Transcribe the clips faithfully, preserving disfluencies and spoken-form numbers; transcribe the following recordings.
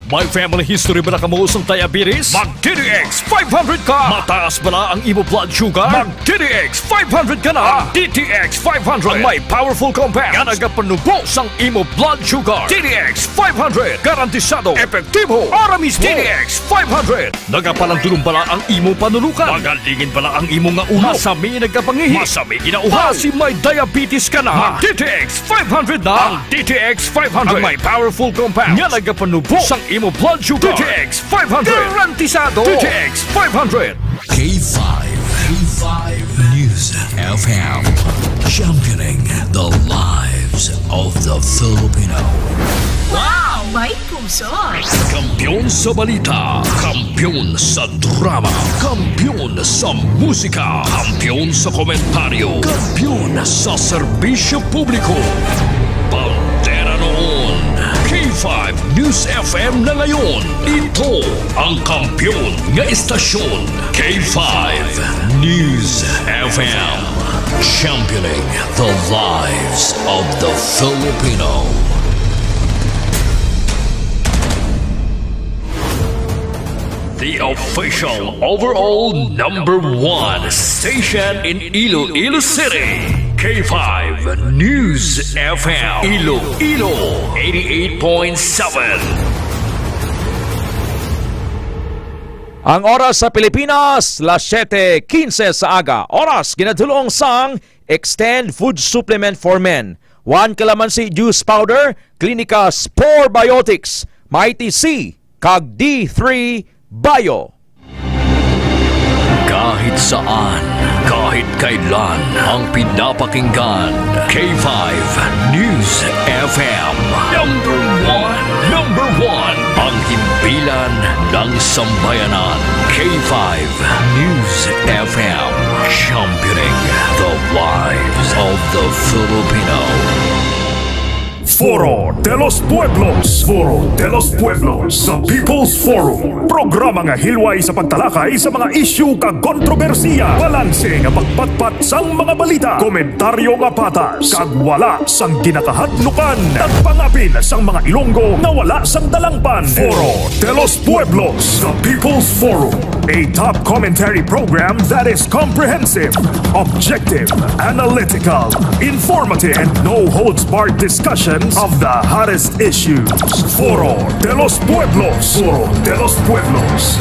May family history bala kamo sang diabetes? Mag D T X five hundred ka! Mataas bala ang imo blood sugar? Mag D T X five hundred ka na! Ang D T X five hundred ang may powerful compound nga nagapanubo sang imo blood sugar. D T X five hundred, garantisado, epektibo, para mismo. D T X five hundred, nagapalandulong bala ang imo panulukan? Magalingin bala ang imo nga ulo? Masami nagkapangihi? Masami ginauhaw? Basi may diabetes ka na? Mag D T X five hundred na! Ang D T X five hundred ang may powerful compound nga nagapanubo sang imo blood sugar. D T X five hundred. Garantisado. D T X five hundred. K five, K five News F M, championing the lives of the Filipino. Wow! May puso! Kampiyon sa balita, kampiyon sa drama, kampiyon sa musika, kampiyon sa komentaryo, kampiyon sa serbisyo publiko. Bandera noon, K five News F M na ngayon. Ito ang kampiyon nga istasyon, K five News F M. Championing the lives of the Filipino. The official overall number one station in Iloilo City, K five News F M, Iloilo eighty-eight point seven. Ang oras sa Pilipinas, las siete quince sa aga. Oras ginadulong sang Extend Food Supplement for Men, One Calamansi Juice Powder, Clinica Spore Biotics, Mighty C, kag D three Bio. Kahit saan, kahit kailan, ang pinapakinggan, K five News F M. Number one, number one, ang himpilan ng sambayanan, K five News F M, championing the lives of the Filipino. Foro de los Pueblos. Foro de los Pueblos, the People's Forum. Programa nga hilway sa pagtalakay sa mga isyu kag kontrobersiya. Balanse nga pagpatpat sang mga balita. Komentaryo nga patas kag wala sang ginakahadlukan. Nagpangapin sang mga Ilonggo nga wala sang dalangpan. Foro de los Pueblos, the People's Forum. A top commentary program that is comprehensive, objective, analytical, informative, and no holds barred discussions of the hottest issues. Foro de los Pueblos. Foro de los Pueblos.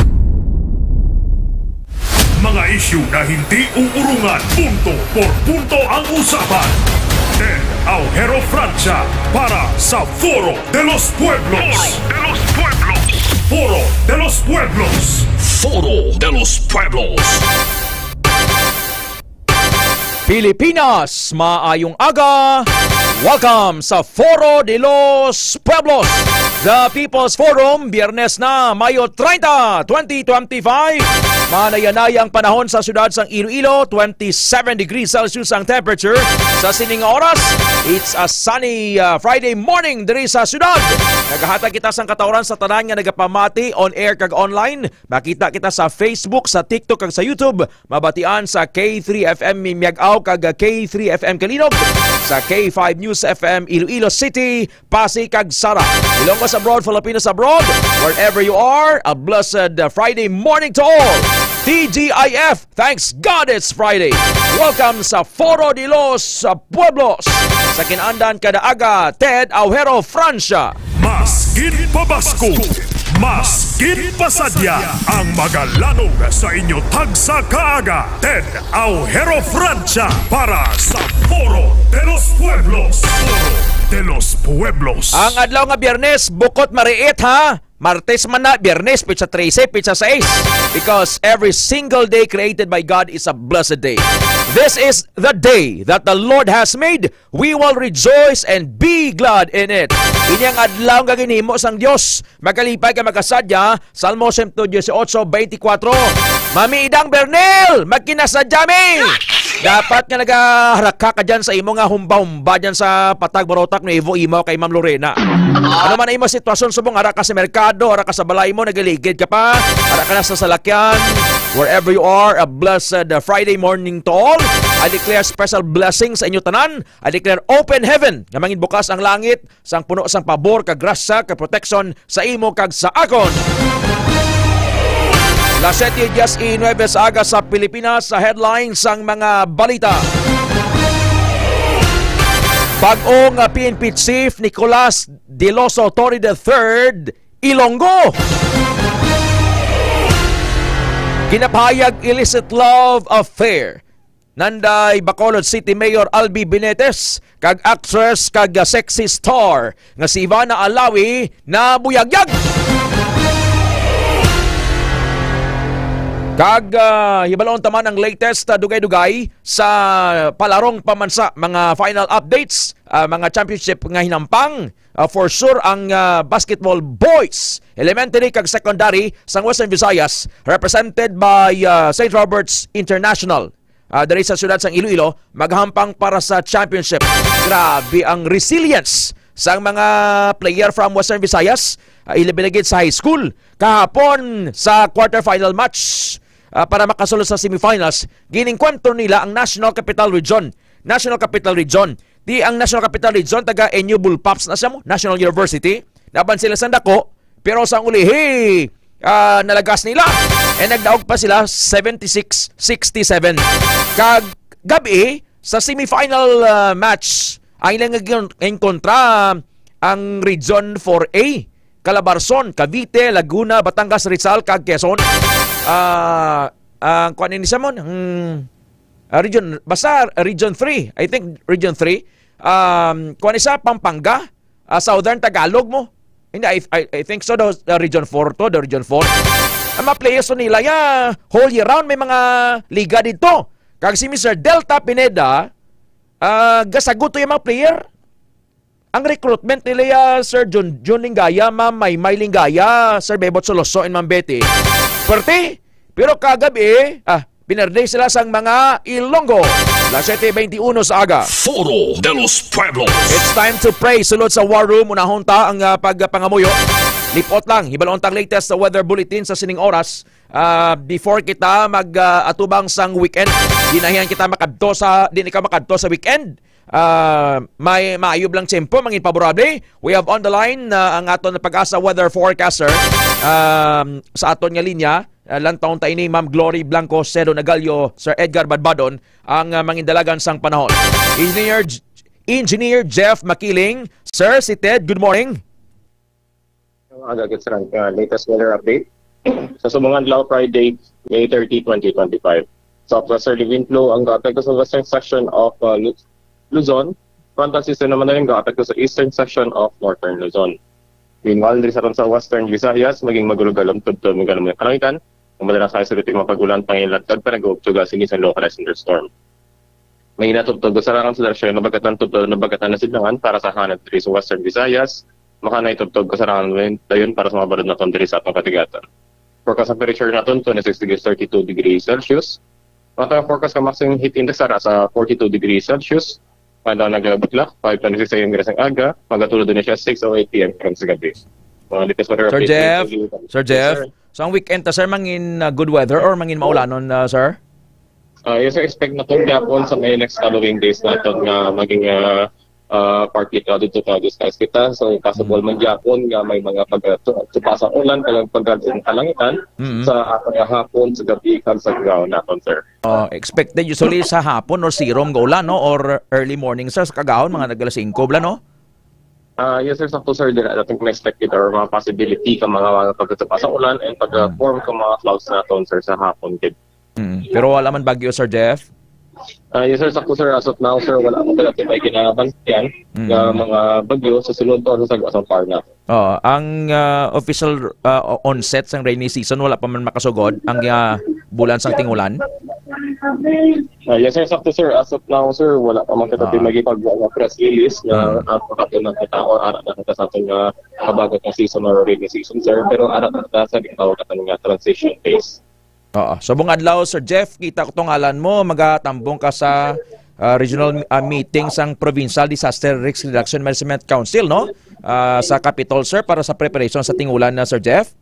Mga isyu na hindi uurungan, punto por punto ang usapan. Ted Aujero Francia para sa Foro de los Pueblos. Foro de los Pueblos. Foro de los Pueblos. Foro de los Pueblos. Pilipinas, maayong aga. Welcome sa Foro de los Pueblos, the People's Forum. Biyernes na, Mayo treinta, twenty twenty-five. Manayanay ang panahon sa siyudad sang Iloilo, twenty-seven degrees Celsius ang temperature. Sa sining nga oras, it's a sunny, uh, Friday morning diri sa siyudad. Nagahatag kita sang katawran sa tanan nga nagapamati on air kag online. Makita kita sa Facebook, sa TikTok, kag sa YouTube. Mabatian sa K three F M Miag-ao kag K three F M Calinog, sa K five News F M Iloilo City, Pasig kag Sara. Ilonggos abroad, Filipinos abroad, wherever you are, a blessed, uh, Friday morning to all. T G I F, thanks God it's Friday. Welcome sa Foro de los, uh, Pueblos. Sa kinaandan kada aga, Ted Aujero Francia. Mas ginpabaskog, mas ginpasadya ang magalanog sa inyo tagsa ka aga. Ted Aujero Francia para sa Foro de los Pueblos. Foro de los Pueblos. Ang adlaw nga Biyernes, bukod mariit, ha? Martes man na, Biyernes, petsa trese, petsa sais. Because every single day created by God is a blessed day. This is the day that the Lord has made. We will rejoice and be glad in it. Ini ang adlaw nga ginhimo sang Dios. Makalipay ka, makasadya. Salmo siyento dieciocho, veinticuatro. Mami Idang Bernil, magkinasadya mi! Dapat nga nagaharaka ka dyan sa imo nga humba-humba dyan sa Patag Barotac Nuevo, imo kay Ma'am Lorena. Ano man ang imo sitwasyon, subong ara ka sa merkado, ara ka sa balay mo, nagaligid ka pa, ara ka na sa salakyan. Wherever you are, a blessed uh, Friday morning to all. I declare special blessings sa inyo tanan. I declare open heaven nga mangin bukas ang langit sang puno sang pabor, kag grasya, kag protection sa imo kag sa akon. Las siete diecinuebe sa aga sa Pilipinas, sa headline sang mga balita. Bag-ong uh, P N P Chief Nicolas Diloso Torre the third, Ilonggo. Ginapahayag illicit love affair nanday Bacolod City Mayor Albi Benitez kag actress kag sexy star nga si Ivana Alawi nabuyagyag. Kag ah, hibalon ta man ang latest ah, dugay-dugay sa palarong pamansa, mga final updates, ah, mga championship nga hinampang. Ah, for sure ang ah, basketball boys, elementary kag secondary sang Western Visayas, represented by ah, Saint Robert's International, ah, diri sa siyudad sang Iloilo, maghampang para sa championship. Grabe ang resilience sang mga player from Western Visayas, ah, ilabi na gid sa high school. Kahapon sa quarterfinal match, ah, para makasulod sa semifinals, ginengkwentro nila ang National Capital Region. National Capital Region. Di ang National Capital Region, taga N U Bullpups na siya mo, National University. Laban sila sa dako, pero sa ulihi, ah, nalagas nila. And nagdaog pa sila seventy-six sixty-seven. Kag gabi, sa semifinal ah, match, ang ilang naging kontra ang Region four A, Calabarzon, Cavite, Laguna, Batangas, Rizal, kag Quezon. Ah, ang kuan ni Samon, hmm, ah, region, basta Region three, I think Region three. Um, kuan ni sa Pampanga, ah, Southern Tagalog mo. Hindi, I, I, I think so, the, the Region four to, the Region four. Ang mga players to nila, ya, whole year round, may mga liga dito. Kag si Mister Delta Pineda, ah, gasagot to yung mga player. Ang recruitment nila ya, Sir Jun, Jun Lingaya, Ma'am Maymay Lingaya, Sir Bebot Soloso, and Ma'am Betty. Perte, pero kagabi, ah, pinerde sila sang mga Ilonggo. Las siete veintiuno sa aga. Foro de los Pueblos. It's time to pray. Sulod sa War Room, unahon ta ang ah, pagpangamuyo. Lipot lang, hibalon tang latest sa weather bulletin sa sining oras. Ah, before kita mag ah, atubang sang weekend, ginahian kita makadto sa, di na ka makadto sa weekend. Ah, may maayub lang tiyempo, mangin paborable. We have on the line ah, ang aton na pag-asa weather forecaster um, sa aton nga linya. Ah, lantawon ta ini, Ma'am Glory Blanco, Cedo Nagalio, Sir Edgar Badbadon, ang ah, mangindalagan sang panahon. Engineer J- Engineer Jeff Makiling, Sir, si Ted, good morning. Ang agagit sa uh, latest weather update. Sa subong adlaw, Friday, May thirty, twenty twenty-five. Southwesterly wind flow ang gaapekto sa western section of uh, Lu- Luzon. Frontal system naman na yung gaapekto sa eastern section of northern Luzon. Meanwhile, diri sa sa western Visayas, maging magulog-alom tubtob ng ganun kalangitan. Ang madalas sa sulod yung mga pag-ulan, panginlatag, panag-uugtuga, sinisan localized thunderstorm. May natubtob kasarangan sa darsyon na bagatan tubtob na bagatan na sidlangan para sa hanat diri sa Western Visayas. Makanay tubtob kasarangan dayon para sa mga balod naton diri sa atong katigatan. Forecast temperature naton, twenty-six degrees, thirty-two degrees Celsius. Ang atong forecast ka maximum heat index ara sa forty-two degrees Celsius. Panda naglabutlak, five twenty-six a m diri sa aga, magatulod din siya six oh eight p m karon sa gabi. Mga latest weather Sir update Jeff, dito sa Sir Yes, Jeff, sir. So ang weekend ta, sir, mangin uh, good weather or mangin maulanon, uh, sir? Uh, yes, sir. Expect na to gapon sa may next following days naton nga maging uh, uh, partly clouded to cloudy skies kita. So possible man gapon nga may mga pag tupasa ulan, kag pag kalangitan Mm-hmm. sa atong hapon, sa gabi, kag sa gawon naton, sir. Uh, expected usually sa hapon or sirom nga ulan, no? Or early morning, sir, sa kagahon, mga nagala singko bla, no? Ah, yes, sir. Sakto, sir. Dira natin expected or mga possibility ka mga, mga pagkatapos sa ulan and pag-form ka mga clouds naton, sir, sa hapon gid. Mm. Pero wala man bagyo, Sir Jeff? Ah, yes, sir. Sakto, sir. As of now, sir, wala pa talaga may kinabantayan Mm. nga mga bagyo sa sunod o sa sagwa sang par na. Oo, ang ah, official ah, o- onset sang rainy season wala pa man makasugod ang ah, bulan sang tingulan. Ah, yes, sir. Sakto, sir. As of now, sir, wala pa man kita Ah. pinagipag nga press release nga Mm. ang pagkatulog kita o ara na kita sa ating ah, kabago nga season or rainy season, sir. Pero ara na kita sa gitawag natin nga transition phase. Oo. Subong adlaw, Sir Jeff, kita ko tong ngalan mo, magatambong ka sa ah, regional ah, meeting sang Provincial Disaster Risk Reduction Management Council, no? Ah, sa Capitol, sir, para sa preparation sa tingulan na, Sir Jeff?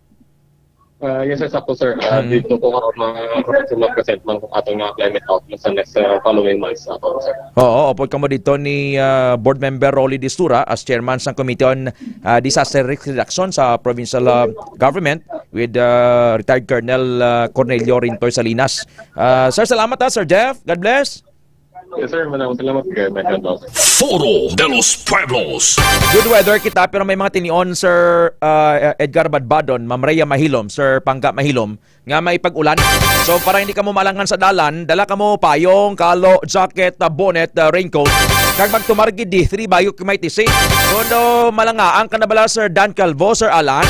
Ah, yes, sir, sakto, sir. Ah, Mm. Dito po karon, mga present man kung atong mga climate outlook sa next, ah, following months, ah, po, sir. Oo, upod kamo dito ni, ah, Board Member Rolly Distura as chairman sang Committee on, ah, Disaster Risk Reduction sa provincial, ah, government with, ah, retired Colonel, ah, Cornelio Rintoy Salinas. Ah, sir, salamat, ha, Sir Jeff. God bless. Yes, sir. Maraming salamat kay Michael Dawson. Foro de los Pueblos. Good weather kita, pero may mga tinion, Sir, ah, Edgar Badbadon, Ma'am Rhea Mahilom, Sir Pangga Mahilom, nga may pag-ulan. So, para hindi kamo malangan sa dalan, dala kamo payong, kalo, jacket, ah, bonnet, ah, raincoat. Kag magtumar gid D three bayo kay may T C. Kuno malangaan ka na bala, Sir Dan Calvo, Sir Alan,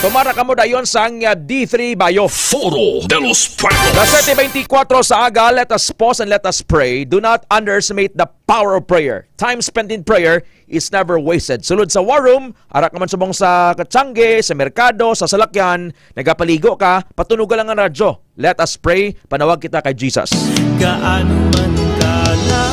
tumara kamo dayon sang, ah, D three bayo. Foro de los Pueblos. Las siete veinticuatro sa aga, let us pause and let us pray. Do not underestimate the power of prayer. Time spent in prayer is never wasted. Sulod sa war room, ara ka man subong sa katiyangge, sa merkado, sa salakyan, nagapaligo ka, patunuga lang ang radyo. Let us pray, panawag kita kay Jesus. Gaano man kalayo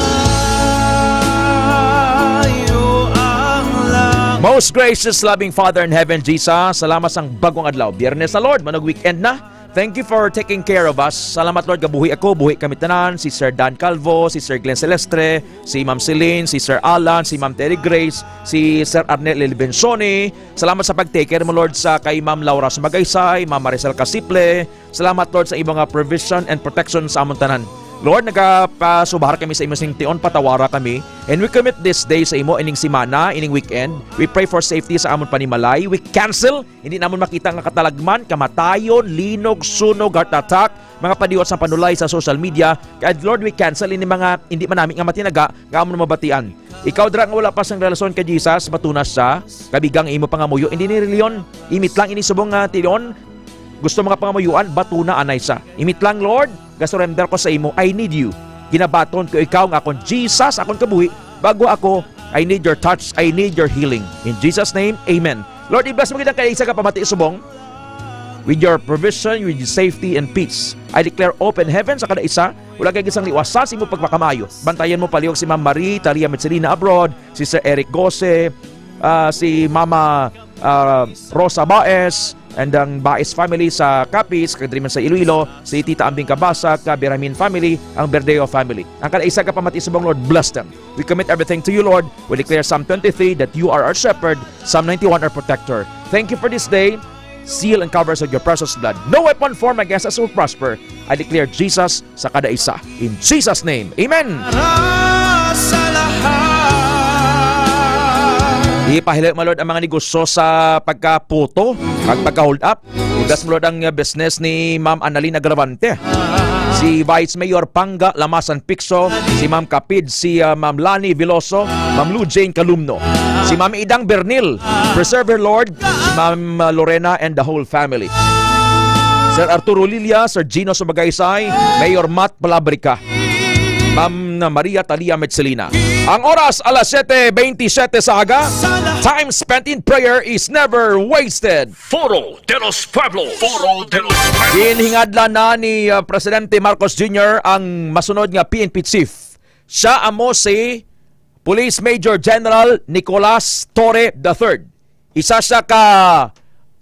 ang layo. Most gracious, loving Father in heaven, Jesus, salamat sang bagong adlaw. Biyernes na, Lord, manog weekend na. Thank you for taking care of us. Salamat, Lord, nga buhi ako, buhi kami tanan, si Sir Dan Calvo, si Sir Glenn Celestre, si Ma'am Celine, si Sir Alan, si Ma'am Terry Grace, si Sir Arnel Elbensione. Salamat sa pag-take care mo, Lord, sa kay Ma'am Laura Sumagaysay, Ma'am Maricel Casiple. Salamat, Lord, sa imo nga provision and protection sa amon tanan. Lord, nagapasubaha kami sa imo sing tion, patawara kami. And we commit this day sa imo, ining semana, ining weekend. We pray for safety sa amon panimalay. We cancel, hindi namon makita nga katalagman, kamatayon, linog, sunog, heart attack, mga padiwat sa panulay sa social media. Kaya, Lord, we cancel ini mga hindi manami nga matinaga nga amon mabatian. Ikaw dira nga wala pa sang relasyon kay Jesus, batuna siya, kabigang imo pangamuyo, hindi ni reliyon. Imit lang ini subong nga tion. Gusto mga pangamuyuan, batuna anay siya. Imit lang, Lord, gasurrender ko sa imo. I need you. Ginabaton ko ikaw nga akon Jesus, akon kabuhi. Bago ako, I need your touch, I need your healing. In Jesus' name, amen. Lord, i-bless mo gid ang kada isa ka pamati subong. With your provision, with your safety and peace. I declare open heaven sa kada isa. Wala kay isang liwasan sa imo pagpakamaayo. Bantayan mo palihog si Ma'am Marie Talia Mitsilina abroad, si Sir Eric Gose, ah, si Mama, ah, Rosa Baez, and ang Baez family sa Capiz, kag diri man sa Iloilo, si Tita Ambing Cabasa, kag Biramin family, ang Berdeo family. Ang kada isa ka pamati subong, Lord, bless them. We commit everything to you, Lord. We declare Psalm twenty-three that you are our shepherd, Psalm ninety-one our protector. Thank you for this day. Seal and covers with your precious blood. No weapon formed against us will prosper. I declare Jesus sa kada isa. In Jesus' name, amen. Para sa lahat. Ipahilayo mo, Lord, ang mga negosyo sa pagkaputo, pag pagka-hold up. I-bless mo, Lord, ang, uh, business ni Ma'am Annalyn Agravante, si Vice Mayor Pangga Lamasan Picso, si Ma'am Kapid, si, uh, Ma'am Lani Veloso, Ma'am Lou Jane Calumno, si Ma'am Idang Bernil, preserve her, Lord, si Ma'am, uh, Lorena and the whole family. Sir Arturo Lilia, Sir Gino Subagaysay, Mayor Matt Palabrica, Ma'am Maria Talia Metzelina. Ang oras, alas siete veintisiete sa aga. Time spent in prayer is never wasted. Foro de los Pueblos. Foro de los Pueblos. Ginhingadlan na ni, uh, Presidente Marcos Junior ang masunod nga P N P chief. Siya amo si Police Major General Nicolas Torre the third. Isa siya ka,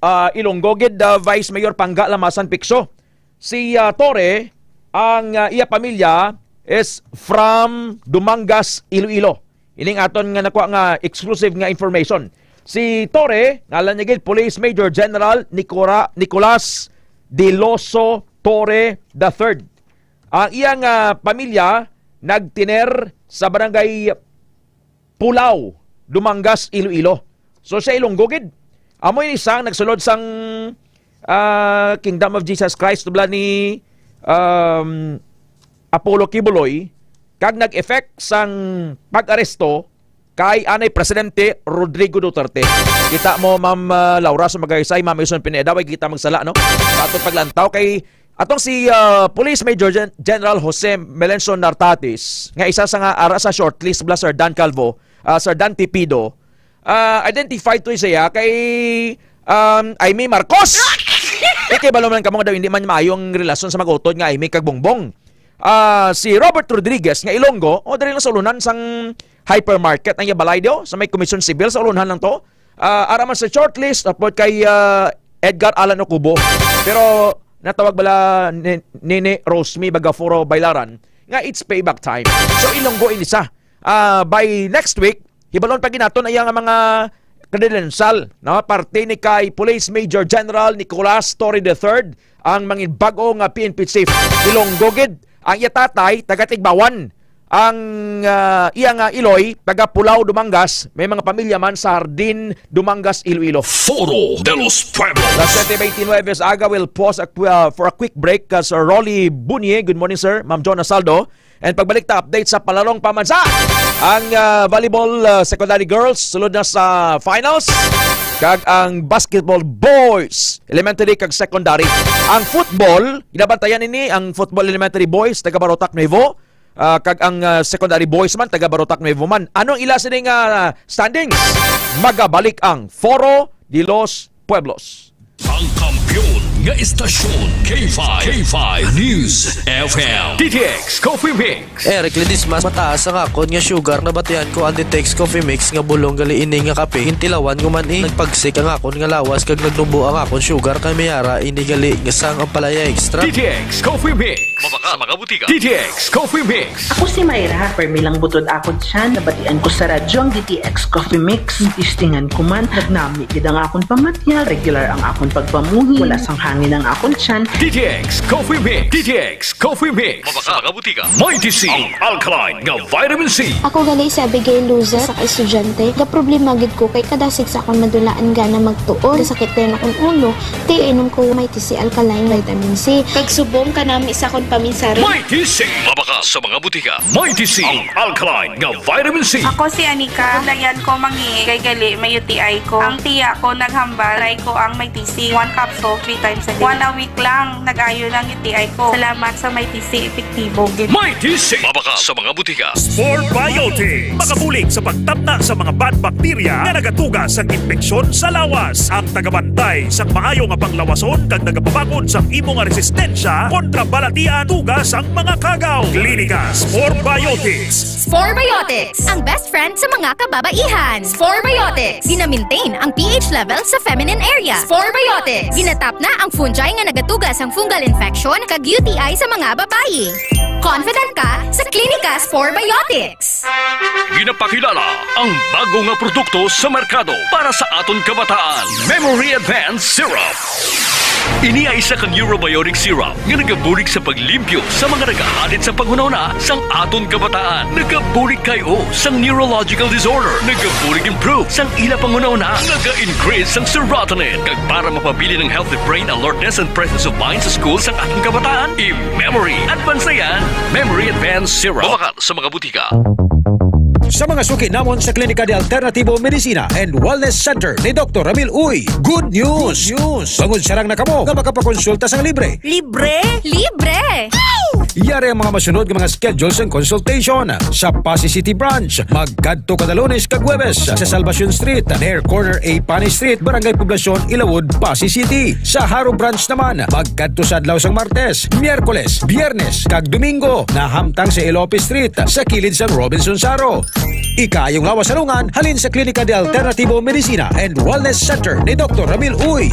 ah, Ilonggo gid, ah, Vice Mayor Pangga Lamasan Picso. Si, ah, Torre, ang, ah, iya pamilya is from Dumangas, Iloilo. Ining aton nga nakuha nga exclusive nga information. Si Torre, ngalan niya gid, Police Major General Nicora-, Nicolas Deloso Torre the third. Ang iyang, ah, pamilya nagtiner sa barangay Pulao, Dumangas, Iloilo. So, siya Ilonggo gid. Amo ini sang nagsulod sang, ah, Kingdom of Jesus Christ, tubla ni, um, Apollo Quiboloy, kag nag-effect sang pag-aresto kay anay Presidente Rodrigo Duterte. Kita mo, Ma'am, ah, Laura, sa Magaysay, Ma'am Ison Pineda, way kita magsala, no? Sa atong paglantaw kay atong si, ah, Police Major Gen-, General Jose Melencio Nartatis, nga isa sa nga ara sa shortlist bala Sir Dan Calvo, ah, Sir Dan Tipido, ah, identified to siya kay, um, Imee Marcos. Ikibalo man kamo nga daw hindi man maayo ang relasyon sa mag-utod nga Imee kag Bongbong. Ah, si Robert Rodriguez nga Ilonggo, o, diri lang sa ulunan sang hypermarket ang iya balay, di, o, sa may Komisyon Sibil sa ulunan lang to. Ah, ara man sa shortlist, upod kay, ah, Edgar Alan Ocubo. Pero natawag bala ni, ni, ni Rosmi Bagaforo Bailaran nga it's payback time. So, Ilonggo ini sa, ah, by next week, hibalon pa ginaton ang mga credential, no? Parte ni kay Police Major General Nicolas Torre the third, ang mangin bag-o nga P N P chief. Ilonggo gid ang iya tatay, taga Tigbawan. Ang, ah, iya nga iloy, taga Pulao, Dumangas, may mga pamilya man sa Hardin, Dumangas, Iloilo. Foro de los Pueblos. Las siete veintinueve sa aga, we'll pause a qu-, ah, for a quick break. Uh, Sir Rolly Bunye, good morning, sir. Ma'am Jonah Saldo. And pagbalik ta, update sa palarong pamansa. Ang, ah, volleyball, ah, secondary girls, sulod na sa finals. Kag ang basketball boys, elementary kag secondary. Ang football, ginabantayan ini ang football elementary boys, taga Barotac Nuevo. Ah, kag ang, ah, secondary boys man, taga Barotac Nuevo man. Ano ang ila sini nga standings? Magabalik ang Foro de los Pueblos. Ang kampiyon nga istasyon, K five, K five News F M. D T X Coffee Mix. Eric Ledesma, mataas ang akon nga sugar. Nabatian ko ang D T X Coffee Mix nga bulong gali ini nga kape. Gintilawan ko man, eh. Nagpagsik ang akon nga lawas kag nagnubo ang akon sugar, kay may ara ini gali nga sang ampalaya extra. D T X Coffee Mix. Mabakal sa mga butika. D T X Coffee Mix. Ako si Myra, permi lang butod akon tiyan. Nabatian ko sa radyo ang D T X Coffee Mix. Testingan ko man, nagnami gid ang akon pamatyag, regular ang akon pagpamuhi, wala sang hangin ang akon tiyan. D T X Coffee Mix. D T X Coffee Mix. Mabakal sa mga butika. Mighty C, ang alkaline nga vitamin C. Ako gali si Abigail Luzet, sa ka estudyante. Gaproblema gid ko kay kada sigsa akon madulaan gana magtuon. Kasakit dayon akon ulo. Ti, inom ko Mighty C alkaline vitamin C. Kag subong kanami sa akon paminsaron. Mighty C. Mabakal sa mga butika. Mighty C, ang alkaline nga vitamin C. Ako si Anika. Layan ko mangi kay gali may U T I ko. Ang tiya ko naghambal, try ko ang Mighty C. One capsule, three times a day. One a week lang, nag-ayo lang U T I ko. Salamat sa Mighty C, epektibo gid. Mighty C. Mabakal sa mga butika. Spore Biotics. Makabulig sa pagtapna sa mga bad bacteria nga nagatuga sang impeksyon sa lawas. Ang tagabantay sang maayo nga panglawason kag nagapabakod sang imo nga resistensya kontra balatian tuga sang mga kagaw. Klinika Spore Biotics. Spore Biotics, ang best friend sa mga kababaihan. Spore Biotics, gina-maintain ang P H level sa feminine area. Spore Biotics, ginatapna ang fungi nga nagatuga sang fungal infection kag U T I sa mga babayi. Confident ka sa Klinika Spore Biotics. Ginapakilala ang bago nga produkto sa merkado para sa aton kabataan, Memory Advance Syrup. Ini ay isa ka neurobiotic syrup nga nagabulig sa paglimpyo sa mga nagahalid sa panghunahuna sang aton kabataan. Nagabulig kay o sang neurological disorder. Nagabulig improve sang ila panghunahuna. Naga-increase sang serotonin. Kag para mapabilin ang healthy brain alertness and presence of mind sa school sang aton kabataan, i-Memory Advance na yan. Memory Advance Syrup. Mabakal sa mga butika. Sa mga suki namon sa Klinika de Alternativo Medicina and Wellness Center ni Doktor Ramil Uy, good news! Good news! Bangod sarang na kamo nga makapakonsulta sang libre. Libre? Libre! Yari ang mga masunod nga mga schedule sang consultation. Sa Passi City Branch, magkadto kada Lunes kag Huwebes sa Salvacion Street, near corner A Panay Street, Barangay Poblacion, Ilawod, Passi City. Sa Jaro Branch naman, magkadto sa adlaw sang Martes, Miyerkules, Biyernes, kag Domingo, nahamtang sa Elope Street, sa kilid sang Robinson Jaro. Ikaayong lawas sa lungan, halin sa Klinika de Alternativo Medicina and Wellness Center ni Doktor Ramil Uy.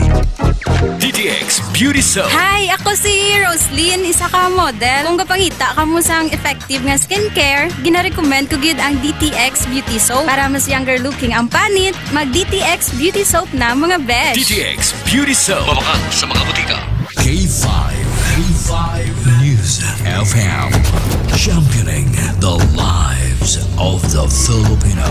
D T X Beauty Soap. Hi, ako si Roslyn, isa ka model. Kung gapangita kamo sang effective nga skincare, ginarecommend ko gid ang D T X Beauty Soap. Para mas younger looking ang panit, mag D T X Beauty Soap na, mga besh. D T X Beauty Soap. Mabakal sa mga butika. K five, K five News F M. Championing the lives of the Filipino.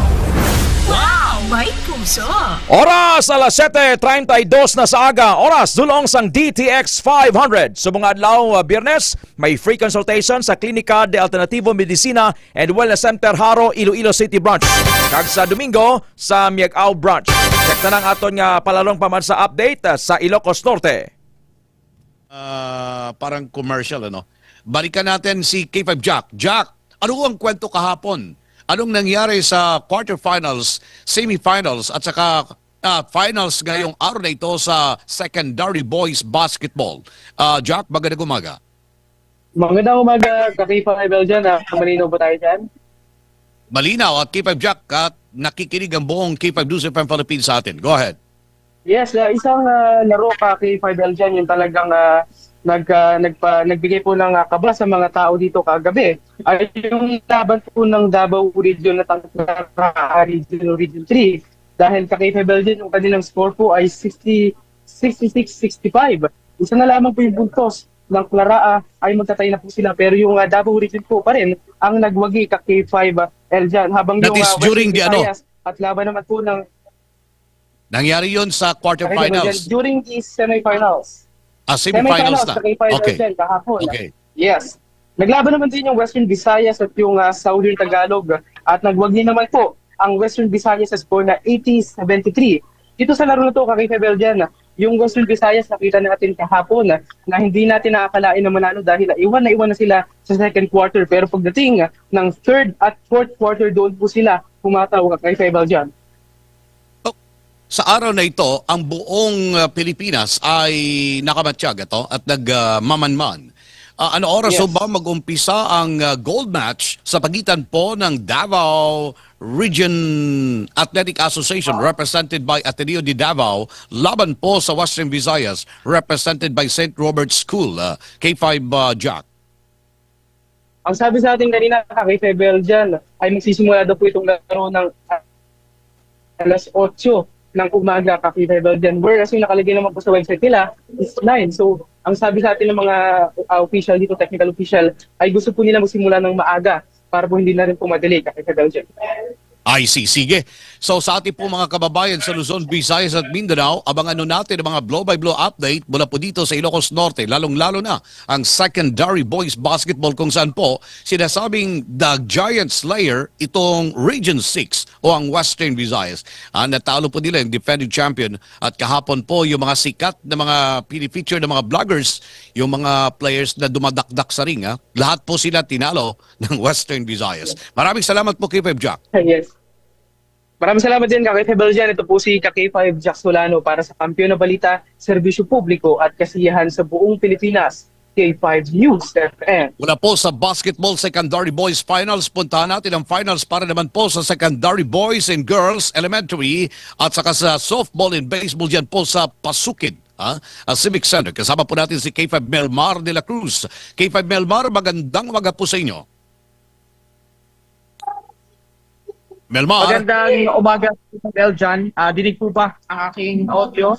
Wow! May puso! Oras, alas siyete treinta y dos na sa aga. Oras, dulong sang D T X five hundred. Subong nga adlaw, uh, Biyernes, may free consultation sa Klinika de Alternativo Medicina and Wellness Center, Jaro, Iloilo City Branch. Kag sa Domingo, sa Miag-ao Branch. Check na lang aton nga palarong pamansa update, uh, sa Ilocos Norte. Ah, parang commercial, ano? Balikan natin si K five Jack. Jack, ano ang kwento kahapon? Anong nangyari sa quarterfinals, semifinals, at saka, ah, finals ngayong araw na ito sa secondary boys basketball? Ah, Jack, magandang umaga. Magandang umaga, ka K five L dyan, ah. Malinaw ba tayo dyan? Malinaw, at K five Jack, at nakikinig ang buong K five News F M Philippines sa atin. Go ahead. Yes, ah, isang, ah, laro ka kay five L dyan, yung talagang, ah, nag-, ah, nagpa-, nagbigay po ng, ah, kaba sa mga tao dito kagabi. Ay yung laban po ng Davao Region at ang Clara Region, Region three. Dahil ka kay five L dyan, yung kanilang score po ay sixty, sixty-six sixty-five. Isa na lamang po yung puntos ng Clara, ah, ay magkatay na po sila. Pero yung, ah, Davao Region po pa rin ang nagwagi ka kay five L dyan. Habang That yung, is ah, during Western the ano? Visayas at laban naman po ng Nangyari yon sa Okay, so quarterfinals. During the semifinals. Ah, semifinals Semifinals na. sa K five Okay. L kahapon. Okay. Yes. Naglaban naman din yung Western Visayas at yung, ah, Southern Tagalog. At nagwagi naman po ang Western Visayas sa score na eighty seventy-three. Dito sa laro na to, ka K five L dyan, yung Western Visayas nakita natin kahapon na, na hindi natin nakakalain na manalo dahil iwan na iwan na sila sa second quarter. Pero pagdating ng third at fourth quarter, doon po sila pumataw, ka K five L dyan. Oh, sa araw na ito, ang buong, ah, Pilipinas ay nakamatyaga to at nagmamanman. Ah, ano oras Yes. ba mag-umpisa ang, ah, gold match sa pagitan po ng Davao Region Athletic Association, represented by Ateneo de Davao, laban po sa Western Visayas, represented by Saint Robert's School, ah, K five, ah, Jack? Ang sabi sa atin kanina, ka K five L dyan, ay magsisimula daw po itong laro ng alas otso ng umaga, ka K five L dyan. Whereas yung nakalagay naman po sa website nila is nine. So, ang sabi sa atin ng mga, ah, official dito, technical official, ay gusto po nila magsimula ng maaga para po hindi na rin po madelay, ka K five L dyan. I see. Sige. So, sa ating po mga kababayan sa Luzon, Visayas at Mindanao, abangan nun natin ang mga blow-by-blow update mula po dito sa Ilocos Norte, lalong-lalo na ang secondary boys basketball, kung saan po sinasabing the Giant Slayer itong Region six o ang Western Visayas. Ah, natalo po nila yung defending champion at kahapon po yung mga sikat na mga pinifeature ng mga vloggers, yung mga players na dumadakdak sa ring, ah. Lahat po sila tinalo ng Western Visayas. Maraming salamat po, K five Jack. Yes. Maraming salamat din, ka K five L dyan. Ito po si ka K five Jack Solano para sa Kampiyon na Balita, Serbisyo Publiko at Kasiyahan sa Buong Pilipinas, K five News F M. Mula po sa Basketball Secondary Boys Finals, puntahan natin ang finals para naman po sa Secondary Boys and Girls Elementary at saka sa Softball and Baseball dyan po sa Pasukin, ha? Ah, Civic Center. Kasama po natin si K five Melmar de la Cruz. K five Melmar, magandang umaga po sa inyo. Melmar? Magandang umaga, Eljan. Ah, dinig po ba ang aking audio?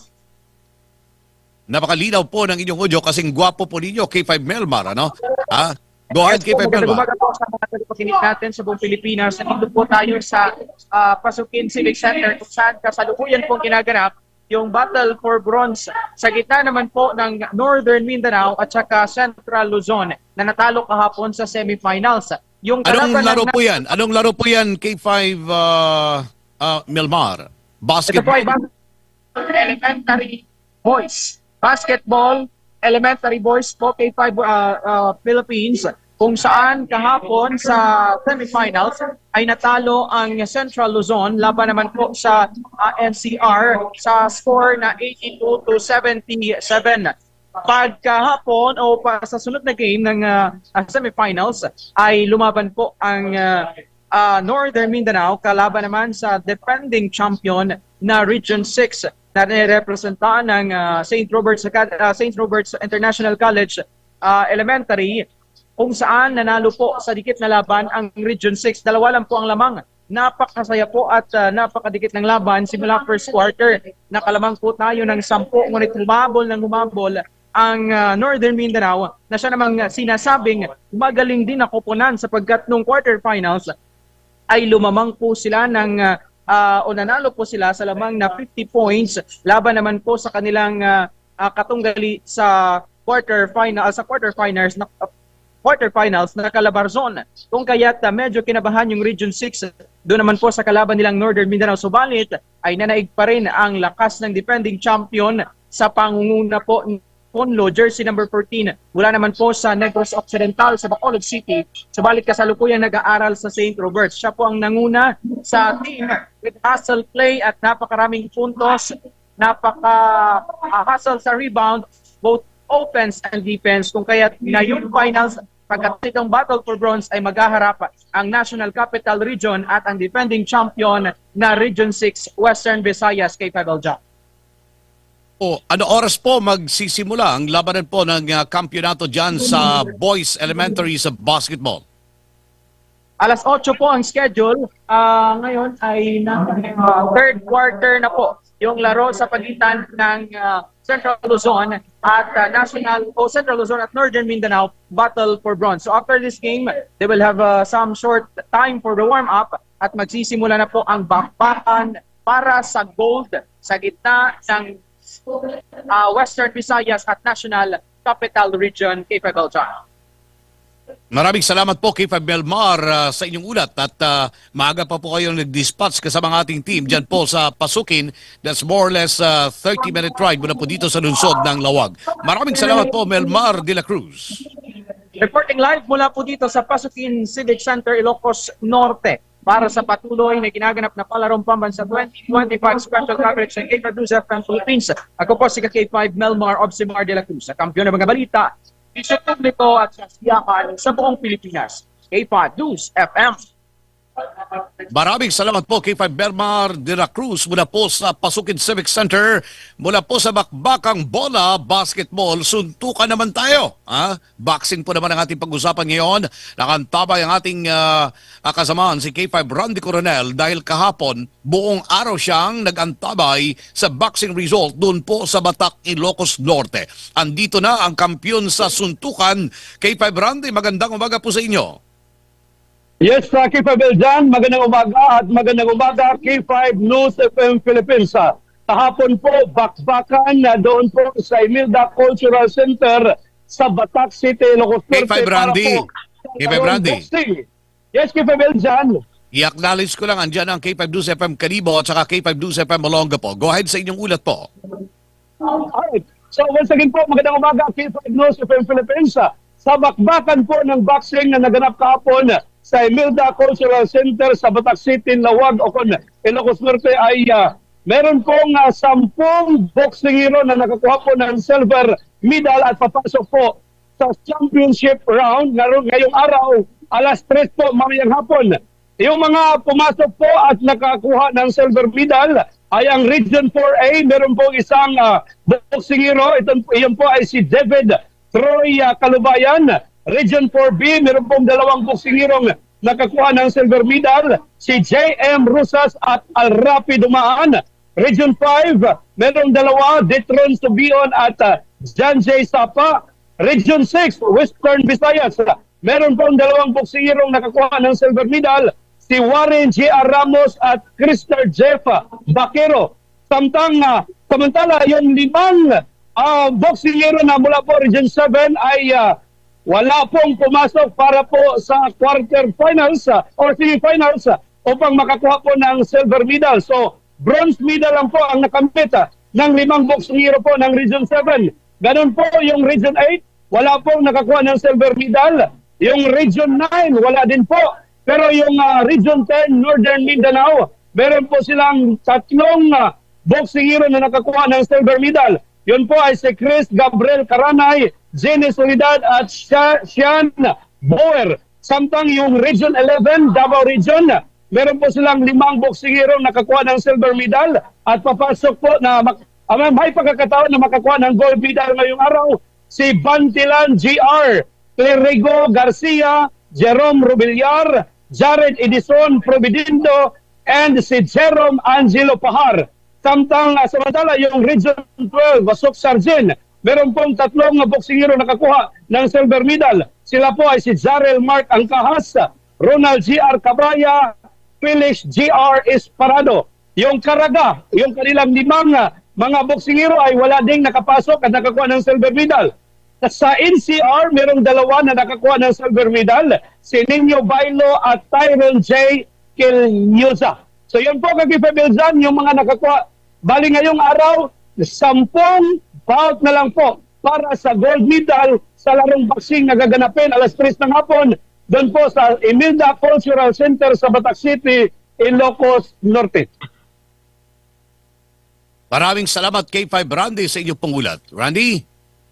Napakalinaw po ng inyong audio, kasing gwapo po ninyo, K five Melmar, ano? Ha? Go ahead, Yes po, K five magandang Melmar. Umaga po sa mga tagapakinig natin sa buong Pilipinas. Nandito po tayo sa, ah, Pasukin Civic Center, kung saan kasalukuyan pong ginaganap yung Battle for Bronze sa gitna naman po ng Northern Mindanao at saka Central Luzon na natalo kahapon sa semifinals. Yung Anong kalaban ng laro po yan? Anong laro po yan, K five, ah, ah, Melmar? Ito po ay Basketball? bas-, elementary boys. Basketball, elementary boys po, K five, ah, ah, Philippines, kung saan kahapon sa semifinals ay natalo ang Central Luzon laban naman po sa, ah, N C R sa score na eighty-two to seventy-seven. Pagkahapon o pa, sa sunod na game ng, ah, ah, semifinals ay lumaban po ang, ah, ah, Northern Mindanao kalaban naman sa defending champion na Region six na nirepresenta ng, ah, Saint Robert's Acad-, ah, Saint Robert's International College, ah, Elementary, kung saan nanalo po sa dikit na laban ang Region six. Dalawa lang po ang lamang. Napakasaya po at, ah, napakadikit ng laban simula first quarter. Nakalamang po tayo ng sampu, ngunit humabol ng humabol ang, ah, Northern Mindanao na siya namang sinasabing magaling din na koponan sapagkat nung quarterfinals ay lumamang po sila ng, ah, ah, o nanalo po sila sa lamang na fifty points laban naman po sa kanilang, ah, ah, katunggali sa quarter final, sa quarter finals na, quarter finals na Calabarzon. Kung kaya't, ah, medyo kinabahan yung Region six, doon naman po sa kalaban nilang Northern Mindanao. Subalit ay nanaig pa rin ang lakas ng defending champion sa pangunguna po ni Conlo, jersey number fourteen, mula naman po sa Negros Occidental sa Bacolod City. Subalit kasalukuyan nag-aaral sa Saint Roberts. Siya po ang nanguna sa team with hustle play at napakaraming puntos, napaka, ah, hustle sa rebound, both offense and defense. Kung kaya ngayong finals, pagkatapos itong Battle for Bronze ay maghaharap ang National Capital Region at ang defending champion na Region six Western Visayas, K five L Jack. O, ano oras po magsisimula ang labanan po ng ah, kampiyonato dyan sa Boys Elementary sa basketball? Alas otso po ang schedule. Ah, ngayon ay na, ah, third quarter na po yung laro sa pagitan ng ah, Central Luzon at ah, National o Central Luzon at Northern Mindanao battle for bronze. So after this game, they will have ah, some short time for the warm-up at magsisimula na po ang bakbakan para sa gold sa gitna ng ah, Western Visayas at National Capital Region, K five L John. Maraming salamat po, K five Melmar, ah, sa inyong ulat at ah, maaga pa po kayo nag-dispatch kasama ang ating team dyan po sa Pasukin. That's more or less ah, thirty-minute ride mula po dito sa lungsod ng Lawag. Maraming salamat po, Melmar de la Cruz. Reporting live mula po dito sa Pasukin Civic Center, Ilocos Norte para sa patuloy na ginaganap na palarong pambansa twenty twenty-five Special Coverage ng K five News F M Philippines. Ako po si K five Melmar Obsimar de la Cruz, sa kampiyon ng mga balita, isyu publiko at kasiyahan sa buong Pilipinas. K five News F M. Maraming salamat po, K five Melmar de la Cruz, mula po sa Pasukin Civic Center, mula po sa Bakbakang Bola Basketball. Suntukan naman tayo, ha? Boxing po naman ang ating pag-usapan ngayon. Nakantabay ang ating ah, ah, kasamaan, si K five Randy Coronel, dahil kahapon, buong araw siyang nag-antabay sa boxing result doon po sa Batak, Ilocos Norte. Andito na ang kampiyon sa suntukan. K five Randy, magandang umaga po sa inyo. Yes, uh, K five L Jan, magandang umaga at magandang umaga K five News F M Philippines. Ah, kahapon po, bakbakan na doon po sa Imelda Cultural Center sa Batak City, Ilocos Norte. K five Randy. K five Randy. Boxing. Yes, K five L Jan. I-acknowledge ko lang, andyan ang K five News F M Kalibo at saka K five News F M Olongapo. Go ahead sa inyong ulat po. Alright. So once again po, magandang umaga, K five News F M Philippines. Sa bakbakan po ng boxing na naganap kahapon sa Imelda Cultural Center sa Batak City, Lawag, o kon Ilocos Norte ay ah, meron pong ah, sampung boksingero na nakakuha po ng silver medal at papasok po sa championship round ngayong araw, alas tres po mamayang hapon. Yung mga pumasok po at nakakuha ng silver medal ay ang Region four A. Meron pong isang uh, boksingero. Ito, iyon po ay si David Troy uh, Kalubayan. Region four B, meron pong dalawang boksingero nakakuha ng silver medal, si J M Rosas at Alrapi Dumaan. Region five, merong dalawa, Detron Subion at uh, Jan J Sapa. Region six, Western Visayas, meron pong dalawang boksingerong nakakuha ng silver medal, si Warren J R Ramos at Christopher Jeff Vaquero. Samtang uh, samantala yung limang uh, boksingero na mula po Region seven ay uh, wala pong pumasok para po sa quarter finals uh, or semifinals uh, upang makakuha po ng silver medal. So, bronze medal lang po ang nakamit uh, ng limang boksingero po ng Region seven. Ganun po yung Region eight, wala pong nakakuha ng silver medal. Yung Region nine, wala din po. Pero yung uh, Region ten, Northern Mindanao, meron po silang tatlong uh, boksingero na nakakuha ng silver medal. Yun po ay si Chris Gabriel Caranay, Jenny Soledad at Sian Boer. Samtang yung Region eleven, Davao Region, meron po silang limang boksingero nakakuha ng silver medal at papasok po na uh, may pagkakataon na makakuha ng gold medal ngayong araw si Bantilan G R, Clerigo Garcia, Jerome Rubillar, Jared Edison Providindo, and si Jerome Angelo Pahar. Samtang uh, samantala yung Region twelve, Basok Sargin, meron pong tatlong boksingero nakakuha ng silver medal. Sila po ay si Jarel Mark Angkahas, Ronald G R Cabaya, Felix G R Esparado. Yung Caraga, yung kanilang limang uh, mga boksingero ay wala ding nakapasok at nakakuha ng silver medal. Sa N C R, merong dalawa na nakakuha ng silver medal, si Nino Bailo at Tyron J Kilnyoza. So yun po, Kaki Febelzan, yung mga nakakuha. Bali ngayong araw, sampung bout na lang po para sa gold medal sa larong boxing na gaganapin alas tres ng hapon doon po sa Imelda Cultural Center sa Batak City, Ilocos Norte. Maraming salamat, K five Randy, sa inyong pangulat. Randy?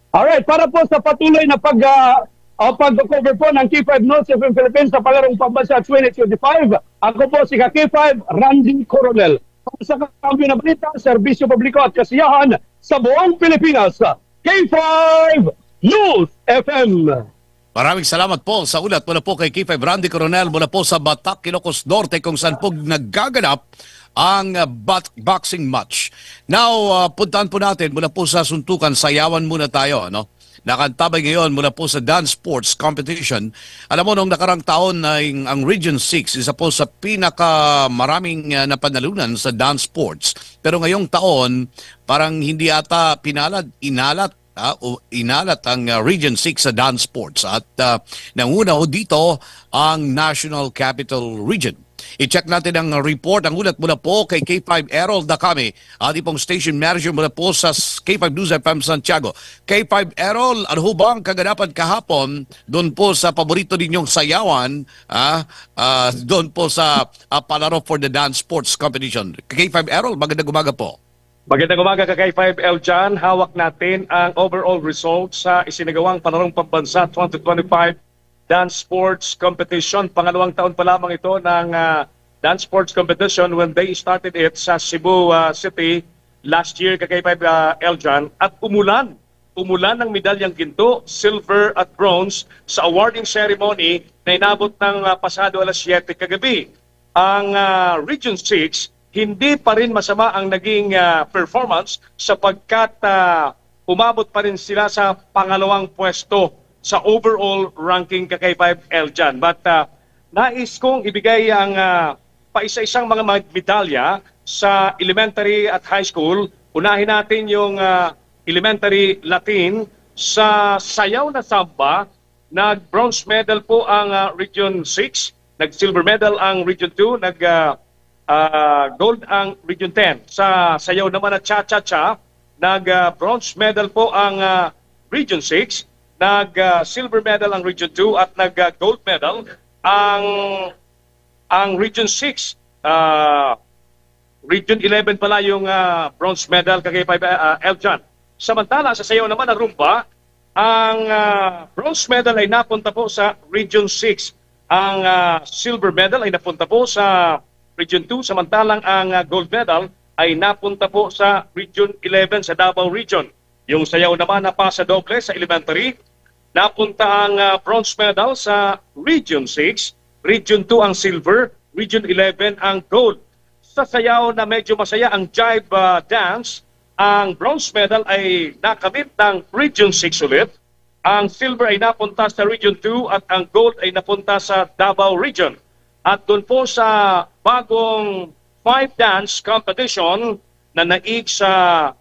Alright, para po sa patuloy na pag uh, uh, pag-cover po ng K five News F M Philippines sa Palarong Pambansa twenty twenty-five, ako po si K five Randy Coronel. Sa Kampiyon na Balita, Serbisyo Publiko at Kasiyahan sa buong Pilipinas, K five News F M. Maraming salamat po sa ulat mula po kay K five Randy Coronel mula po sa Batak, Ilocos Norte, kung saan po nagaganap ang, uh, bat-, boxing match. Now, uh, puntahan po natin mula po sa suntukan, sayawan muna tayo, no? Nakantabay ngayon mula po sa dance sports competition. Alam mo, nung nakarang taon na ang, ang Region six, isa po sa pinakamaraming, uh, napanalunan sa dance sports. Pero ngayong taon, parang hindi ata pinalad, inalat, ah, o inalat ang, ah, Region six sa dance sports. At, ah, nanguna ho dito ang National Capital Region. I-check natin ang report, ang ulat mula po kay K five Errol Dakami, ating pong station manager mula po sa s-, K five News F M Santiago. K five Errol, ano ho ba ang kaganapan kahapon doon po sa paborito ninyong sayawan, ah, ah, doon po sa, ah, Palaro for the Dance Sports Competition? K five Errol, magandang umaga po. Magandang umaga, ka K five L John. Hawak natin ang overall result sa isinagawang Panalong Pambansa twenty twenty-five Dance Sports Competition. Pangalawang taon pa lamang ito ng, ah, Dance Sports Competition when they started it sa Cebu, ah, City last year, ka K five, ah, L John. At umulan, umulan ng medalyang ginto, silver at bronze sa awarding ceremony na inabot ng, ah, pasado alas siyete kagabi. Ang, ah, Region six, hindi pa rin masama ang naging, ah, performance sapagkat, ah, umabot pa rin sila sa pangalawang pwesto sa overall ranking, ka K five L John. But, ah, nais kong ibigay ang, ah, paisa-isang mga mag-, medalya sa elementary at high school. Unahin natin yung, ah, elementary Latin. Sa sayaw na samba, nag-bronze medal po ang, ah, Region six, nag-silver medal ang Region two, nag, ah, ah, gold ang Region ten. Sa sayaw naman na cha-cha-cha, nag, ah, bronze medal po ang, ah, Region six, nag, ah, silver medal ang Region two, at nag, ah, gold medal ang, ang Region six. Ah, Region eleven pala yung, ah, bronze medal, ka K five, ah, L John. Samantala, sa sayaw naman na rumba, ang, ah, bronze medal ay napunta po sa Region six. Ang, ah, silver medal ay napunta po sa Region two, samantalang ang, ah, gold medal ay napunta po sa Region eleven, sa Davao Region. Yung sayaw naman na pasodoble sa elementary, napunta ang, ah, bronze medal sa Region six, Region two ang silver, Region eleven ang gold. Sa sayaw na medyo masaya, ang jive, ah, dance, ang bronze medal ay nakamit ng Region six ulit. Ang silver ay napunta sa Region two at ang gold ay napunta sa Davao Region. At doon po sa bagong five dance competition na naig sa,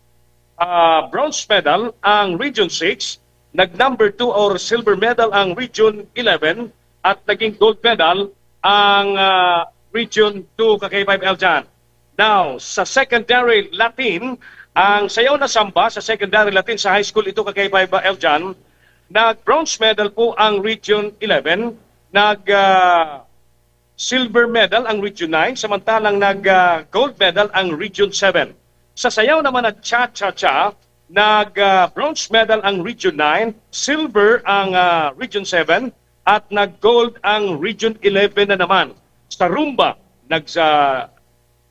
ah, bronze medal ang Region six, nag number two or silver medal ang Region eleven, at naging gold medal ang, ah, Region two, ka K five L John. Now, sa secondary Latin, ang sayaw na samba sa secondary Latin, sa high school ito, ka K five L John, nag-bronze medal po ang Region eleven, nag, ah, silver medal ang Region nine, samantalang nag, ah, gold medal ang Region seven. Sa sayaw naman na cha-cha-cha, nag, ah, bronze medal ang Region nine, silver ang, ah, Region seven, at nag-gold ang Region eleven na naman. Sa rumba, nag, ah,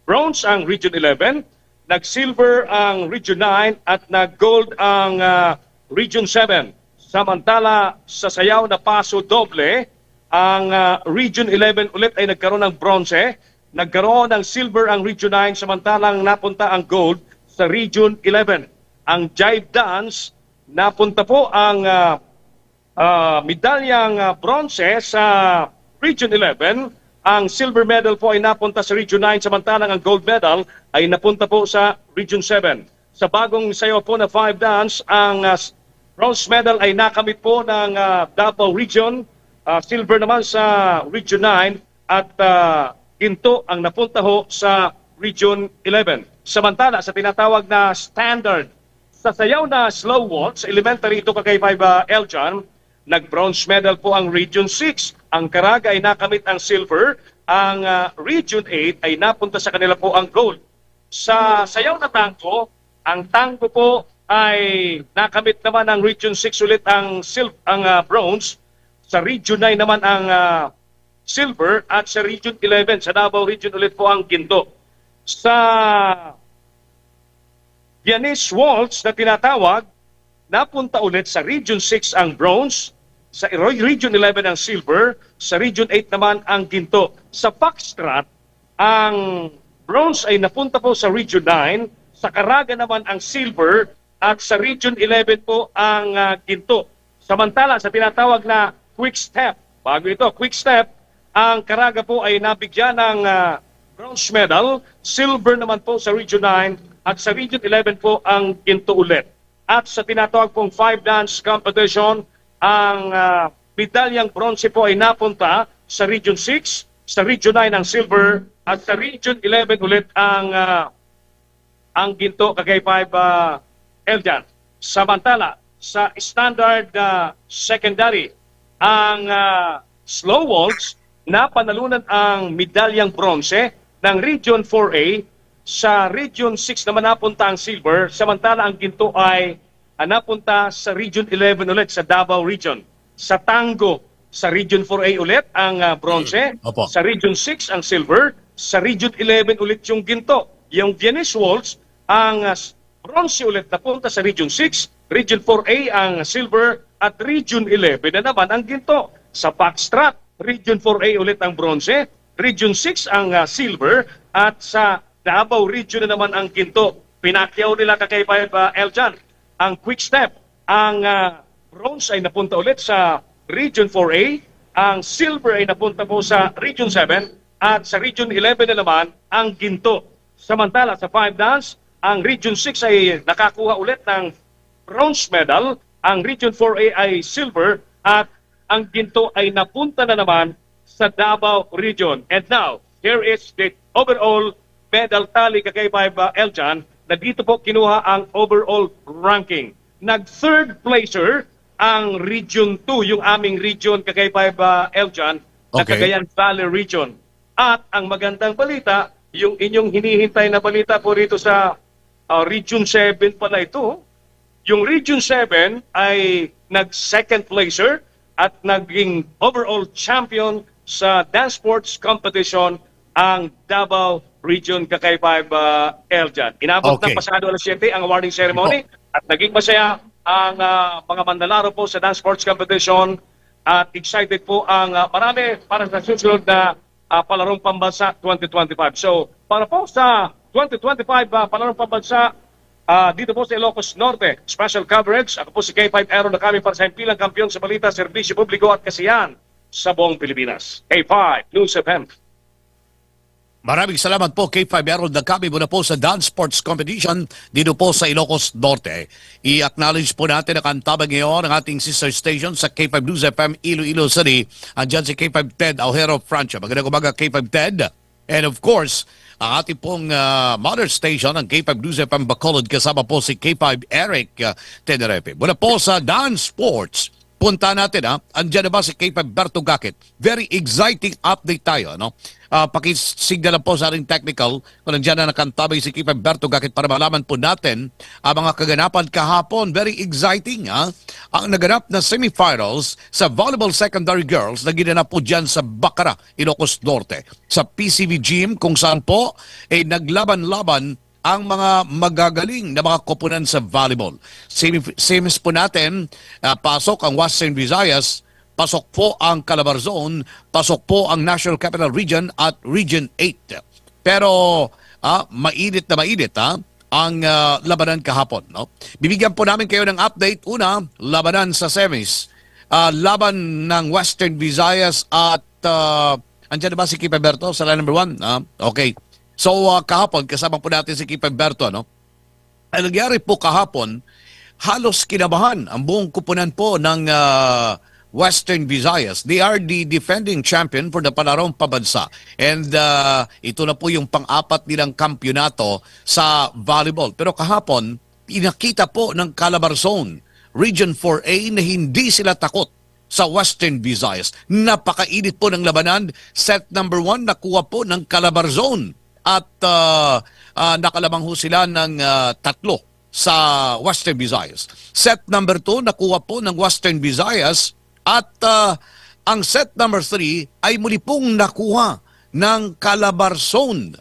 bronze ang Region eleven, nag-silver ang Region nine, at nag-gold ang, ah, Region seven. Samantala, sa sayaw na paso doble, ang, ah, Region eleven ulit ay nagkaroon ng bronze, nagkaroon ng silver ang Region nine, samantalang napunta ang gold sa Region eleven. Ang jive dance, napunta po ang, ah, ah, medalyang, ah, bronze sa Region eleven. Ang silver medal po ay napunta sa Region nine, samantalang ang gold medal ay napunta po sa Region seven. Sa bagong sayaw po na five dance, ang, ah, s-, bronze medal ay nakamit po ng, ah, Davao Region, ah, silver naman sa Region nine, at, ah, ginto ang napunta ho sa Region eleven. Samantala, sa tinatawag na standard, sa sayaw na slow waltz, elementary ito, ka K five, ah, Eljan, nag-bronze medal po ang Region six. Ang Caraga ay nakamit ang silver. Ang, ah, Region eight ay napunta sa kanila po ang gold. Sa sayaw na tango, ang tango po ay nakamit naman ng Region six ulit ang sil-, ang, ah, bronze. Sa Region nine naman ang, ah, silver, at sa Region eleven, sa Davao Region ulit po ang ginto. Sa Viennese waltz na tinatawag, napunta ulit sa Region six ang bronze, sa Region eleven ang silver, sa Region eight naman ang ginto. Sa foxtrot, ang bronze ay napunta po sa Region nine, sa karaga naman ang silver, at sa Region eleven po ang, ah, ginto. Samantala, sa tinatawag na quick step, bago ito, quick step, ang karaga po ay nabigyan ng, ah, bronze medal, silver naman po sa Region nine, at sa Region eleven po ang ginto ulit. At sa tinatawag pong five dance competition, ang, ah, medalyang bronze po ay napunta sa Region six, sa Region nine ang silver, at sa Region eleven ulit ang, ah, ang ginto, ka K five, ah, Eljan. Samantala, sa standard, ah, secondary, ang, ah, slow waltz, napanalunan ang medalyang bronze ng Region four A. Sa Region six naman napunta ang silver, samantala ang ginto ay, ah, napunta sa Region eleven ulit, sa Davao Region. Sa tango, sa Region four A ulit ang, ah, bronze, Opo. Sa Region six ang silver, sa Region eleven ulit yung ginto. Yung Viennese waltz, ang, ah, s-, bronze ulit napunta sa Region six, Region four A ang silver, at Region eleven na naman ang ginto. Sa foxtrot, Region four A ulit ang bronze, Region six ang, ah, silver, at sa Davao Region na naman ang ginto. Pinakyaw nila, ka K five, ah, Eljan, ang quick step. Ang, ah, bronze ay napunta ulit sa Region four A, ang silver ay napunta po sa Region seven, at sa Region eleven na naman ang ginto. Samantala, sa five dance, ang Region six ay nakakuha ulit ng bronze medal, ang Region four A ay silver, at ang ginto ay napunta na naman sa Davao Region. And now, here is the overall medal tally, ka K five, uh, Eljan, na dito po kinuha ang overall ranking. Nag-third placer ang Region two, yung aming region, ka K five, uh, Eljan, na Okay. Cagayan Valley Region. At ang magandang balita, yung inyong hinihintay na balita po rito sa, uh, Region seven pala ito. Yung Region seven ay nag-second placer at naging overall champion sa dance sports competition ang Davao Region, ka K five, uh, Eljan. Inabot Okay. ng pasado alas siyete ang awarding ceremony Opo. At naging masaya ang, ah, mga manlalaro po sa dance sports competition at excited po ang, ah, marami para sa susunod na, ah, Palarong Pambansa twenty twenty-five. So, para po sa twenty twenty-five, ah, Palarong Pambansa, ah, dito po sa Ilocos Norte, special coverage. Ako po si K five Aaron Nakami para sa himpilang kampiyon sa balita, serbisyo publiko at kasiyahan sa buong Pilipinas. K five News F M. Maraming salamat po, K five Harold Nakami, muna po sa Dance Sports Competition dito po sa Ilocos Norte. I-acknowledge po natin ang kantabang ngayon ng ating sister station sa K five News F M Iloilo City. Andyan si K five Ted Aujero Francia. Magandang umaga, K five Ted. And of course, ang ating pong, ah, mother station, ang K five News F M Bacolod, kasama po si K five Eric, ah, Tenerife. Muna po sa Dance Sports, punta natin, ha. Andyan na ba si K five Berto Gakit? Very exciting update tayo, no? Ah, pakisignal lang po sa ating technical kung nandiyan na nakantabay si K five Berto Gakit para malaman po natin ang mga kaganapan kahapon. Very exciting, ha? Ang naganap na semifinals sa volleyball secondary girls na ginanap po dyan sa Bacara, Ilocos Norte, sa P C V Gym, kung saan po, eh, naglaban-laban ang mga magagaling na mga koponan sa volleyball. Semi-, semis po natin, ah, pasok ang Western Visayas, pasok po ang Calabarzon, pasok po ang National Capital Region at Region eight. Pero, ah, mainit na mainit, ah, ang, ah, labanan kahapon, no? Bibigyan po namin kayo ng update. Una, labanan sa semis. Ah, laban ng Western Visayas at, ah, andyan na ba si Kipe Berto sa line number one? Ah, okay. So, ah, kahapon, kasama po natin si Kipe Berto, no? Ang nangyari po kahapon, halos kinabahan ang buong kupunan po ng, ah, Western Visayas. They are the defending champion for the Palarong Pabansa. And, ah, ito na po yung pang-apat nilang kampiyonato sa volleyball. Pero kahapon, pinakita po ng Calabarzon, Region four A, na hindi sila takot sa Western Visayas. Napakainit po ng labanan. Set number one, nakuha po ng Calabarzon. At, ah, ah, nakalabang ho sila ng, ah, tatlo sa Western Visayas. Set number two, nakuha po ng Western Visayas. At, ah, ang set number three ay muli pong nakuha ng Calabarzon.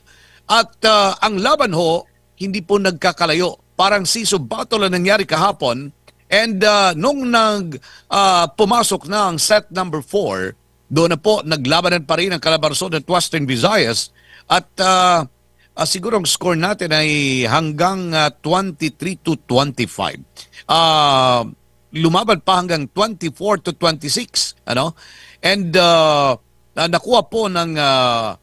At ah, ang laban ho, hindi po nagkakalayo. Parang seesaw battle ang nangyari kahapon. And ah, nung nag ah, pumasok na ang set number four, doon na po naglabanan pa rin ang Calabarzon at Western Visayas. At ah, ah, siguro ang score natin ay hanggang ah, twenty-three to twenty-five. Ah, lumaban pa hanggang twenty-four to twenty-six, ano? And ah, ah, nakuha po ng ah,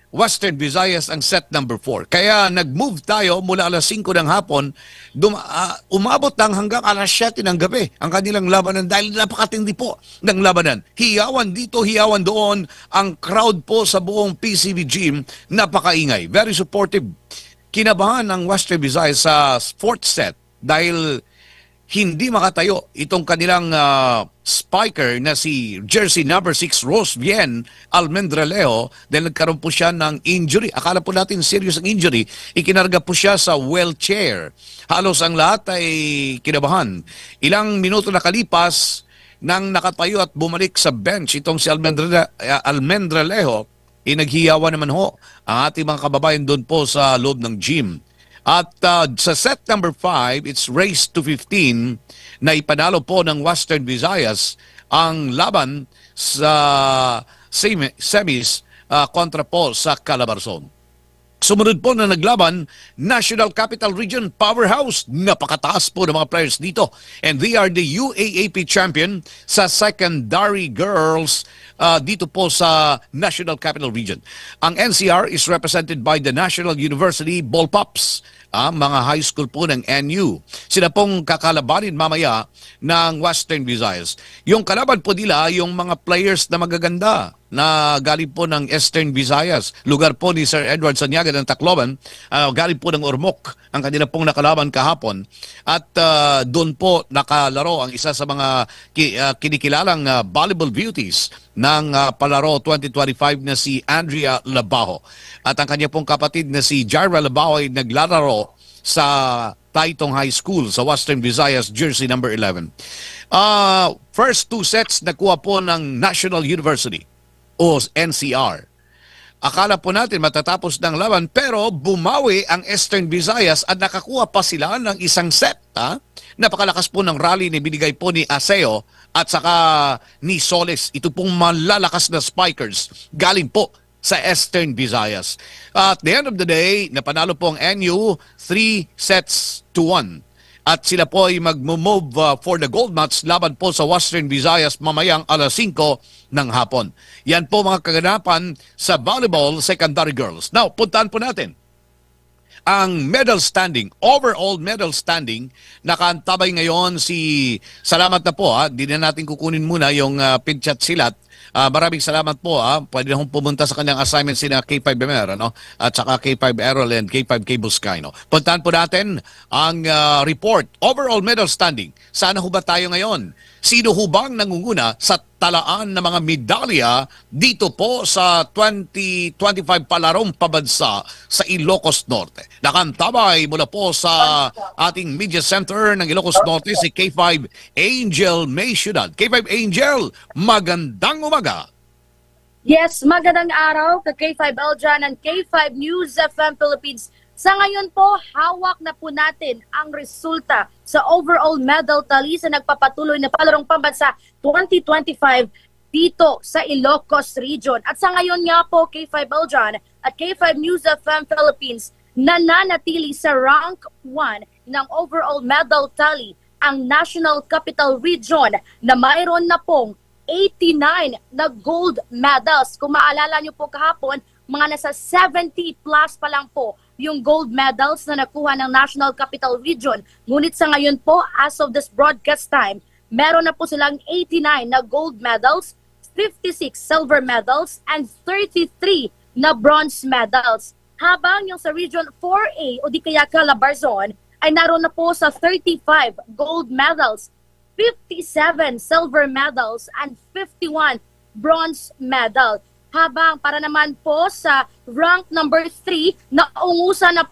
Western Visayas ang set number four. Kaya nag-move tayo mula alas singko ng hapon, dum- ah, umabot lang hanggang alas siyete ng gabi ang kanilang labanan dahil napakatindi po ng labanan. Hiyawan dito, hiyawan doon. Ang crowd po sa buong P C V gym, napakaingay. Very supportive. Kinabahan ang Western Visayas sa fourth set dahil hindi makatayo itong kanilang ah, spiker na si jersey number six, Rose Bien Almendralejo, dahil nagkaroon po siya ng injury. Akala po natin serious ang injury. Ikinarga po siya sa wheelchair. Halos ang lahat ay kinabahan. Ilang minuto nakalipas nang nakatayo at bumalik sa bench itong si Almendra, ah, Almendralejo, inaghiyawan naman ho ang ating mga kababayan doon po sa loob ng gym. At ah, sa set number five, it's raised to fifteen, na ipanalo po ng Western Visayas ang laban sa semi- semis ah, kontra po sa Calabarzon. Sumunod po na naglaban, National Capital Region Powerhouse. Napakataas po ng mga players dito. And they are the U A A P champion sa secondary girls ah, dito po sa National Capital Region. Ang N C R is represented by the National University Ball Pops, ah, mga high school po ng N U. Sila pong kakalabanin mamaya ng Western Visayas. Yung kalaban po nila, yung mga players na magaganda na galing po ng Eastern Visayas, lugar po ni Sir Edward Saniaga ng Tacloban, ah, galing po ng Ormoc ang kanila pong nakalaban kahapon. At ah, doon po nakalaro ang isa sa mga ki- ah, kinikilalang ah, volleyball beauties ng ah, Palaro twenty twenty-five na si Andrea Labajo. At ang kanya pong kapatid na si Jaira Labajo ay naglalaro sa Taytong High School sa Western Visayas, jersey number eleven. Ah, first two sets nakuha po ng National University o N C R. Akala po natin matatapos ng laban, pero bumawi ang Eastern Visayas at nakakuha pa sila ng isang set. Ha? Napakalakas po ng rally na binigay po ni Aseo at saka ni Solis. Ito pong malalakas na spikers galing po sa Eastern Visayas. At the end of the day, napanalo po ang N U three sets to one. At sila po ay mag-move uh, for the gold match laban po sa Western Visayas mamayang alas singko ng hapon. Yan po mga kaganapan sa volleyball secondary girls. Now, puntahan po natin ang medal standing, overall medal standing. Nakaantabay ngayon si, salamat na po ha, di na natin kukunin muna yung uh, picture silat. Ah, maraming salamat po ha. Pwede na hong pumunta sa kanyang assignment sina K five M R, ano? At saka K five Errol and K five K Buscay, no? Puntahan po natin ang ah, report, overall medal standing. Sana ho ba tayo ngayon? Sino ho bang nangunguna sa talaan ng mga medalya dito po sa twenty twenty-five Palarong Pambansa sa Ilocos Norte? Nakantabay mula po sa ating media center ng Ilocos Norte, si K five Angel May Ciudad. K five Angel, magandang umaga. Yes, magandang araw ka K five Eljan and K five News F M Philippines. Sa ngayon po, hawak na po natin ang resulta sa overall medal tally sa nagpapatuloy na Palarong Pambansa twenty twenty-five dito sa Ilocos Region. At sa ngayon nga po, K five Eljan at K five News F M Philippines, nananatili sa rank one ng overall medal tally ang National Capital Region na mayroon na pong eighty-nine na gold medals. Kung maalala nyo po kahapon, mga nasa seventy plus pa lang po yung gold medals na nakuha ng National Capital Region. Ngunit sa ngayon po, as of this broadcast time, meron na po silang eighty-nine na gold medals, fifty-six silver medals, and thirty-three na bronze medals. Habang yung sa Region four A o di kaya Calabarzon ay naroon na po sa thirty-five gold medals, fifty-seven silver medals, and fifty-one bronze medal. Habang para naman po sa rank number three, naungusan na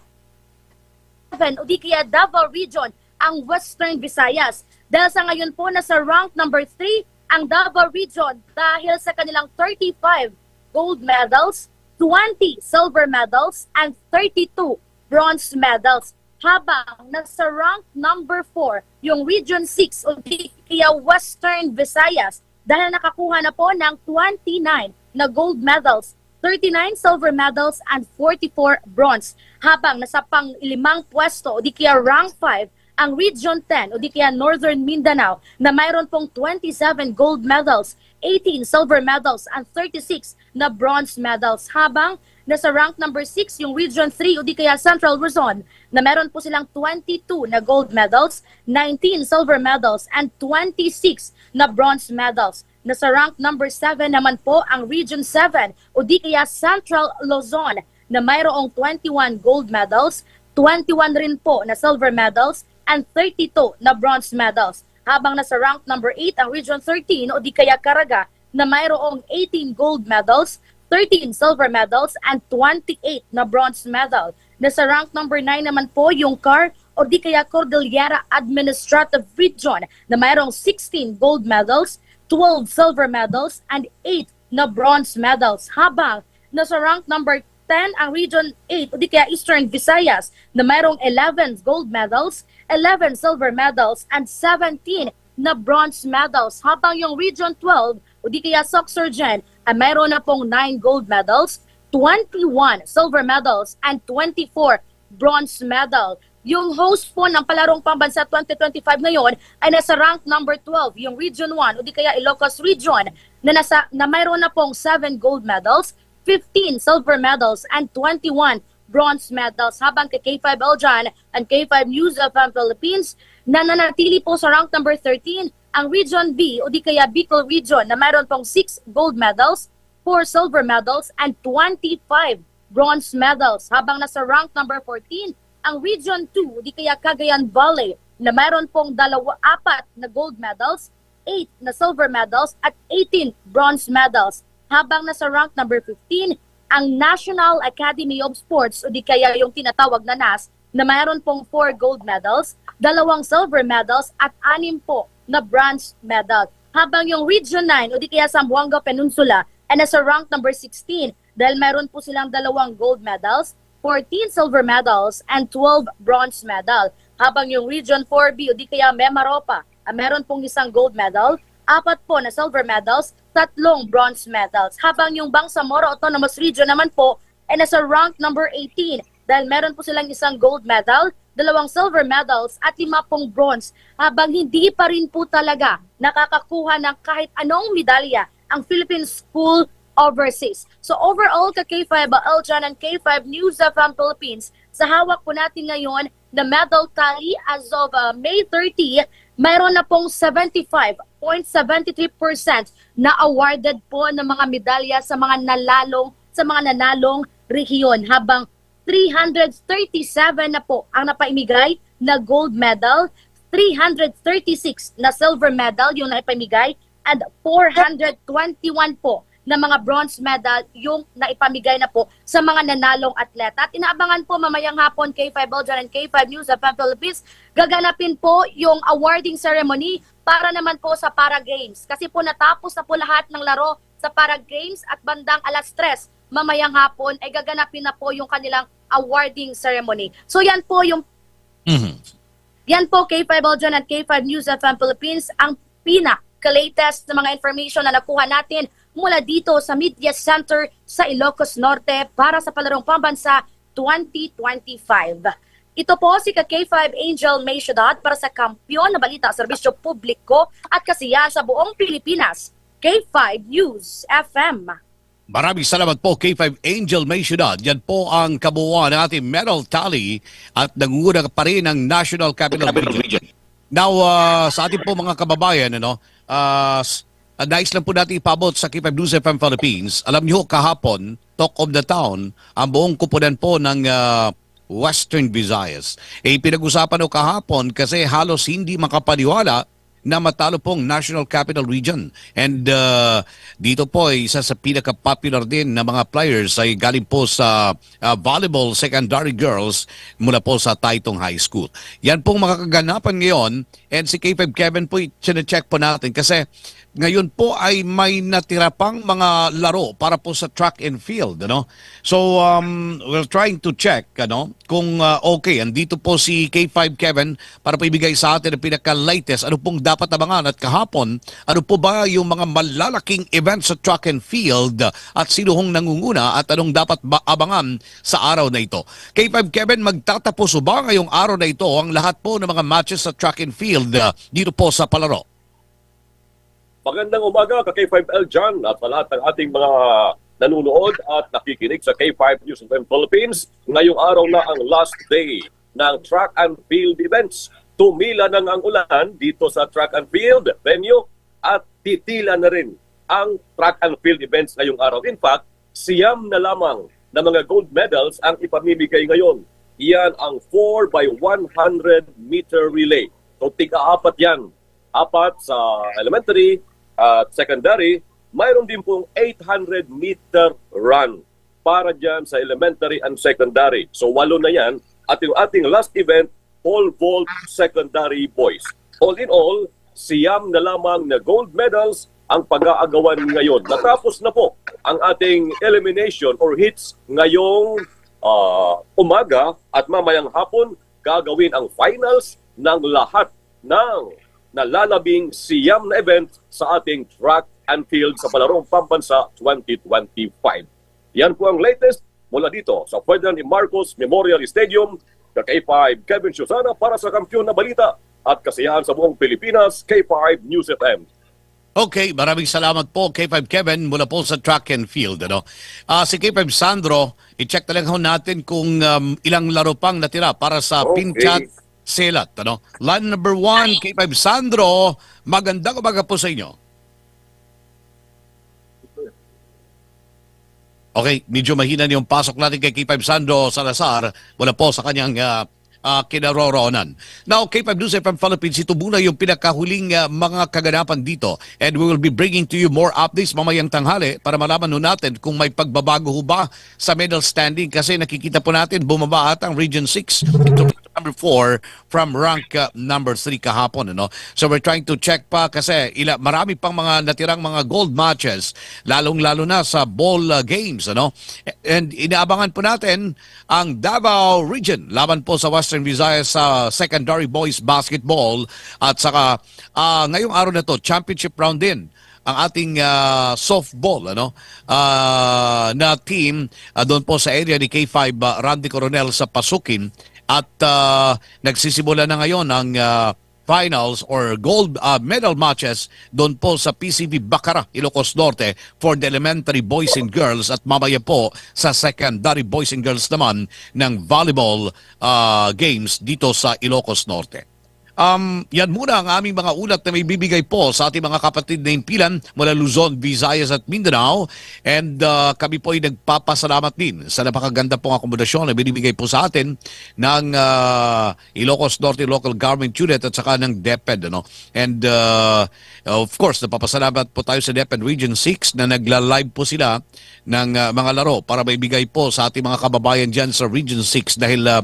o di kaya Davao Region ang Western Visayas. Dahil sa ngayon po, nasa rank number three ang Davao Region dahil sa kanilang thirty-five gold medals, twenty silver medals, and thirty-two bronze medals. Habang nasa rank number four yung Region six o di kaya Western Visayas, dahil nakakuha na po ng twenty-nine na gold medals, thirty-nine silver medals, and forty-four bronze. Habang nasa panglimang pwesto o di kaya rank five ang Region ten o di kaya Northern Mindanao, na mayroon pong twenty-seven gold medals, eighteen silver medals, and thirty-six na bronze medals. Habang nasa rank number six yung Region three o di kaya Central Luzon, na meron po silang twenty-two na gold medals, nineteen silver medals, and twenty-six na bronze medals. Nasa rank number seven naman po ang Region seven o di kaya Central Luzon, na mayroong twenty-one gold medals, twenty-one rin po na silver medals, and thirty-two na bronze medals. Habang nasa rank number eight ang Region thirteen o di kaya Caraga, na mayroong eighteen gold medals, thirteen silver medals, and twenty-eight na bronze medal. Nasa rank number nine naman po yung CAR o di kaya Cordillera Administrative Region, na mayroong sixteen gold medals, twelve silver medals, and eight na bronze medals. Habang nasa rank number ten ang Region eight o di kaya Eastern Visayas, na mayroong eleven gold medals, eleven silver medals, and seventeen na bronze medals. Habang yung Region twelve o di kaya Soxurgen ay mayroon na pong nine gold medals, twenty-one silver medals, and twenty-four bronze medal. Yung host po ng Palarong Pambansa twenty twenty-five ngayon ay nasa rank number twelve, yung Region one o di kaya Ilocos Region, na nasa na mayroon na pong seven gold medals, fifteen silver medals, and twenty-one bronze medals. Habang kay K five Eljan and K five News F M Philippines, na nanatili po sa rank number thirteen ang Region B o di kaya Bicol Region, na mayroon pong six gold medals, four silver medals, and twenty-five bronze medals. Habang nasa rank number fourteen ang Region two, di kaya Cagayan Valley, na mayroon pong dalawa, apat na gold medals, eight na silver medals, at eighteen bronze medals. Habang nasa rank number fifteen ang National Academy of Sports, o di kaya yung tinatawag na nas, na mayroon pong four gold medals, dalawang silver medals, at anim po na bronze medal. Habang yung Region nine, o di kaya Zamboanga Peninsula, ay nasa rank number sixteen dahil mayroon po silang dalawang gold medals, fourteen silver medals, and twelve bronze medal. Habang yung Region four B, o di kaya Mimaropa, ay meron pong isang gold medal, apat po na silver medals, tatlong bronze medals. Habang yung Bangsamoro Autonomous Region naman po ay nasa rank number eighteen dahil meron po silang isang gold medal, dalawang silver medals, at lima pong bronze. Habang hindi pa rin po talaga nakakakuha ng kahit anong medalya ang Philippine School Overseas. So overall, ka K five Eljan and K five News F M Philippines, sa hawak po natin ngayon na medal tally as of uh, May thirty, mayroon na pong seventy-five point seven three percent na awarded po ng mga medalya sa mga nalalong sa mga nanalong rehiyon, habang three hundred thirty-seven na po ang napaimigay na gold medal, three hundred thirty-six na silver medal yung naipamigay, and four hundred twenty-one po na mga bronze medal yung naipamigay na po sa mga nanalong atleta. At inaabangan po mamayang hapon, K five Eljan and K five News F M Philippines, gaganapin po yung awarding ceremony para naman po sa Para Games. Kasi po natapos na po lahat ng laro sa Para Games at bandang alas tres mamayang hapon ay gaganapin na po yung kanilang awarding ceremony. So yan po yung Mhm. Yan po, K five Eljan at K five News F M Philippines, ang pinaka-latest na mga information na nakuha natin mula dito sa Media Center sa Ilocos Norte para sa Palarong Pambansa twenty twenty-five. Ito po si ka K five Angel May Ciudad para sa Kampiyon na Balita, Serbisyo Publiko at Kasiyahan sa buong Pilipinas, K five News F M. Maraming salamat po, K five Angel May Ciudad. Yan po ang kabuuan ng ating medal tally at nangunguna pa rin ang National Capital Region. Now, ah, sa ating po mga kababayan, ano, ah, s- ah, nais lang po natin ipabot sa K five News F M Philippines. Alam niyo, kahapon, talk of the town, ang buong kupunan po ng ah, Western Visayas. Eh, pinag-usapan o kahapon kasi halos hindi makapaniwala na matalo pong National Capital Region. And uh, dito po ay isa sa pinaka-popular din na mga players ay galing po sa uh, volleyball secondary girls mula po sa Taytong High School. Yan pong mga kaganapan ngayon And si K five Kevin po, i-check po natin kasi ngayon po ay may natira pang mga laro para po sa track and field, ano? So, um, we're trying to check, ano, kung, uh, okay, andito po si K five Kevin para po ibigay sa atin ang pinaka-latest. Ano pong dapat abangan at kahapon, ano po ba yung mga malalaking events sa track and field at sino hong nangunguna at anong dapat ba abangan sa araw na ito? K five Kevin, magtatapuso ba ngayong araw na ito ang lahat po ng mga matches sa track and field, uh, dito po sa palaro? Magandang umaga ka K five L John at sa lahat ng ating mga nanonood at nakikinig sa K five News F M Philippines. Ngayong araw na ang last day ng track and field events. Tumila na ang ulan dito sa track and field venue at titila na rin ang track and field events ngayong araw. In fact, siyam na lamang na mga gold medals ang ipamimigay ngayon. Iyan ang four by one hundred meter relay. So, tig-apat yan. Apat sa elementary at secondary. Mayroon din pong eight hundred meter run para dyan sa elementary and secondary. So, walo na yan. At yung ating last event, pole vault secondary boys. All in all, siyam na lamang na gold medals ang pag-aagawan ngayon. Natapos na po ang ating elimination or heats ngayong, ah, umaga at mamayang hapon gagawin ang finals ng lahat ng nalalabing siyam na event sa ating track and field sa Palarong Pambansa twenty twenty-five. Yan po ang latest mula dito sa Ferdinand E. Marcos Memorial Stadium. Ka K five, Kevin Susana para sa Kampiyon na Balita at Kasiyahan sa Buong Pilipinas, K five News F M. Okay, maraming salamat po, K five Kevin, mula po sa track and field, ano? Ah, si K five Sandro, i-check na lang ho natin kung, um, ilang laro pang natira para sa Okay. Pinchat Selat, ano? Line number one, K five Sandro, magandang umaga po sa inyo. Okay, medyo mahina yung pasok natin kay K five Sandro Salazar. Wala po sa kanyang, ah, ah, kinaroroonan. Now, K five News F M Philippines, ito muna yung pinakahuling, ah, mga kaganapan dito. And we will be bringing to you more updates mamayang tanghali para malaman ho natin kung may pagbabago ho ba sa medal standing. Kasi nakikita po natin, bumaba ata ang Region six. Ito number four from rank, uh, number three kahapon, ano? So we're trying to check pa kasi ila, marami pang mga natirang mga gold matches, lalong-lalo na sa ball, uh, games, ano? And inaabangan po natin ang Davao Region laban po sa Western Visayas sa secondary boys basketball at saka, ah, ngayong araw na to, championship round din ang ating, ah, softball, ano, ah, na team, ah, doon po sa area ni K five, ah, Randy Coronel sa Pasukin. At, ah, nagsisimula na ngayon ang, ah, finals or gold, ah, medal matches doon po sa P C V Bacara, Ilocos Norte for the elementary boys and girls at mamaya po sa secondary boys and girls naman ng volleyball, ah, games dito sa Ilocos Norte. Um, yan muna ang aming mga ulat na may bibigay po sa ating mga kapatid na himpilan mula Luzon, Visayas at Mindanao. And, uh, kami po ay nagpapasalamat din sa napakaganda pong akomodasyon na binibigay po sa atin ng, uh, Ilocos Norte Local Government Unit at saka ng DepEd, ano? And, uh, of course, napapasalamat po tayo sa DepEd Region six na nagla-live po sila ng, ah, mga laro para maibigay po sa ating mga kababayan dyan sa Region six dahil, ah,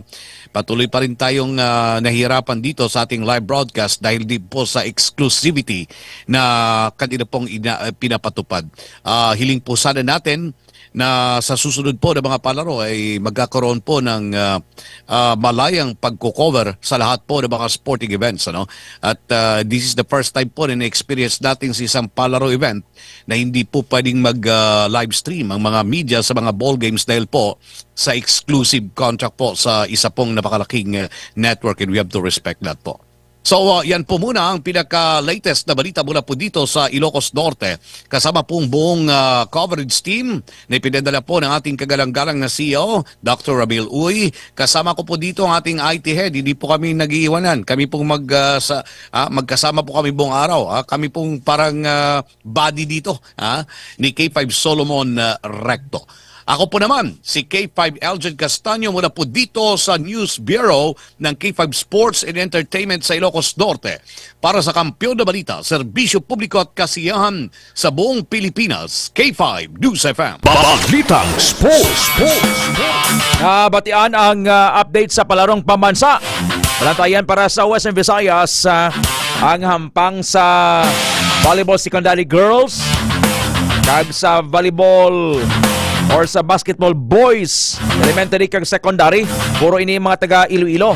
patuloy pa rin tayong, ah, nahihirapan dito sa ating live broadcast dahil din po sa exclusivity na kanila pong ina-, ah, pinapatupad. Ah, hiling po sana natin na sa susunod po na mga palaro ay magkakaroon po ng, ah, ah, malayang pagko-cover sa lahat po ng mga sporting events, ano? At, ah, this is the first time po na na-experience natin sa isang palaro event na hindi po pwedeng mag, ah, live stream ang mga media sa mga ball games dahil po sa exclusive contract po sa isa pong napakalaking, ah, network, and we have to respect that po. So, ah, yan po muna ang pinaka-latest na balita mula po dito sa Ilocos Norte. Kasama pong buong, ah, coverage team na ipinadala po ng ating kagalang-galang na C E O, Doctor Ramil Uy. Kasama ko po dito ang ating I T head. Hindi po kami nag-iiwanan. Kami pong mag, ah, sa, ah, magkasama po kami buong araw, ah. Kami pong parang, ah, buddy dito, ah, ni K five Solomon, ah, Recto. Ako po naman, si K five Elgin Castaño mula po dito sa News Bureau ng K five Sports and Entertainment sa Ilocos Norte. Para sa Kampiyon na Balita, Serbisyo Publiko at Kasiyahan sa buong Pilipinas, K five News F M. Balitang Sports. Sports. Nabatian ang, ah, update sa palarong pambansa. Palantayan para sa Western Visayas, ah, ang hampang sa volleyball secondary girls kag sa volleyball or sa basketball boys, elementary kag secondary. Puro ini mga taga Iloilo.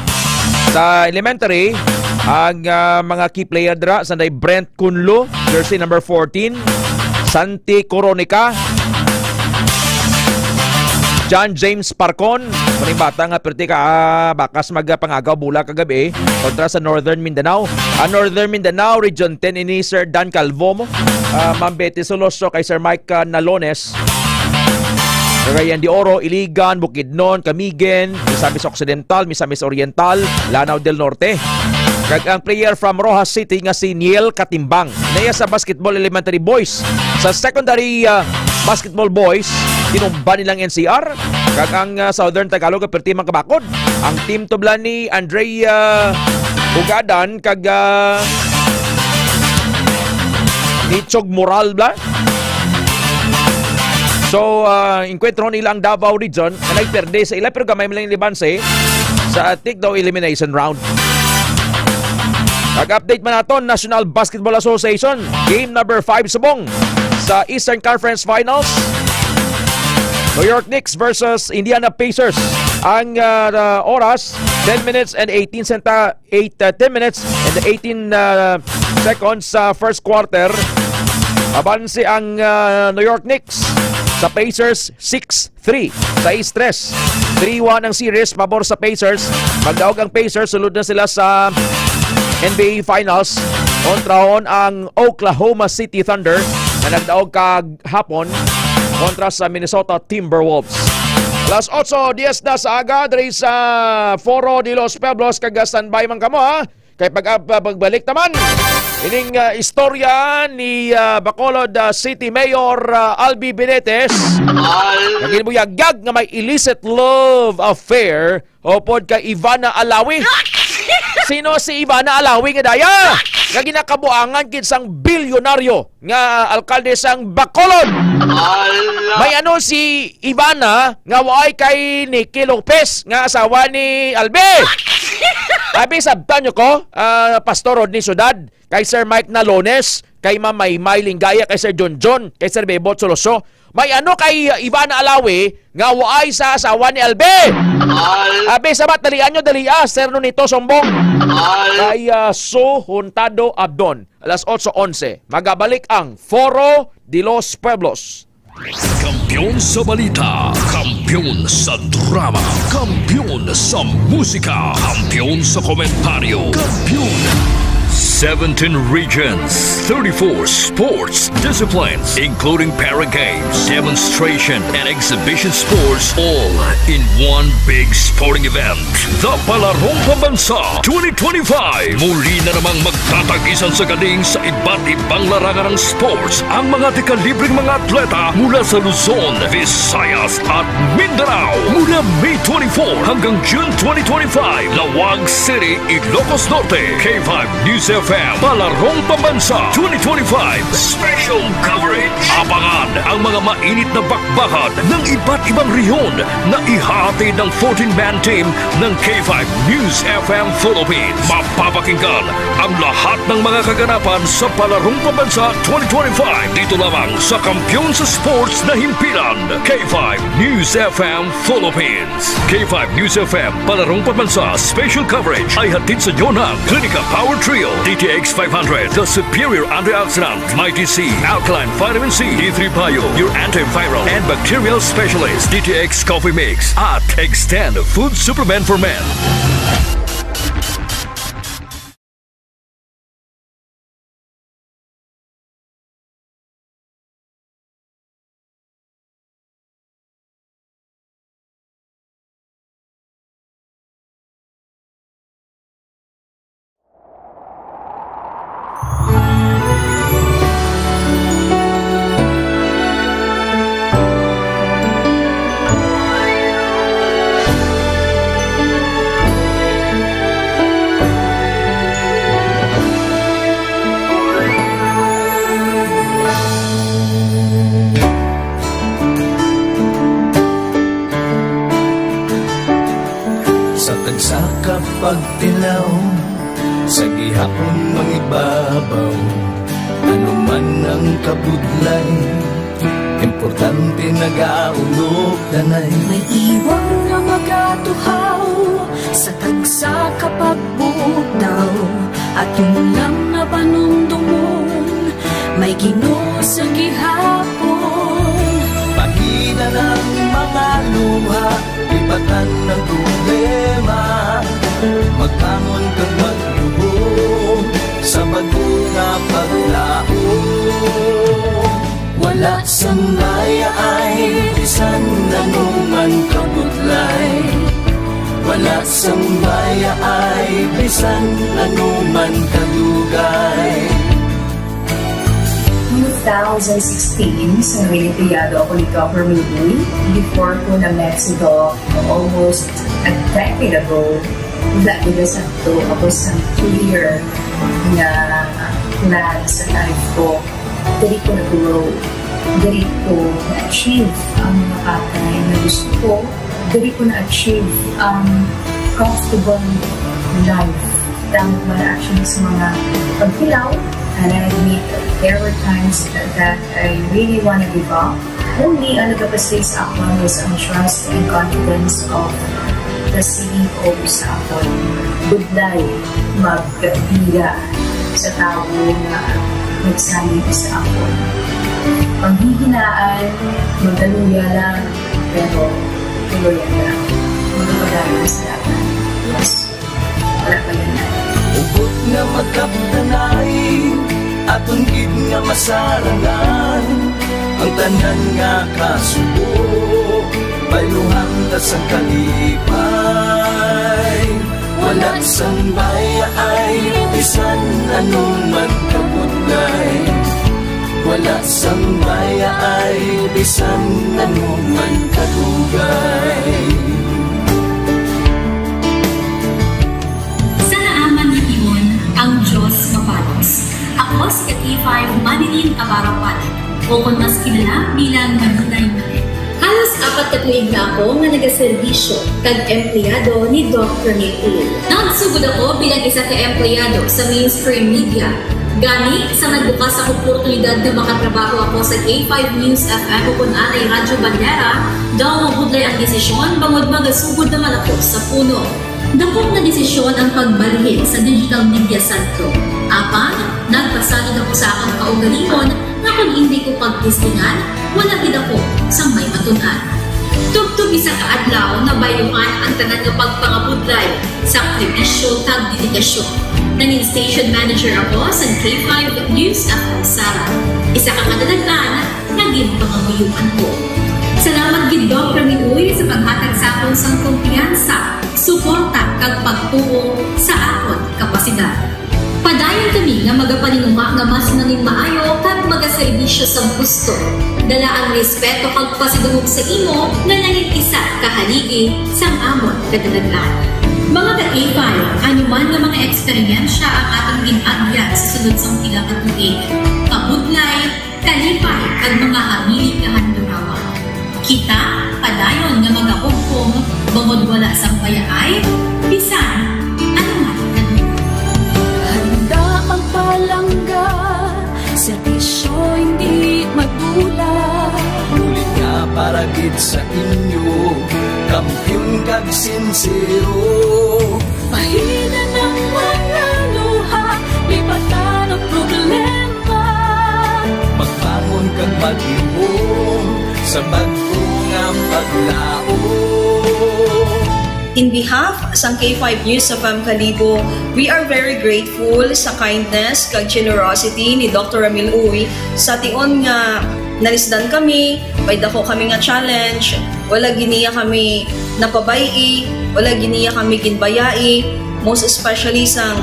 Sa elementary, ang, ah, mga key player dira, sanday Brent Kunlo, jersey number fourteen, Santi Coronica, John James Parcon, maning bata nga perti ka, ah, bakas magpangagaw bola kagabi kontra sa Northern Mindanao. Ang Northern Mindanao, Region ten ini, Sir Dan Calvo mo. Ah, Ma'am Betty Soloso, kay Sir Mike, ah, Nalones. Cagayan de Oro, Iligan, Bukidnon, Camiguin, Misamis Occidental, Misamis Oriental, Lanao del Norte. Kag ang player from Roxas City nga si Niel Katimbang. Naya sa basketball elementary boys. Sa secondary, ah, basketball boys, tinumba nilang N C R. Kag ang, ah, Southern Tagalog, perti man kabakod. Ang team tublan ni Andrea Ugadan kag, ah, ni Chog Moral bla. So, ah, enkwentro nila ang Davao Region nga nagperde sa ila, pero gamay man lang libanse sa take daw elimination round. Mag-update man naton, National Basketball Association, game number five subong sa Eastern Conference Finals. New York Knicks versus Indiana Pacers. Ang, ah, ah, oras, ten minutes and eighteen senta-, eight, ah, ten minutes and eighteen, ah, seconds sa first quarter. Abanse ang, ah, New York Knicks sa Pacers, six three, sais tres. Three one ang series pabor sa Pacers. Magdaog ang Pacers, sulod na sila sa N B A Finals. Kontrahon ang Oklahoma City Thunder na nagdaog kag hapon kontra sa Minnesota Timberwolves. Alas otso dies na sa aga diri sa Foro de los Pueblos, kag standby man kamo, ha. Kay pag, ah, pagbalik naman, ining, ah, istorya ni, ah, Bacolod, ah, City Mayor, ah, Albi Benitez. Al- Nga ginbuyagyag nga may illicit love affair upod kay Ivana Alawi. Sino si Ivana Alawi nga daya? Nga ginakabuangan gid sang bilyonaryo nga alkalde sang Bacolod. Ala. May ano si Ivana nga waay kay Nicky Lopez nga asawa ni Albi? Abi, sabtan nyo ko, ah, Pastor Rodney Sudad, kay Sir Mike Nalones, kay Ma'am Maymay Linggaya, kay Sir John John, kay Sir Bebot Soloso. May ano kay Ivana Alawi nga waay sa asawa ni Albi? Al- Abi, sabat, dalian nyo, dalia, Sir Nonito Sombong. Al- Kay, ah, Su Huntado Abdon. Alas otso onse, magabalik ang Foro de los Pueblos. Kampiyon sa balita, kampiyon sa drama, kampiyon sa musika, kampiyon sa komentaryo, kampiyon. Seventeen regions, thirty-four sports disciplines, including para games, demonstration, and exhibition sports, all in one big sporting event. The Palarong Pambansa twenty twenty-five. Muli na namang magtatagisan sa galing sa iba't ibang larangan ng sports ang mga dekalibreng mga atleta mula sa Luzon, Visayas, at Mindanao. Mula May twenty-four hanggang June twenty twenty-five, Laoag City, Ilocos Norte, K five News F M, Palarong Pambansa twenty twenty-five Special Coverage. Abangan ang mga mainit na bakbakan ng iba't ibang rehiyon na ihahatid ng fourteen-man team ng K five News F M Philippines. Mapapakinggan ang lahat ng mga kaganapan sa Palarong Pambansa twenty twenty-five, dito lamang sa kampiyon sa sports na himpilan, K five News F M Philippines. K five News F M, Palarong Pambansa Special Coverage ay hatid sa inyo ng Clinica Power Trio, D T X five hundred, The Superior Antioxidant, Mighty C, Alkaline Vitamin C, D three Bio, your antiviral and bacterial specialist, D T X Coffee Mix, at Extend Food Supplement for Men. Pagtilaw sa gihapon mangibabaw, ano man ang kabudlay, importante nagaulog danay. May iwang nga magatuhaw sa tagsa ka pagbutaw, aton lang nga panumdumon, may Ginoo sa gihapon. Pahina ng mga luha, lipatan ng problema, magbangon kag magluhom sa bag-o nga paglaom. Wala sang bayaay bisan ano man kabudlay, wala sang bayaay bisan ano man kadugay. Noong two thousand sixteen, sa Reyna Criado ako ni Governor Uy, before ko na-met si Doc almost a decade ago, wala gid sa to ako sa clear nga plan sa life ko. Diri ko nag-grow. Diri ko na-achieve ang mga bagay na gusto ko. Diri ko na-achieve ang comfortable life. Tama man actually sa mga pagkilaw. And I admit there were times that, that I really want to give up. Only ang nagapasig sa akon was ang trust and confidence of the C E O sa akon. Budlay magbiya sa tawo nga nagsalig sa akon. Panghihinaan, magkaluya lang, pero tuloy lang. Magpapadayon sa dapat. Yes. Wala pa yun. Hugot nga magkapdanay, aton gid nga masarangan ang tanan nga kasubo. Bayluhan ta sang kalipay, wala sang bayaay, bisan ano man kabudlay. Wala sang bayaay, bisan ano man kadugay. Sa naaman nga tion, ang Dios mabalos. Ako si ka K five Manilyn Abarapan, o kon mas kilala bilang Manilay Manilyn. Halos apat ka tuig na ako nga nagaserbisyo kag empleyado ni Doc Ramil Uy. Nagsugod ako bilang isa ka empleyado sa mainstream media. Gani, sa nagbukas ang oportunidad nga makatrabaho ako sa K five News F M o kon anay Radyo Bandera, daw mabudlay ang desisyon bangod magasugod naman ako sa puno. Dako nga desisyon ang pagbalhin sa digital media sentro. Apan, nagpasalig ako sa akon kaugalingon nga kon indi ko pagtistingan, wala gid ako sang may matun-an. Tubtob isa ka adlaw, nabayluhan ang tanan nga pagpangabudlay, sakripisyo, kag dedikasyon. Nangin station manager ako sa K five News F M Sara. Isa ka kadalag-an nga ginpangamuyoan ko. Salamat gid, Doc Ramil Uy, sa paghatag sa akon sang kumpiyansa, suporta, kag pagtuo sa akon kapasidad. Padayon kami nga magapaninguha nga mas nangin maayo kag magaserbisyo sang husto. Dala ang respeto kag pasidungog sa imo nga nangin isa ka haligi sang amon kadalag-an. Mga ka K five, ano man nga mga eksperyensya ang aton gin-agyan sa sulod sang pila ka tuig, kabudlay, kalipay, kag mga hamili nga handurawan. Kita padayon nga magahugpong bangod wala sang bayaay, bisan ano man. Handa ang palangga, serbisyo hindi madula. Bulig nga para gid sa inyo, kampiyon kag sinsero. Pahina ng mga luha, lipatan ang problema. Magbangon kag maglihom sa bag-o nga paglaom. In behalf sang K five News F M Kalibo, we are very grateful sa kindness kag generosity ni Doctor Ramil Uy sa tion nga nalisdan kami, may dako kami nga challenge, wala gid niya kami napabay-i, wala gid niya kami ginbayai, most especially sang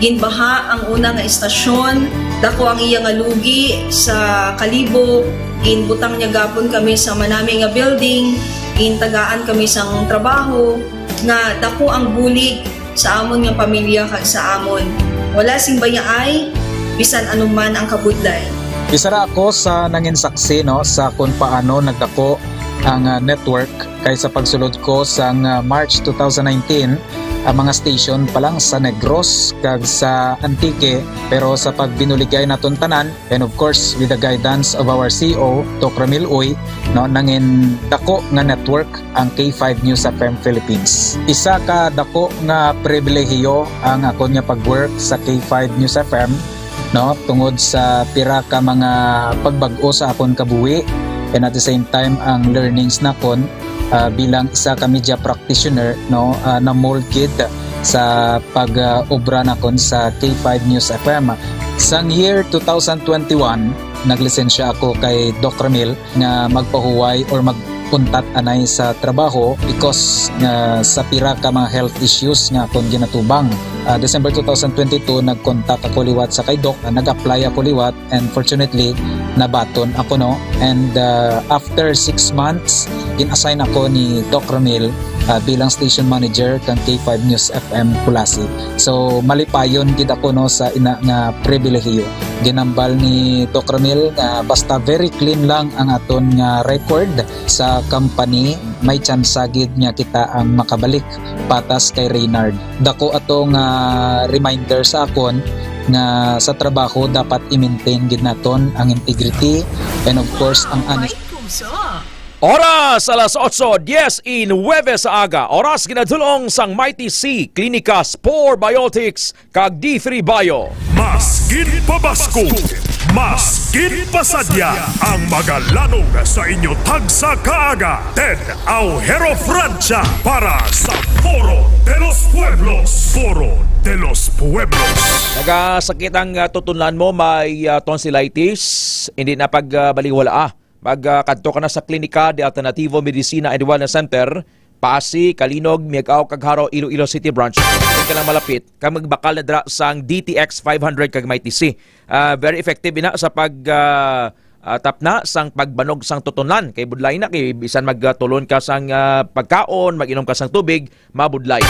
ginbaha ang una nga estasyon, dako ang iya nga lugi sa Kalibo, ginbutang niya gapon kami sa manami nga building, gintagaan kami sang trabaho, nga dako ang bulig sa amon nga pamilya kag sa amon. Wala sing bayaay, bisan ano man ang kabudlay. Isa ra ako sa nangin saksi, no, sa kung paano nagdako ang, ah, network, kay sa pagsulod ko sang, ah, March two thousand nineteen, ang mga station pa lang sa Negros kag sa Antique, pero sa pagbinuligay naton tanan, and of course, with the guidance of our C E O, Doc Ramil Uy, no, nangin dako nga network ang K five News F M Philippines. Isa ka dako nga pribilehiyo ang akon nga pag-work sa K five News F M, no, tungod sa pira ka mga pagbag-o sa akon kabuhi, and at the same time, ang learnings nakon, ah, bilang isa ka media practitioner, no, ah, na-mold gid sa pag, ah, obra nakon sa K five News F M. Sang year two thousand twenty-one, naglisensya ako kay Doc Ramil nga magpahuway or magpuntat anay sa trabaho because nga sa pira ka mga health issues nga akon ginatubang. Ah, December two thousand twenty-two, nag-contact ako liwat sa kay Doc, ah, nag-apply ako liwat, and fortunately, nabaton ako, no. And, ah, after six months, gin-assign ako ni Doc Ramil, ah, bilang station manager kang K five News F M Culasi. So, malipayon gid ako, no, sa ina nga pribilehiyo. Ginambal ni Doc Ramil nga basta very clean lang ang aton nga record sa company, may tsansa gid nga kita ang makabalik patas kay Reynard. Dako ato nga reminder sa akon nga sa trabaho dapat i-maintain gid naton ang integrity and of course ang honest. Oras alas otso diez y nueve sa aga. Oras ginadulong sang Mighty C, Klinika Spore Biotics, kag D three Bio. Mas ginpabaskog, mas ginpasadya ang magalanog sa inyo tagsa kaaga. Ted Aujero Francia para sa Foro de los Pueblos. Foro de los Pueblos. Nagasakit ang, ah, tutunlan mo, may, ah, tonsillitis, hindi na pag, ah, baliwala, ah. Mag, ah, kadto ka na sa Klinika de Alternativo Medicina and Wellness Center, Pasi, Calinog, Miag-ao, kag Jaro, Iloilo City Branch. Kung ka lang malapit, kag magbakal na dira sang D T X five hundred kag Mighty C. Ah, very effective ina sa pag, ah, ah, tapna sang pagbanog sang tutunlan. Kay budlay na, kay bisan magtulon ka sang, ah, pagkaon, mag-inom ka sang tubig, mabudlay.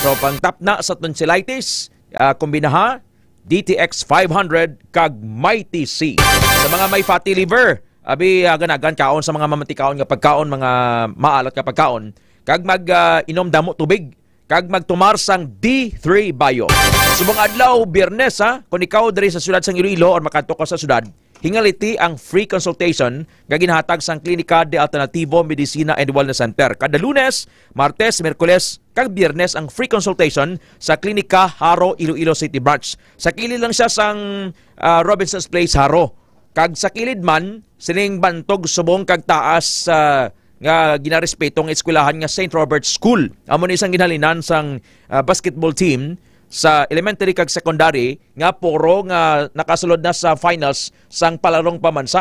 So, pang tapna sa tonsillitis, ah, kombinaha, D T X five hundred kag Mighty C. Sa mga may fatty liver, abi, ah, ganagan kaon sa mga mamantikaon nga pagkaon, mga maalat nga pagkaon, kag mag, ah, inom damo tubig, kag magtumar sang D three Bio. Subong adlaw, Biyernes, ha, kung ikaw diri sa siyudad sang Iloilo or makadto ka sa siyudad, hingaliti ang free consultation nga ginhatag sang Klinika de Alternativo Medicina and Wellness Center. Kada Lunes, Martes, Miyerkules, kag Biyernes ang free consultation sa Klinika Jaro, Iloilo City Branch. Sa kilid lang siya sang, ah, Robinson's Place, Jaro. Kag sa kilid man, sining bantog subong kag taas, ah, nga ginarespeto nga eskwelahan nga Saint Robert's School. Amo ni sang ginhalinan sang, ah, basketball team sa elementary kag secondary nga puro nga nakasulod na sa finals sang palarong pamansa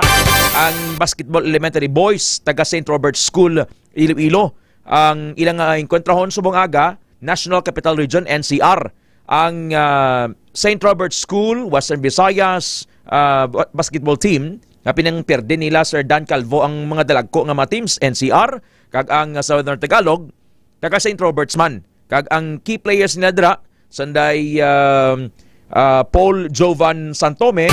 ang basketball elementary boys taga Saint Robert's School, Iloilo. Ang ilang, ah, engkwentrahon subong aga, National Capital Region, N C R. Ang, ah, Saint Robert's School, Western Visayas, ah, ba-, basketball team, nga pinangperde nila Sir Dan Calvo ang mga dalagko nga mga teams, N C R, kag ang, ah, Southern Tagalog, taga Saint Robert's man. Kag ang key players nila dira, sanday, um, ah, Paul Jovan Santome,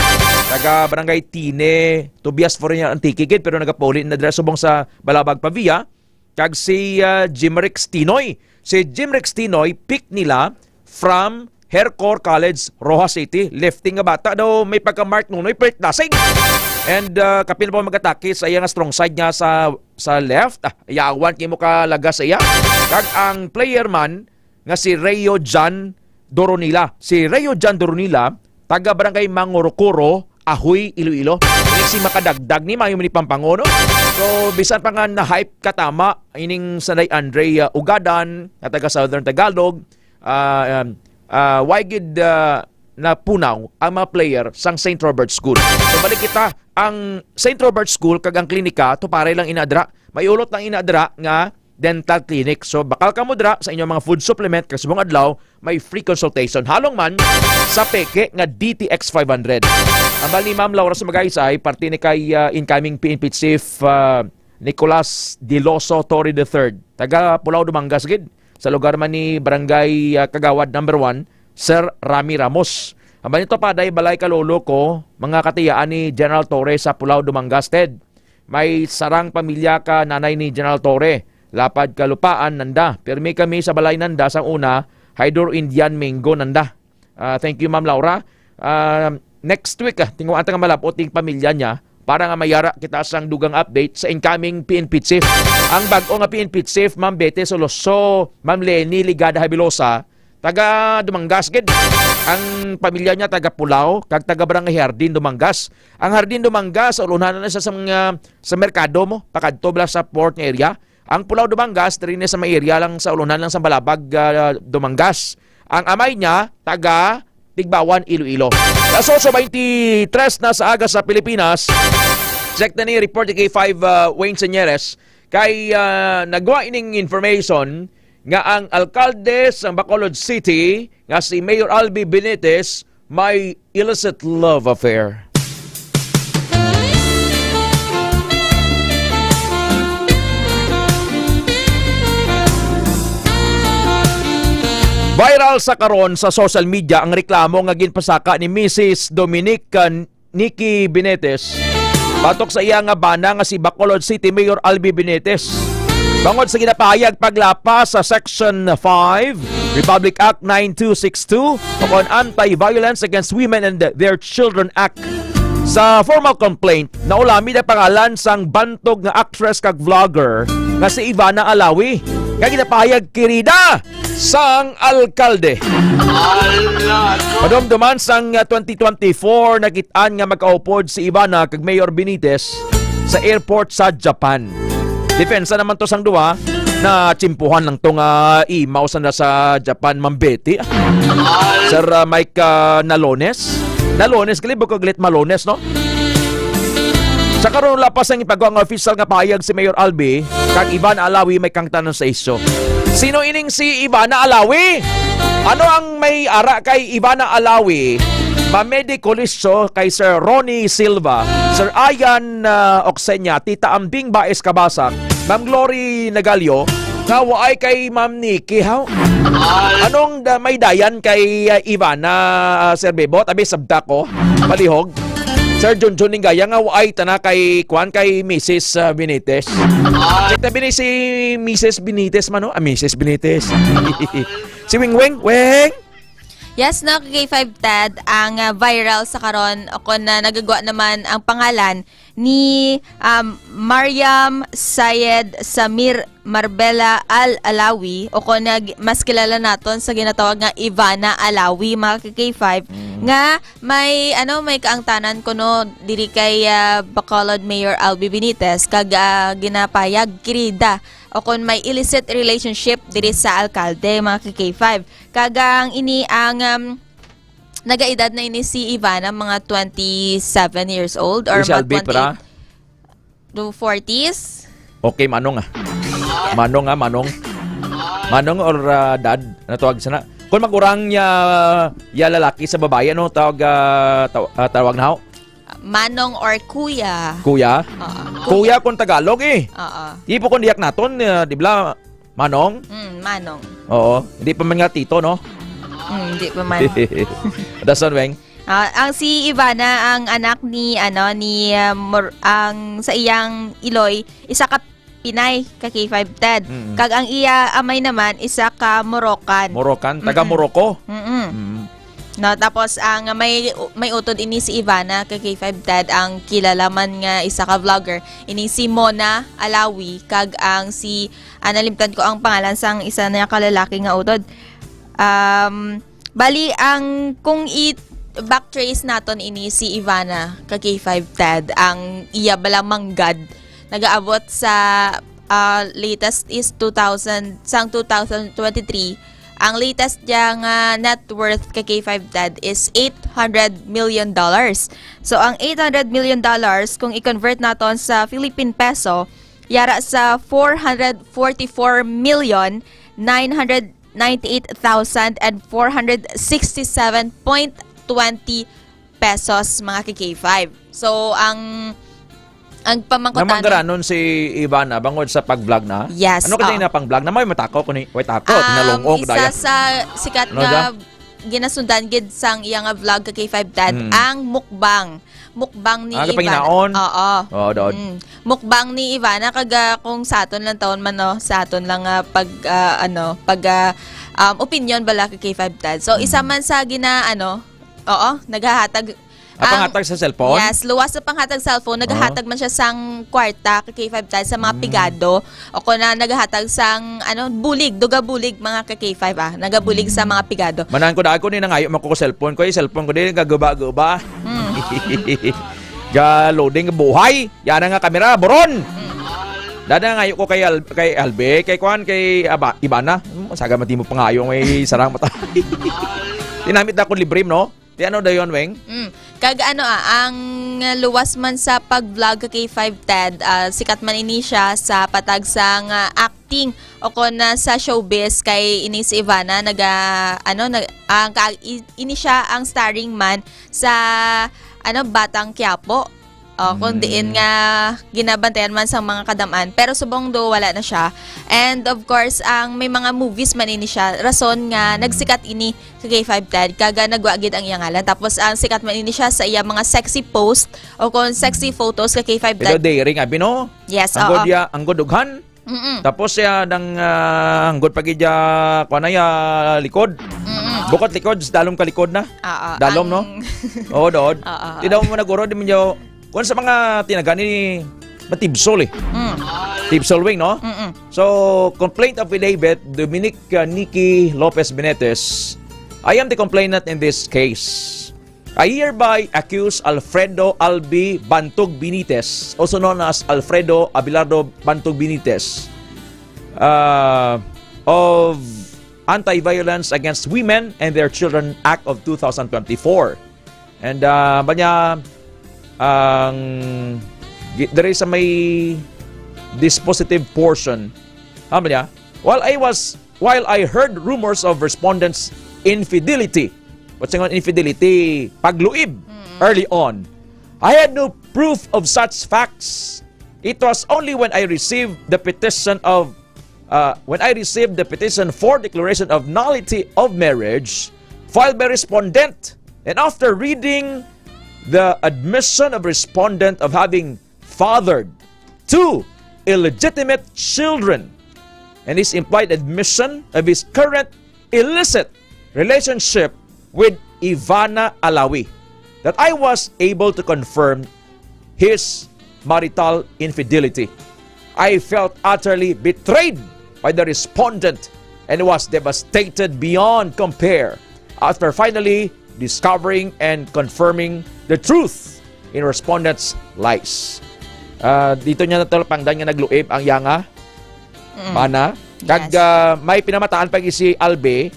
taga Barangay Tine, Tobias Foroña, Antique gid, pero nagapauli na dira subong sa Balabag Pavia, kag si, ah, Jimrex Tinoy. Si Jimrex Tinoy, pick nila from Hercor College, Roxas City. Lefty nga bata daw, may pagka Mark Nunoy, Perth Dasig. And, ah, kapin pa magatake sa iya nga strong side nga sa, sa left. Ah, yawan kay mo kalaga sa iya. Kag ang player man nga si Rayo John Doronila. Si Rayo John Doronila, taga Barangay Mangurukuro, Ajuy, Iloilo. Ini si makadagdag ni, mayo ni pampango, no? So, bisan pa nga na-hype katama ining sanday Andre, ah, Ugadan, nga taga Southern Tagalog, ah, um, ah, why gid, ah, napunaw ang mga player sang Saint Robert's School? So, balik kita, ang Saint Robert's School kag ang klinika, tuparay lang ina dira. May ulot lang ina dira nga dental clinic. So, bakal kamo dira sa inyong mga food supplement, kag subong adlaw, may free consultation. Halong man sa peke nga D T X five hundred. Ambal ni Ma'am Laura Sumagaysay, parte ni kay, ah, incoming P N P Chief, ah, Nicolas Diloso Torre the third. Taga Pulao, Dumangas gid. Sa lugar man ni Barangay, ah, Kagawad number one, Sir Rami Ramos. Ambal nito, paday balay ka lolo ko, mga katiyaan ni General Torre sa Pulao, Dumangas, Ted. May sarang pamilya ka nanay ni General Torre. Lapad kalupaan nanda. Pirmi kami sa balay nanda sang una, Haydor Indian Mingo nanda. Ah, thank you, Ma'am Laura. Ah, next week, ah, tinguhaan ta nga malab-ot ning pamilya niya para nga mayara kita sang dugang update sa incoming P N P chief. Ang bag-o nga P N P chief, Ma'am Betty Soloso, Ma'am Leni Ligada Habilosa, taga Dumangas gid. Ang pamilya niya taga Pulao kag taga Barangay Hardin, Dumangas. Ang Hardin, Dumangas, ulunhan na sa, sa mga, sa merkado mo, pakadto bala sa port nga area. Ang Pulao, Dumangas, diri na sa may area lang sa ulunhan lang sa Balabag, ah, Dumangas. Ang amay niya, taga Tigbawan, Iloilo. Alas otso beintitres na sa aga sa Pilipinas. Check na ni report ni K five, ah, Wayne Señeres. Kay, ah, nagwa ining information nga ang alkalde sa Bacolod City nga si Mayor Albi Benitez may illicit love affair. Viral sa karon sa social media ang reklamo nga ginpasaka ni Misis Dominique, uh, Nikki Benitez batok sa iya nga bana nga si Bacolod City Mayor Albi Benitez. Bangod sa ginapahayag paglapas sa Section five, Republic Act nine two six two, o kon Anti-Violence Against Women and Their Children Act. Sa formal complaint, naulamid ang pangalan sang bantog nga actress kag vlogger nga si Ivana Alawi, nga ginapahayag kirida sang alkalde. Ala, no? Padumduman sang, ah, twenty twenty-four, nakit-an nga magkaupod si Ivana kag Mayor Benitez sa airport sa Japan. Depensa naman to sang duha, na tsimpuhan lang to nga imaw sa, sa Japan, Ma'am Betty. Sir, ah, Mike, ah, Nalones. Nalones, gali, bukag lit Malones, no? Sa karon, wala pa sang ipagawa nga official nga pahayag si Mayor Albi kag Ivana Alawi may kangtanan sa isyu. Sino ining si Ivana Alawi? Ano ang may ara kay Ivana Alawi? Mamedi Colisio, kay Sir Ronnie Silva, Sir Ian, ah, Oxenia, Tita Ambing Baez Kabasak, Ma'am Glory Nagalio, nga waay kay Ma'am Nikki, haw? Anong da-, may dayan kay, ah, Ivana, ah, Sir Bebo? Tabi sabta ko, palihog. Sir Junjun Ningaya nga waay tana kay, kuan, kay Misis, ah, Benitez. Check tabi ni si Misis Benitez man, no? Ah, Misis Benitez. Si Wing Wing. Wing! Yes, no, K five Ted, ang, ah, viral sa karon, o kon na nagagwa naman ang pangalan ni, um, Mariam Sayed Samir Marbella Al Alawi, o kon nag-, mas kilala naton sa ginatawag nga Ivana Alawi, mga ka-K five, Mm. nga may, ano, may kaangtanan kuno diri kay, ah, Bacolod Mayor Albi Benitez, kag, ah, ginapayag kirida o kon may illicit relationship diri sa alkalde, mga ka-K five. Kag ang ini ang, um, nagaedad na ini si Ivana, mga twenty-seven years old or Uy, si mga Albi, twenty pra? To forties. Okay, manong, ah. Manong, ah, manong. Manong or, ah, dad, natawag sana. Kung mag-urang ya, ya lalaki sa babae, ano tawag, ah, taw-, ah, tawag na ho? Manong or kuya. Kuya? Oo. Kuya kung Tagalog, eh. Oo. Ipo kung diyak naton, ah, di bala, manong? Mm, manong. Oo. Hindi pa man nga tito, no? Mm, hindi pa man. Dason, Weng? Ah, ang si Ivana, ang anak ni, ano, ni, ah, Mor-, ang sa iyang iloy, isa ka Pinay, ka K five Ted. Mm. Kag ang iya amay naman, isa ka Moroccan. Moroccan? Taga Mm-mm. Morocco? Mm-mm. Mm. No, tapos ang may, may utod ini si Ivana, ka K five Ted, ang kilala man nga isa ka vlogger. Ini si Mona Alawi, kag ang si, ah, nalimtan ko ang pangalan sang isa niya ka lalaki nga utod. Um, bali, ang, kung i-backtrace naton ini si Ivana, ka K five Ted, ang iya bala manggad, nagaabot sa, ah, latest is two thousand, sang two thousand twenty-three, ang latest niya nga net worth, ka K five Ted, is eight hundred million dollars. So, ang eight hundred million dollars, kung i-convert naton sa Philippine peso, yara sa four hundred forty-four million nine hundred ninety-eight thousand and four hundred sixty-seven point twenty pesos, mga ka K five. So, ang, ang pamangkutan Namanggaranon si Ivana bangod sa pag-vlog na? Yes, Ano ka oo. na pang-vlog na? May matako ko ni, may tako, Um, tinalong-og, isa daya. sa sikat Ano nga siya? ginasundan gid sang iya nga vlog ka K five Tad, Mm. ang mukbang. Mukbang ni Ah, Ivana. Kapanginaon? Oo. Oo, Dod. Mm. Mukbang ni Ivana, kag, ah, kung sa aton lang taon man, no, sa aton lang, ah, pag, ah, ano, pag, ah, um, opinion bala ka K five Tad. So, isa Mm. man sa gina-, ano, oo, naghahatag Ah, ang panghatag sa cellphone? Yes, luwas sa panghatag cellphone, Ah. naghahatag man siya sang kwarta ka K five Tad sa mga Mm. pigado, o kung na naghahatag sang, ano, bulig, duga bulig, mga ka K five, ah, nagabulig sa Mm. mga pigado. Manan ko daan ko ni nangayo man ko cellphone ko, eh, cellphone ko din, gaguba-guba. Mm. Ga loading buhay. Yan nga kamera, buron. Mm. Dada nangayo ko kay Al-, kay Albe, kay Kwan, kay Aba-, Ibana. Hmm, saga man di mo pangayo, may sarang mata. Tinamit na akong libre, no? Di ano dayon, Weng? Mm. Kag ano, ah, ang luwas man sa pag-vlog ka K five Tad, ah, sikat man ini siya sa patag sang acting o kon, ah, sa showbiz kay ini si Ivana naga-, ano, nag-, ang ka-, i-, ini siya ang starring man sa, ano, Batang Quiapo. O, kung Mm. diin nga ginabantayan man sang mga kadam-an. Pero subong do, wala na siya. And of course, ang may mga movies man ini siya, rason nga Mm. nagsikat ini ka K five Tad, kag, ah, nagwa gid ang iyang ngalan. Tapos, ang sikat man ini siya sa iya mga sexy post o kung sexy Mm. photos ka K five Pero Tad. daring, abi, no? Yes, Ang oo. god ya, ang god dughan. Mm-mm. Tapos siya nang, ah, ang god pa gid ya, kuwan na ya, likod. Mm-mm. Bukod likod, dalom ka likod na. Oo, Dalom, no? ang Oo, doon. Oo, oo. Tinaw mo na guro, di mo nyo, kuwan sa mga tinaga ni matibsol eh. Mm. Tibsol wing, no? Mm-mm. So, complaint affidavit, Dominic, uh, Nikki Lopez Benitez. I am the complainant in this case. I hereby accuse Alfredo Albi Bantog Benitez, also known as Alfredo Abelardo Bantog Benitez, uh, of anti-violence against women and their children Act of two thousand twenty-four. And, uh, banya, ang gi-, diri sa may dispositive portion, ha, banya, while I was, while I heard rumors of respondents' infidelity, what's nga infidelity? Pagluib, Mm. early on, I had no proof of such facts. It was only when I received the petition of, uh, when I received the petition for declaration of nullity of marriage filed by respondent, and after reading the admission of respondent of having fathered two illegitimate children and his implied admission of his current illicit relationship with Ivana Alawi, that I was able to confirm his marital infidelity. I felt utterly betrayed by the respondent and was devastated beyond compare after finally discovering and confirming the truth in respondent's lies. Ah, dito niya natalapangdan nga nagluib ang yanga. Mm. Bana. Kag, Yes. ah, may pinamataan pa si Albe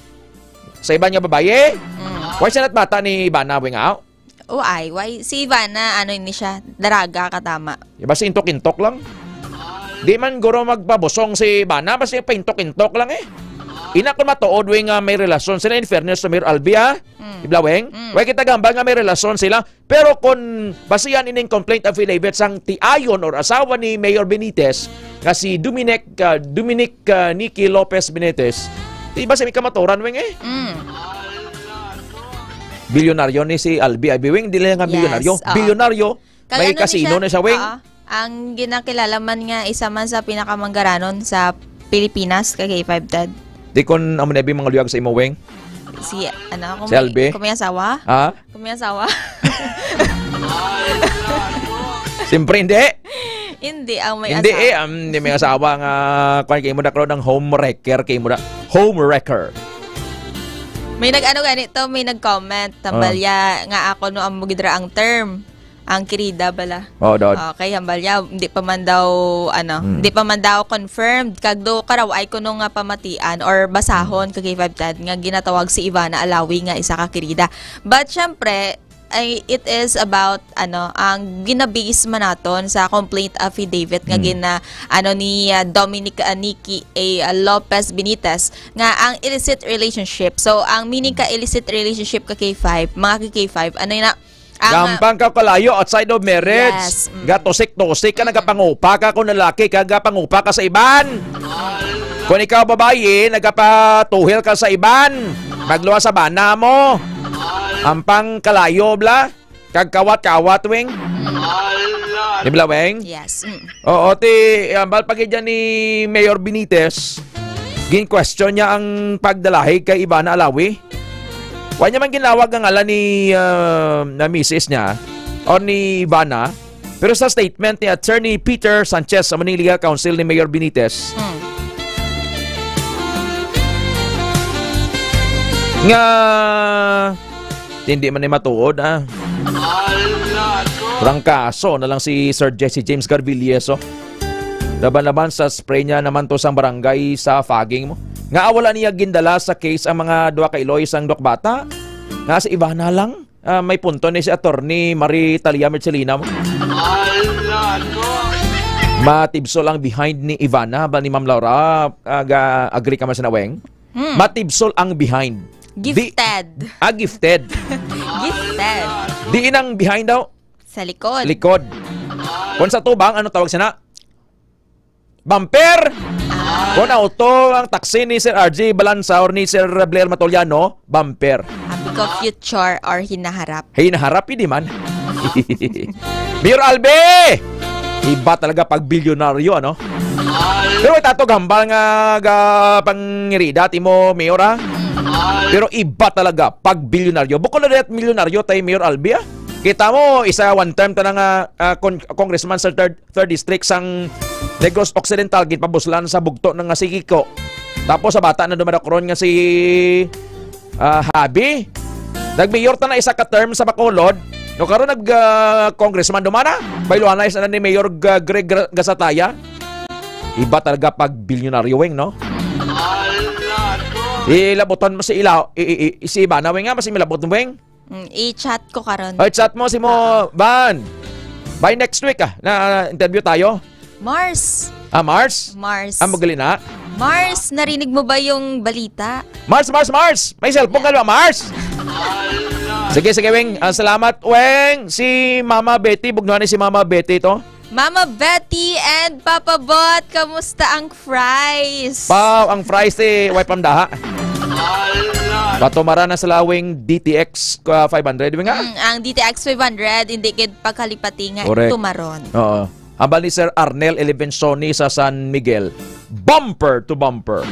sa iban nga babayi. Mm. Why siya natmata ni Bana, Wing, aw? Why? Why? Si Ivana, ano ini siya? Daraga ka tama. Di ba si intok-intok lang? Di man guro magpabusong si Bana, basta yung paintok-intok lang eh. Ina kung matuod, Wing, nga may relasyon sila, in fairness to Mayor Albi, ha? Mm. Di ba, Weng? Mm. Why kita gambal nga may relasyon sila? Pero kung basihan ining complaint affidavit sang tiayon or asawa ni Mayor Benitez, nga si Dominic, ah, Dominic, ah, Nikki Lopez Benitez, di ba sa may kamaturan, Weng, eh? Mm. Bilyonaryo ni si Albi, Albi Weng, di lang nga Yes, bilyonaryo. oo. Bilyonaryo, Kag may ano ni kasino siya? na siya, Weng. Oo. Ang ginakilala man nga isa man sa pinakamanggaranon sa Pilipinas, ka K five Tad. Di kon amo na bi mga luyag sa imo, Weng? Si, ano, kung Si may, Albi? kung may asawa? Ha? Kung may asawa? Siyempre, hindi. Hindi, ang may Hindi asawa. eh, um, hindi may asawa nga, kung kayo mo na karoon ng homewrecker, kayo mo na, homewrecker. May nag-ano ganito, may nag-comment, Ah. tambalya nga ako no ang mugidra ang term. Ang kirida bala. Oo, Dod. Okay, hambal niya, di pa man daw, ano, Mm. di pa man daw confirmed. Kag do karaw ay kuno nga pamatian or basahon Mm. ka K five Tad nga ginatawag si Ivana Alawi nga isa ka kirida. But syempre, ay, it is about, ano, ang ginabase man naton sa complaint affidavit nga Mm. gina-, ano, ni, ah, Dominic, ah, Nikki A, ah, Lopez Benitez nga ang illicit relationship. So, ang meaning ka illicit relationship ka K five, mga ka K five, ano yun na, Ang, Gampang ka kalayo outside of marriage. Yes, mm. Gatusik-tusik ka, Mm. nagapangupa ka kung lalaki ka, gapangupa ka sa iban. Kung ikaw, babayi, nagapatuhil ka sa iban, magluwas sa bana mo. Ampang kalayo, bla. Kag kawat-kawat, Weng. Di bla, Weng? Yes. Mm. Oo, ti, ambal pa gid yan ni Mayor Benitez. Gin-question niya ang pagdalahig kay Ivana Alawi. Wa niya man ginawag ang ngalan ni, ah, na misis niya or ni Ivana. Pero sa statement ni Attorney Peter Sanchez, sa maning legal counsel ni Mayor Benitez, Hmm. nga hindi man ni matuod, ah. Trangkaso na lang si Sir Jesse James Garvilies, oh. Laban-laban sa spray niya naman to sang barangay sa Faging mo. Nga wala niya gindala sa case ang mga duha ka iloy sang duha ka bata. Nga si Ivana lang. Ah, may punto ni si Attorney Marie Talia Mercelina mo. Matibsol ang behind ni Ivana ba ni Ma'am Laura? Ah, ga-agree ka man sa naweng? Hmm. Matibsol ang behind. Di- Gifted. Ah, gifted. Gifted. Diin ang behind daw? Sa likod. Likod. Kung sa tubang, ano tawag sana? Bumper? Ah. Kung auto ang taxi ni Sir R J Balanza or ni Sir Blair Matoliano, bumper. Ah, because future or hinaharap. Hinaharap, hindi man. Mayor Albi! Iba talaga pag bilyonaryo, ano? Pero itato gambal nga ga pangirida, timo, Mayor, ha? Pero iba talaga pag bilyonaryo. Bukod na dihat milyonaryo tayo, Mayor Albi, ha? Kita mo, isa one term ta na nga, ah, con-, congressman sa third, third district sang Negros Occidental, ginpabuslan sa bugto na nga si Kiko. Tapos sa bata na dumadakron nga si, ah, Habi. Nagmayor ta na isa ka term sa Bacolod. No, karon nag, ah, congressman dumana. Bayluanay sa ni Mayor G-, Greg Gra-, Gasataya. Iba talaga pag bilyonaryo, Weng, no? Ilabutan mo si Ila-, i-, i-, i-, si Ivana, Weng, nga, mas milabot mo, Weng? Mm, i-chat ko karon. Ay, chat mo si mo, Oo. Van. By next week, ah, na interview tayo. Mars. Ah, Mars? Mars. Ah, magali na? Mars, narinig mo ba yung balita? Mars, Mars, Mars! May cellphone ka ba, Mars? Sige, sige, Weng. Ah, salamat, Weng. Si Mama Betty, bugnuhan ni si Mama Betty to. Mama Betty and Papa Bot, kamusta ang fries? Paw, ang fries, eh, way pamdaha. Patumara na sa lawing D T X, uh, five hundred, di ba nga? Mm, ang D T X five hundred, hindi gid pagkalipati nga Correct. Tumaron. Oo. Ambal ni Sir Arnel Elevensoni sa San Miguel, bumper to bumper.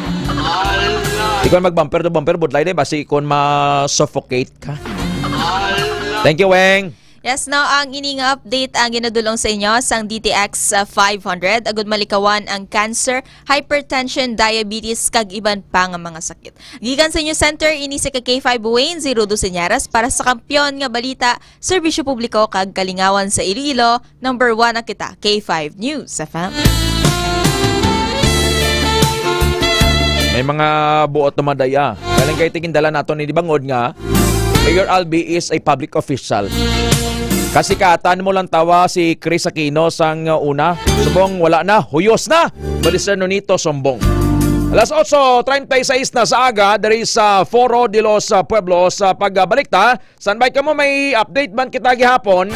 Ikaw mag-bumper to bumper, budlay na, basi kung ma-suffocate ka. Thank you, Weng. Yes, now, ang ini nga update ang ginadulong sa inyo sang D T X, uh, five hundred, agud malikawan ang cancer, hypertension, diabetes, kag iban pa nga mga sakit. Gikan sa inyo center, ini si ka K five Wayne, zero dos Señaras, para sa Kampiyon nga Balita, Serbisyo Publiko, kag Kalingawan sa Iloilo, number one na kita, K five News F M. May mga buot na madaya. Galing kay tingin dala nato ni Dibangod nga, Mayor Albi is a public official. Kasikatan mo lang tawa si Chris Aquino sang una. Subong wala na, huyos na. Bali Sir Nonito Sumbong. Alas otso treinta y seis na sa aga, diri sa Foro de los, ah, Pueblos, sa pagbalikta. Standby kamo, may update man kita gihapon.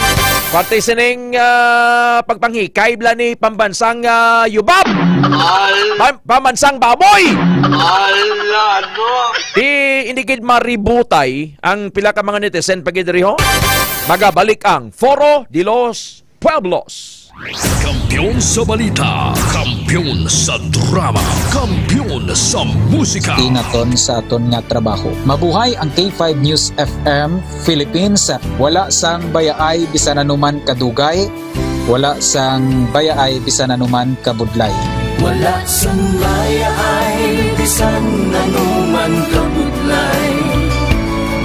Parte sining, ah, pagpanghikay bala ni pambansang, ah, yubab. Al- Pam-, pambansang baboy. Ala, no. Di, hindi gid maributay ang pila ka mga netizen pa gid diri, ho. Magabalik ang Foro de los Pueblos. Kampiyon sa balita, kampiyon sa drama, kampiyon sa musika. Tinaton sa aton nga trabaho. Mabuhay ang K five News F M Philippines. Wala sang bayaay bisan anuman kadugay, wala sang bayaay bisan anuman kabudlay. Wala sang bayaay bisan anuman kabudlay.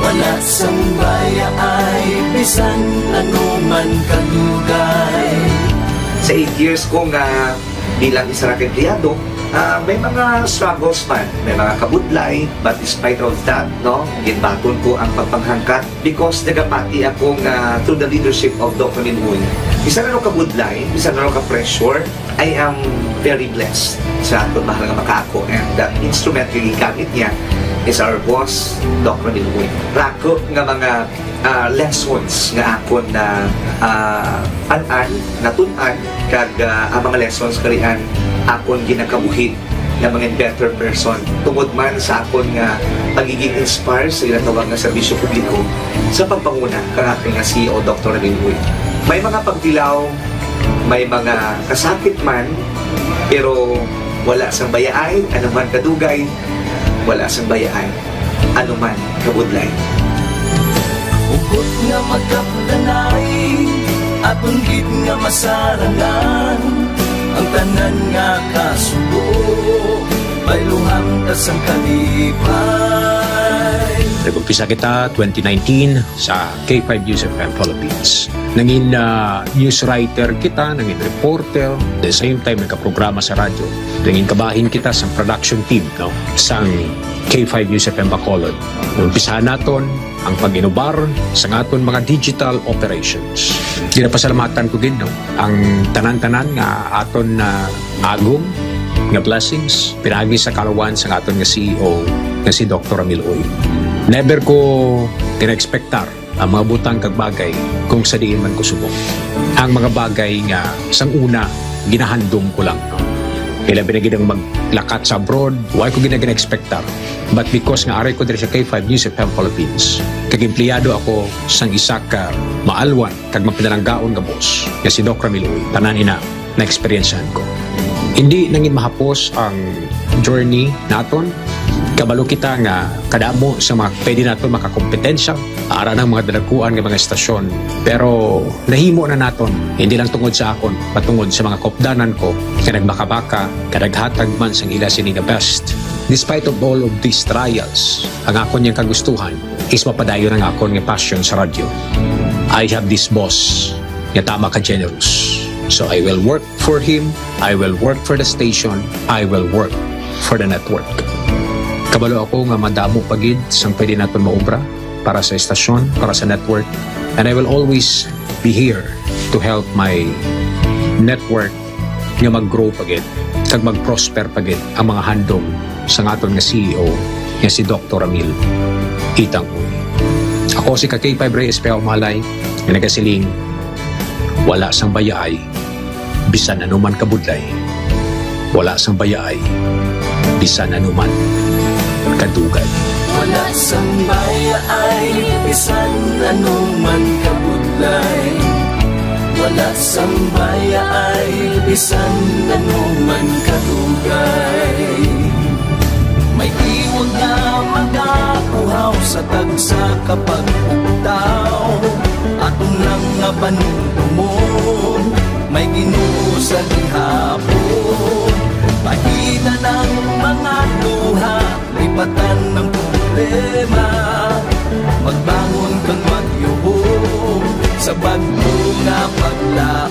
Wala sang bayaay bisan anuman kadugay. Sa eight years ko nga bilang isa ra ka empleyado, ah, may mga struggles man, may mga kabudlay, but despite of that, no, ginbaton ko ang pagpanghangkat because nagapati ako nga through the leadership of Doc Ramil Uy, isa ra no kabudlay, isa ra no ka pressure, I am very blessed sa aton mahal nga makaako, and the instrument nga gigamit niya is our boss, Doc Ramil Uy. Rako nga mga, ah, lessons nga akon na, ah, an-an, natun-an, kag, ah, ang mga lessons karian akon ginakabuhi nga mga better person tungod man sa akon nga pagiging inspire sa ginatawag nga serbisyo publiko sa pagpanguna kang akon nga C E O, Doktor Ramil Uy. May mga pagdilaw, may mga kasakit man, pero wala sang bayaay, ano man kadugay, wala sang bayaay, ano man kabudlay. Hugot nga magkapdanay, aton gid nga masarangan, ang tanan nga kasubo, bayluhan ta sang kalipay. Nag-umpisa kita twenty nineteen sa K five News F M Philippines. Nangin, ah, news writer kita, nangin reporter, the same time nagkaprograma sa radyo. Nangin kabahin kita sa production team, no, sang K five News F M Bacolod. Umpisahan naton ang pag-inubar sa aton mga digital operations. Ginapasalamatan ko gid, no, ang tanan-tanan nga aton na agom nga blessings pinaagi sa kaluwan sa aton nga C E O nga si Doktor Ramil Uy. Never ko gina-expectar ang mga butang kag bagay kung sa diin man ko subong. Ang mga bagay nga sang una ginahandom ko lang. Ilabi na gid ang maglakat sa abroad, wala ko gina-, gina-expectar. But because nga ari ko diri sa K five News F M Philippines, kag empleyado ako sang isa ka maalwan kag mapinalanggaon nga boss nga si Doc Ramil Uy, tanan ina na-eksperyensyahan ko. Hindi nangin mahapos ang journey naton. Kabalo kita nga kadamo sa mga pwede naton makakompetensya ara ng mga dalaguan nga mga estasyon. Pero nahimo na naton, hindi lang tungod sa akon, patungod sa mga kopdanan ko nga nagbakabaka, nga naghatag man sang ila sini nga best. Despite of all of these trials, ang akon yang kagustuhan is mapadayon ang akon nga passion sa radyo. I have this boss nga tama ka generous. So I will work for him, I will work for the station, I will work for the network. Kabalo ako nga madamo pa gid sang pwede naton maobra para sa estasyon, para sa network, and I will always be here to help my network nga mag-grow pa gid kag mag-prosper pa gid ang mga handom sang aton nga C E O nga si Doktor Ramil Itang Uy. Ako si ka K five Rey Espejo Malay nga nagasiling, wala sang bayaay bisan ano man kabudlay. Wala sang bayaay bisan ano man kadugay. Wala sang bayaay bisan ano man kabudlay. Wala sang bayaay bisan ano man kadugay. May tiwag nga magapuhaw sa tagsa ka pag-ugtaw. Aton lang nga panumdumon, may Ginoo sa gihapon. Pahitan ang mga luha, lipatan ang problema. Magbangon kag magyubong sa bag-o nga paglaom.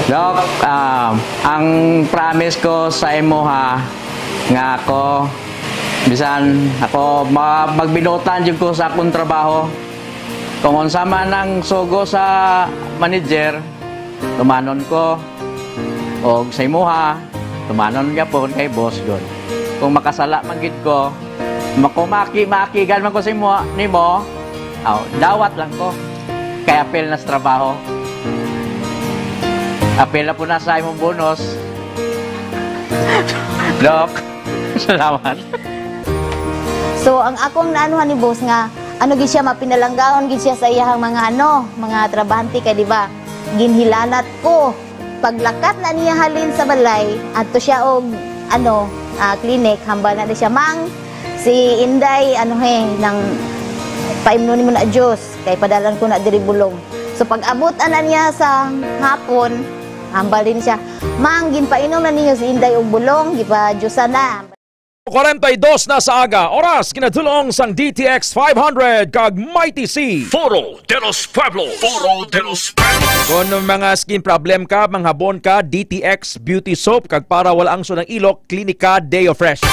Doc, ah, ang promise ko sa imuha nga ako, bisan ako ma-, magbinuotan jud ko sa akong trabaho. Kung unsa man ang sugo sa manager, tumanon ko. Og sa imuha, tumanon gyapon kay boss gud. Kung makasala man gid ko, mako-, maki-, maakigan man ko sa imo, nimo, aw, dawat lang ko. Kay apil na sa trabaho. Apil na po na sa imong bonus. Doc, salamat. So, ang akong naanuhan ni boss nga, ano gid siya, mapinalanggaon gid siya sa iyahang mga, ano, mga trabahante kay, di ba? Ginhilanat ko. Paglakat na niya halin sa balay, adto siya og, ano, ah, clinic, hambal na di siya, "Mang, si Inday, ano he, nang paimnon nimo na juice, kay padalan ko na diri bulong." So, pag-abot ana niya sa hapon, hambal din siya, "Mang, ginpainom na ninyo si Inday og bulong, gipa-juice na." Kwarenta y dos na sa aga, oras kinadulong sang D T X five hundred kag Mighty C. Foro de los Pueblos. Foro de los Pueblos. Kung mga skin problem ka, manghabon ka, D T X Beauty Soap, kag para wala ang sunang ilok, Clinica Deo Fresh.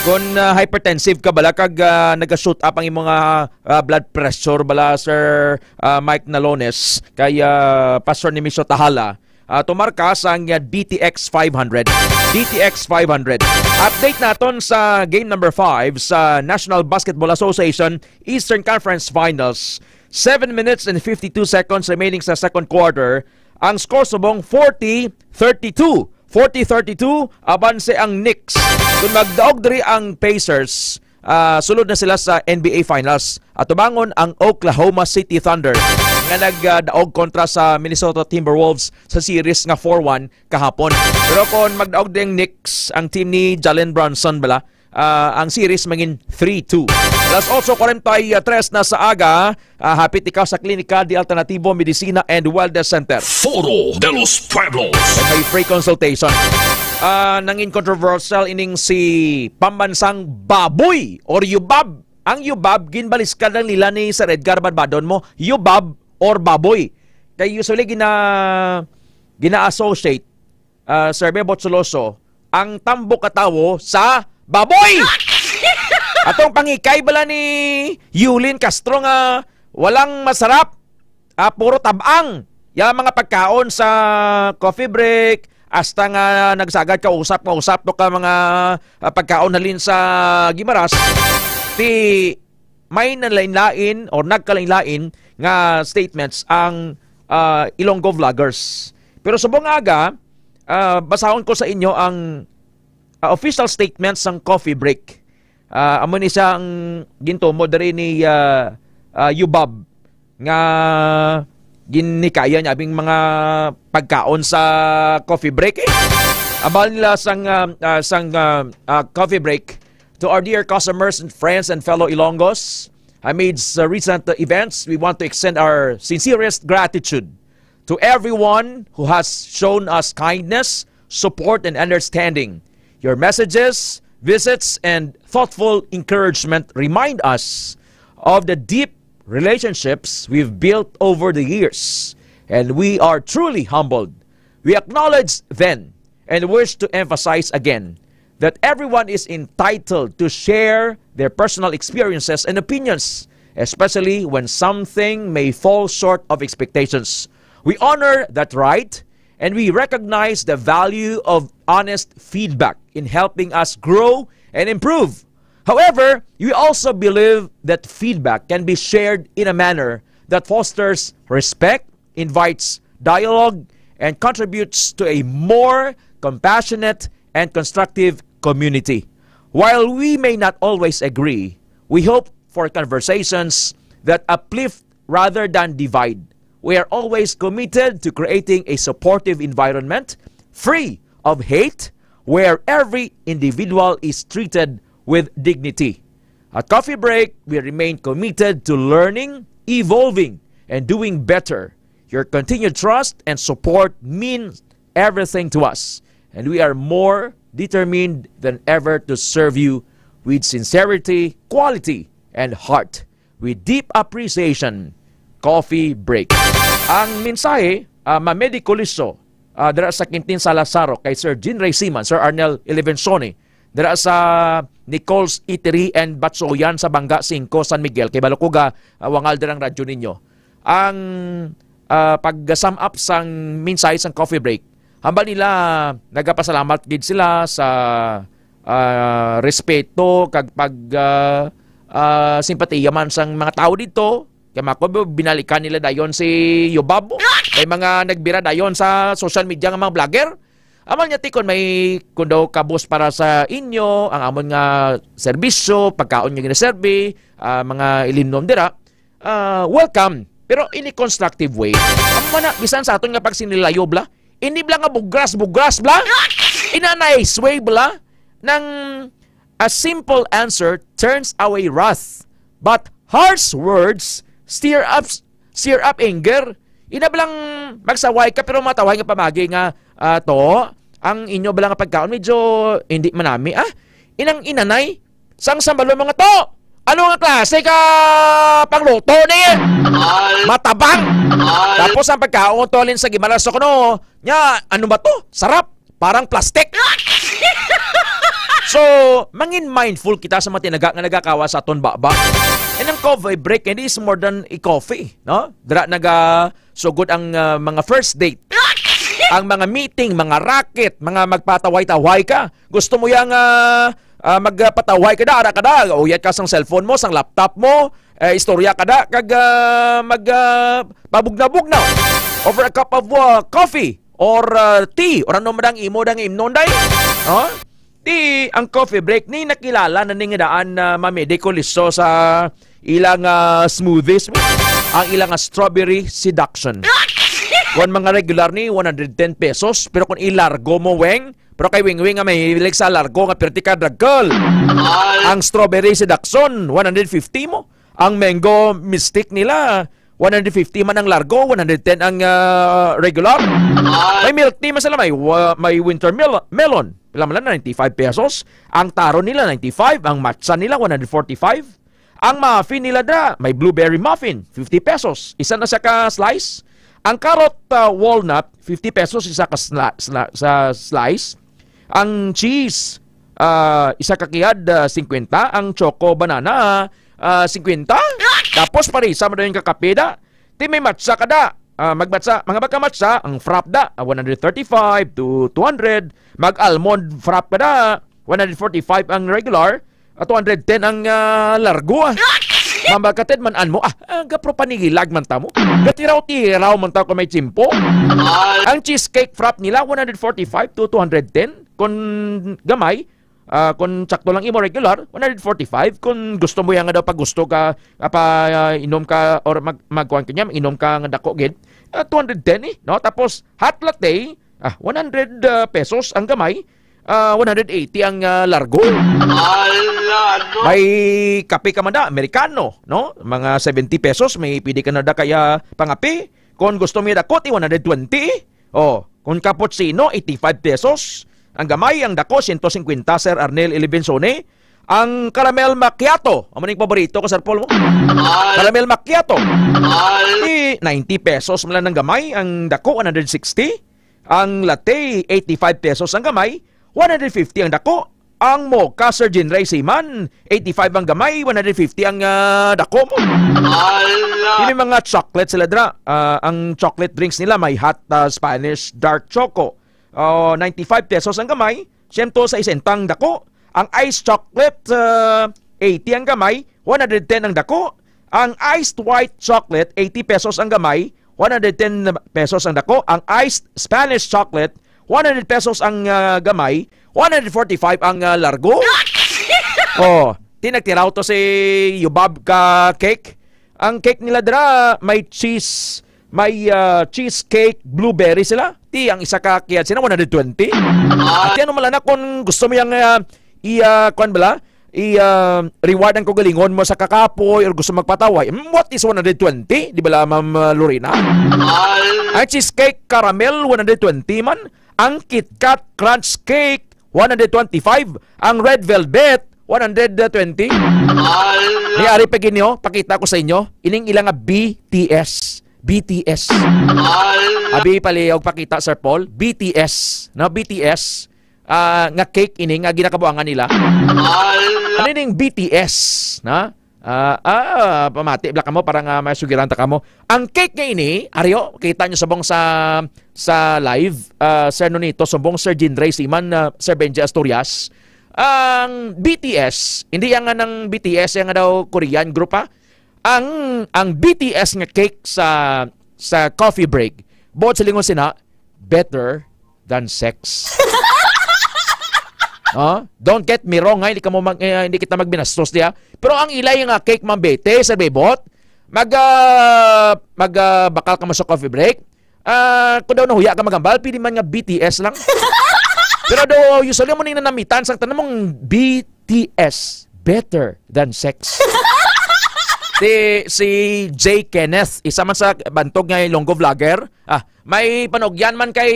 Kung, ah, hypertensive ka bala, kag, ah, naga-shoot up ang imong, ah, ah, blood pressure bala, Sir, ah, Mike Nalones, kay, ah, Pastor Nemesio Tahala, ah, tumar ka sang, ah, D T X five hundred. D T X five hundred. Update naton sa game number five sa National Basketball Association Eastern Conference Finals. Seven minutes and fifty-two seconds remaining sa second quarter. Ang score subong forty thirty-two. Forty thirty-two, abanse ang Knicks. Kung magdaog diri ang Pacers, ah, sulod na sila sa N B A Finals. Atubangon ang Oklahoma City Thunder nga nagdaog kontra sa Minnesota Timberwolves sa series nga four one kahapon. Pero kung magdaog diri ang Knicks, ang team ni Jalen Brunson bala, ah, ang series mangin three two. Alas otso kuwarenta y tres na sa aga, ah, hapit ikaw sa Klinika de Alternativo Medicina and Wellness Center. Foro de los Pueblos. May free consultation. Ah, nangin controversial ining si pambansang baboy or yubab. Ang yubab, ginbaliskad lang nila ni Sir Edgar Badbadon mo, yubab or baboy. Kay usually gina-, gina-associate, ah, Sir Bebot Soloso, ang tambok ka tawo sa baboy. Atong pangikay bala ni Yulin Castro nga walang masarap, ah, puro tabang. Ya mga pagkaon sa coffee break, hasta nga nagsagad ka usap, nga usap to ka mga, ah, pagkaon halin sa Gimaras, ti may nalain-lain or nagkalain-lain nga statements ang, ah, Ilonggo vloggers. Pero subong nga aga, ah, basahon ko sa inyo ang, ah, official statement sang coffee break. Ah, amo ni siya ang gintumo diri ni, ah, ah, Yubab nga ginikayan niya abing mga pagkaon sa coffee break. Eh. Abal nila sang, ah, ah, sang, ah, ah, coffee break, to our dear customers and friends and fellow Ilonggos, amidst the recent events, we want to extend our sincerest gratitude to everyone who has shown us kindness, support, and understanding. Your messages, visits, and thoughtful encouragement remind us of the deep relationships we've built over the years, and we are truly humbled. We acknowledge then and wish to emphasize again that everyone is entitled to share their personal experiences and opinions, especially when something may fall short of expectations. We honor that right, and we recognize the value of honest feedback in helping us grow and improve. However, we also believe that feedback can be shared in a manner that fosters respect, invites dialogue, and contributes to a more compassionate and constructive community. While we may not always agree, we hope for conversations that uplift rather than divide. We are always committed to creating a supportive environment free of hate, where every individual is treated with dignity. At Coffee Break, we remain committed to learning, evolving, and doing better. Your continued trust and support means everything to us, and we are more determined than ever to serve you with sincerity, quality, and heart. With deep appreciation, Coffee Break. Ang mensahe, ah, Mamedi Coliso, ah, dira sa Quintin Salazaro kay Sir Jean Ray Siman, Sir Arnel Elevenzone, dira sa Nicole's Eatery and Batsoyan sa Banga Singko, San Miguel. Kay Balukuga, ah, wangal dira ang radyo ninyo. Ang, ah, pag-sum up sang mensahe sang Coffee Break, hambal nila, nagapasalamat gid sila sa, ah, respeto kag pag, ah, ah, simpatiya man sang mga tawo didto. Kay mako, binalikan nila dayon si Yobab. May mga nagbira dayon sa social media nga mga vlogger. Amal niya, tikon may kundo kabos para sa inyo, ang amon nga serbisyo, pagkaon nga ginaserbi, ah, mga ilimnom dira, ah, welcome. Pero in a constructive way. Amo na, bisan sa aton nga pagsinilayo, bla, hindi bla nga bugras-bugras, bla. In a nice way, bla, nang a simple answer turns away wrath, but harsh words stir up, stir up anger. Ina blang magsaway ka pero mataway nga pamagi nga, ah, to, ang inyo bala nga pagkaon medyo hindi manami, ah. Inang inanay, sang sambalon mga to. Ano nga klase ka pangluto ni? Matabang. Tapos ang pagkaon to alin sa Gimaras sa kuno. Nya, ano ba to? Sarap. Parang plastic. So, mangin mindful kita sa mga tinaga nga nagakawa sa aton baba. And ang coffee break, hindi is more than a coffee, no? Dira naga sugod ang, ah, mga first date. Ang mga meeting, mga racket, mga magpataway-taway ka. Gusto mo yang, ah, ah, magpataway ka da, ara ka da, uyat ka sang cellphone mo, sang laptop mo, eh, istorya ka da, kag, ah, mag, ah, pabugnaw-bugnaw. over a cup of uh, coffee or uh, tea or ano man ang imo dang imnon, day? Huh? Di ang coffee break ni nakilala na ning daan na mamedico liso sa ilang ah, smoothies, ang ilang ah, strawberry seduction. Kung mga regular ni one hundred ten pesos, pero kung ilargo mo, Weng, pero kay Wing Wing nga mahilig sa largo nga pirti ka drag girl. Ang strawberry seduction, one hundred fifty mo. Ang mango mystic nila, one hundred fifty man ang largo, one hundred ten ang ah, regular. May milk tea man sila, may, wa- may winter mel- melon. Pila man lang, ninety-five pesos. Ang taro nila, ninety-five. Ang matcha nila, one hundred forty-five. Ang muffin nila dra, may blueberry muffin, fifty pesos. Isa na siya ka slice. Ang carrot ah, walnut, fifty pesos isa ka sla- sla- sa slice. Ang cheese, ah, isa ka kiyad, ah, singkwenta. Ang choco banana, ah, singkwenta. Tapos parisa mo dayon ka kape da. Ti may matcha ka da. Ah, magmatcha, mga baka matcha, ang frap da, ah, one hundred thirty-five to two hundred. Mag almond frap ka da, one hundred forty-five ang regular, at two hundred ten ang ah, largo. Ah. Mambagkatid man an mo, ah, ah, gapro panigilag man ta mo. Gatiraw-tiraw man ta kung may tsimpo. Ang cheesecake frap nila, one hundred forty-five to two hundred ten. Kung gamay, ah, kung sakto lang imo regular, one hundred forty-five. Kung gusto mo yan nga daw pag gusto ka, ah, pa ah, inom ka or mag magkuan ka niya, inom ka nga dako gid, ah, two hundred ten eh, no? Tapos hot latte, ah, one hundred ah, pesos ang gamay, ah, one hundred eighty ang ah, largo. Ala, no? May kape ka man da, Amerikano, no? Mga seventy pesos, may pwede ka na da kaya pangape. Kung gusto mo yung dako, ti one hundred twenty. Oh, kung cappuccino, eighty-five pesos. Ang gamay, ang dako, siyento singkwenta, Sir Arnel Elibenzone. Ang caramel macchiato, amo ning paborito ko, Sir Paul, mo? Caramel macchiato. Ti ninety pesos man lang ang gamay, ang dako, one hundred sixty. Ang latte, eighty-five pesos ang gamay, one hundred fifty ang dako. Ang mocha, Sir Jinray Siman, eighty-five ang gamay, one hundred fifty ang ah, dako mo. Ala! Ini mga chocolate sila dra. Ah, ang chocolate drinks nila may hot ah, Spanish dark choco. Oh, ninety-five pesos ang gamay, siyento sesenta ang dako. Ang ice chocolate, ah, eighty ang gamay, one hundred ten ang dako. Ang iced white chocolate, eighty pesos ang gamay, one hundred ten pesos ang dako. Ang iced Spanish chocolate, one hundred pesos ang ah, gamay, one hundred forty-five ang ah, largo. Oh, ti nagtiraw to si Yubab ka cake. Ang cake nila dira may cheese, may ah, cheesecake blueberry sila. Ti ang isa ka kiyad sila one hundred twenty. At yan malana kung gusto mo yang ah, i ah, kuan bala, i ah, reward ang kagalingon mo sa kakapoy or gusto magpataway. Mm, what is one hundred twenty? Di bala, Ma'am ah, Lorena? Ang cheesecake caramel, one hundred twenty man. Ang KitKat Crunch Cake, one hundred twenty-five. Ang Red Velvet, one hundred twenty. Ni ari pa gid niyo, pakita ko sa inyo, ining ila nga B T S. B T S. Abi pali og pakita, Sir Paul. B T S, no? B T S ah, nga cake ini nga ginakabuangan nila. Ano ning B T S, na? Ah, ah, pamati bala kamo para nga may sugiran ta kamo. Ang cake nga ini, ari o, kita nyo subong sa sa live, ah, Sir Nonito, subong Sir Jinray Siman, ah, Sir Benji Asturias. Ang B T S, hindi yang nga nang B T S, yang nga daw Korean group, ha? Ang ang B T S nga cake sa sa coffee break, buot silingon sina, better than sex. Oh, don't get me wrong, ha, hindi kamo mag, eh, hindi kita magbinastos diya. Pero ang ilay nga cake, Ma'am Bete, Sir Bebot, mag ah, mag ah, bakal kamo sa coffee break. Ah, kung daw nahuya ka maghambal, pili man nga B T S lang. Pero do usually mo ning nanamitan sang tanan mong B T S, better than sex. Si si J Kenneth, isa man sa bantog nga Ilonggo vlogger. Ah, may panugyan man kay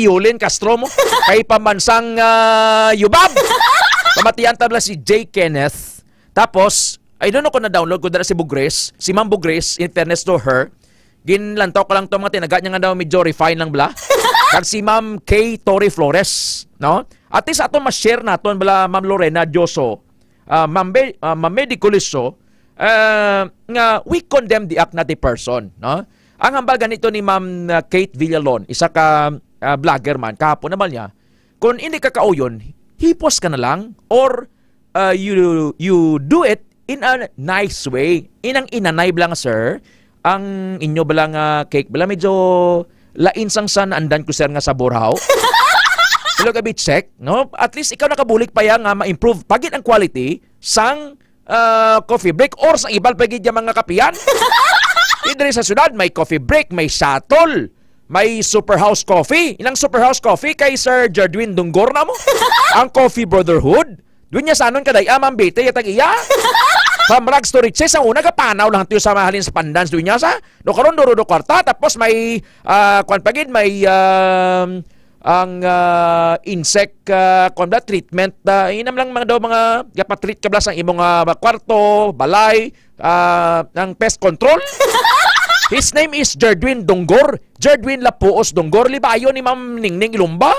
Yulin Castro mo. Kay pambansang ah, Yubab. Pamatian ta bala si J Kenneth. Tapos, I don't know kung na-download ko dala si Bugres, si Ma'am Bugres, in fairness to her, ginlantaw ko lang to mga tinaga niya nga daw medyo refine lang bala. Kag si Ma'am Kay Torre Flores, no? At least ato ma-share naton bala Ma'am Lorena Dioso, ah, Ma'am Be, ah, Ma'am Medi Coliso, ah, nga we condemn the act, not the person, no? Ang hambal ganito ni Ma'am ah, Kate Villalon, isa ka ah, vlogger man, kahapon naman niya, kung hindi ka kauyon, hipos ka na lang or uh, you you do it in a nice way. Inang inanay lang, sir. Ang inyo bala nga cake bala medyo lain sang sa naandan ko, sir, nga sabor, haw? Hello, gabi, check, no? At least ikaw nakabulig pa ya nga ma-improve pa gid ang quality sang, ah, coffee break or sa iban pa gid nga mga kapihan. Di diri sa syudad, may coffee break, may shuttle, may Super House Coffee. Inang Super House Coffee kay Sir Jerdwin Dunggor na mo. Ang Coffee Brotherhood. Dunya sa anon kaday, ah, Ma'am Bete, yatag iya. From rags to riches, ang una, gapanaw lang tuyo sa mahalin sa pandans, dunya sa. No, karon, duro do kwarta, tapos may, ah, kwan pa gid, may, um, ang, ah, insect, ah, kwan ba, treatment, ah, inam lang mga daw, mga, gapatreat ka bala sa imong, ah, kwarto, balay, ah, ang pest control. His name is Jerdwin Dunggor. Jerdwin Lapuos Dunggor, libayon ni Ma'am Ningning Ilumba.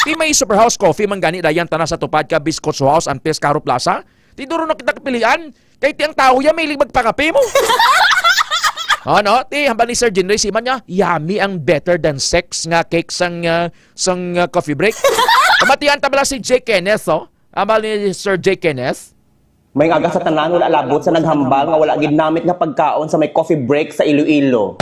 Ti may Super House Coffee man gani dayan tana sa Tupad ka Biscotso House antes Caro Plaza. Ti duro na kita kapilian. Kay ti ang tawo ya may magpakape mo. Ano? Ti hambal ni Sir Jinray Siman niya, yummy ang better than sex nga cake sang, ah, sang, ah, coffee break. Pamatian ta bala si J Kenneth, oh. Hambal ni Sir J Kenneth. May aga sa tanan, wala labot sa naghambal nga wala gid namit nga pagkaon sa may coffee break sa Iloilo.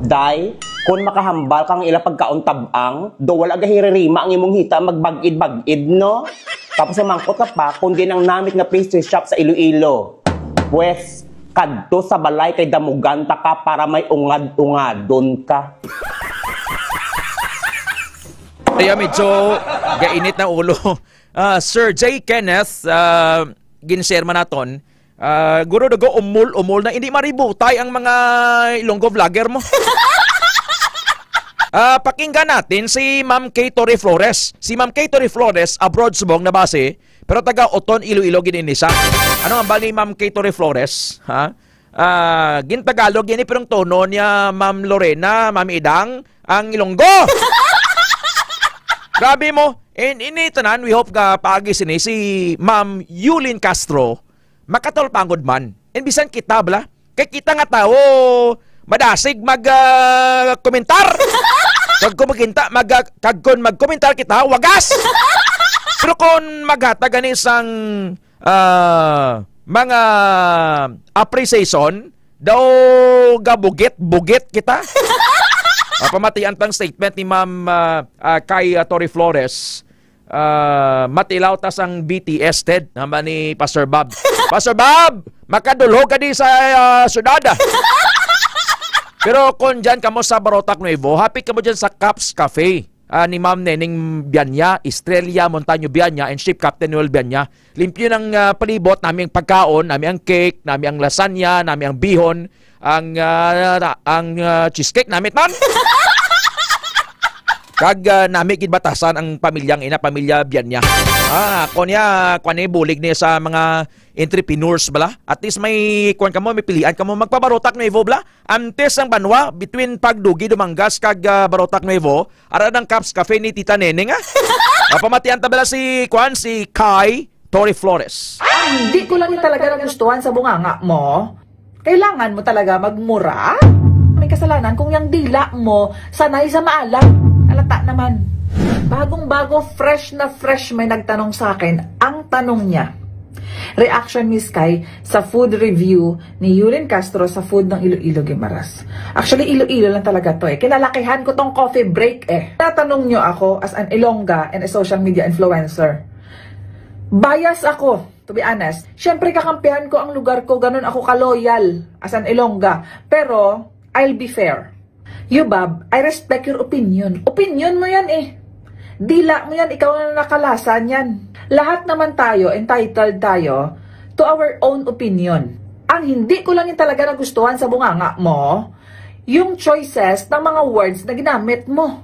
Day, kung makahambal ka nga ila pagkaon tab-ang, do wala gahiririma ang imong hita magbag-id-bag-id, no? Tapos mamangkot ka pa kung din ang namit nga pastry shop sa Iloilo. Pwes, kadto sa balay kay damugan ta ka para may ungad-ungadon ka. Kaya medyo gainit na ulo. Ah, Sir J Kenneth, ah, gin-share man naton. Ah, guro, dago, umol-umol na. Hindi maributay ang mga Ilonggo vlogger mo. Ah, pakinggan natin si Ma'am Kay Torre Flores. Si Ma'am Kay Torre Flores, abroad subong na base, pero taga Oton, Iloilo, gid ini siya. Ano ang ba ni Ma'am Kay Torre Flores? Ha? Ah, gin-Tagalog ini, pero ang tono niya, Ma'am Lorena, Ma'am Idang, ang Ilonggo. Grabe mo. In, ini tanan, we hope nga paagi sini si Ma'am Yulin Castro, makatulpangod man. And bisan kita, bala, kay kita nga tawo, madasig mag, ah, komentar. Kag kung maginta, mag, ah, kag kung magkomentar kita, wagas. Pero kung maghatag ani sang, ah, mga appreciation, daw gabugit-bugit kita. Ah, pamatian tang statement ni Ma'am, ah, ah, kay, ah, Tori Flores. Ah, matilaw ta sang B T S, Ted, naman ni Pastor Bob. Pastor Bob, makadulog ka di sa, ah, syudad, ah. Pero kung dyan kamo sa Barotac Nuevo, hapit kamo dyan sa Caps Cafe, ah, ni Ma'am Neneng Bianya, Estrella Montaño Bianya, and Ship Captain Noel Bianya. Limpyo ng, ah, palibot, nami ang pagkaon, nami ang cake, nami ang lasagna, nami ang bihon, ang, ah, ang, ah, cheesecake, nami man. Kag, ah, nami gid batasan ang pamilyang ina, pamilya Bianya. Ah, ako niya, kwan ni, bulig niya sa mga entrepreneurs bala. At least may, kwan kamo, may pilian kamo, magpa-Barotac Nuevo bala. Antes ang banwa, between Pagdugi, Dumangas, kag, ah, Barotac Nuevo, ara ng Caps Cafe ni Tita Neneng, ah. Ah, pamatian ta bala si, kwan, si Kai Tori Flores. Ang hindi ko lang talaga nagustuhan sa bunganga mo, kailangan mo talaga magmura? May kasalanan kung yung dila mo sanay sa maalat. Halata naman. Bagong-bago, fresh na fresh, may nagtanong sa akin. Ang tanong niya, reaction ni Sky sa food review ni Yulin Castro sa food ng Iloilo Guimaras. Actually, Iloilo lang talaga to eh. Kinalakihan ko tong coffee break eh. Natanong nyo ako as an Ilongga and a social media influencer. Bias ako, to be honest. Siyempre, kakampihan ko ang lugar ko. Ganun ako ka-loyal as an Ilongga. Pero, I'll be fair. Yubab, I respect your opinion. Opinion mo yan eh. Dila mo yan, ikaw na nakalasa niyan. Lahat naman tayo, entitled tayo to our own opinion. Ang hindi ko lang yung talaga nagustuhan sa bunganga mo, yung choices ng mga words na ginamit mo.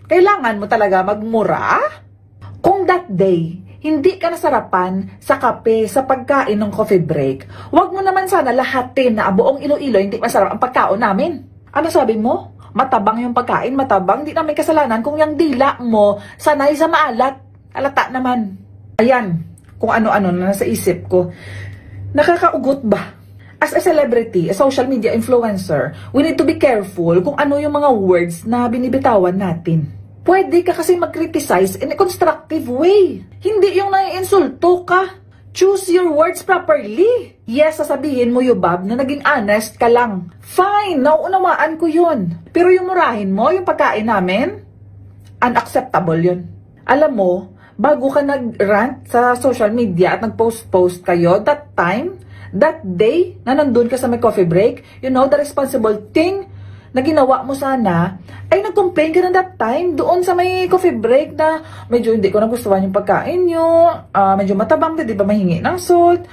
Kailangan mo talaga magmura? Kung that day, hindi ka nasarapan sa kape, sa pagkain ng coffee break, wag mo naman sana lahatin na ang buong Iloilo hindi masarap ang pagkaon namin. Ano sabi mo? Matabang yung pagkain, matabang. Di na may kasalanan kung yung dila mo sanay sa maalat. Halata naman. Ayan, kung ano-ano na nasa isip ko. Nakakaugot ba? As a celebrity, a social media influencer, we need to be careful kung ano yung mga words na binibitawan natin. Pwede ka kasi mag-criticize in a constructive way. Hindi yung naiinsulto ka. Choose your words properly. Yes, sasabihin mo, Yubab, na naging honest ka lang. Fine, nauunawaan ko yun. Pero yung murahin mo, yung pagkain namin, unacceptable yun. Alam mo, bago ka nag-rant sa social media at nag-post-post kayo, that time, that day na nandun ka sa may coffee break, you know, the responsible thing na ginawa mo sana, ay nag-complain ka na that time doon sa may coffee break na medyo hindi ko nagustuhan yung pagkain nyo, ah, medyo matabang, pwede ba mahingi ng salt?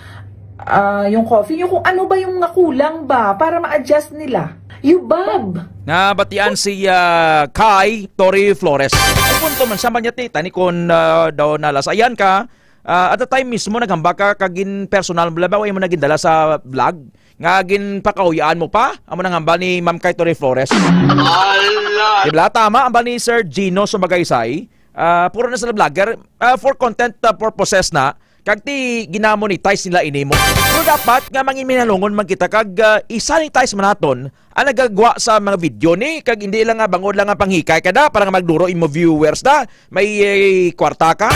Ah, yung coffee nyo, kung ano ba yung nakulang ba para ma-adjust nila. Yubab! Nabatian si, ah, Kai Tori Flores. Ang punto man, sa manyati, tani kung, ah, daw nalasayan ka, ah, at the time mismo, naghambak ka, kag in personal mo, labaw mo na gindala sa vlog, nga ginpakauyaan mo pa, amo nang hambal ni Ma'am Kai Tori Flores. Ala! Di ba? Tama, hambal ni Sir Gino Sumagaysay, ah, puro na sila vlogger, ah, for content, ah, purposes na, kag ti ginamonetize nila ini mo. Pero dapat nga manginminalungon man kita kag, ah, i-sanitize man naton ang nagagwa sa mga video ni, kag hindi lang nga bangod lang nga panghikay ka da para nga magduro imo viewers da, may, eh, kwarta ka.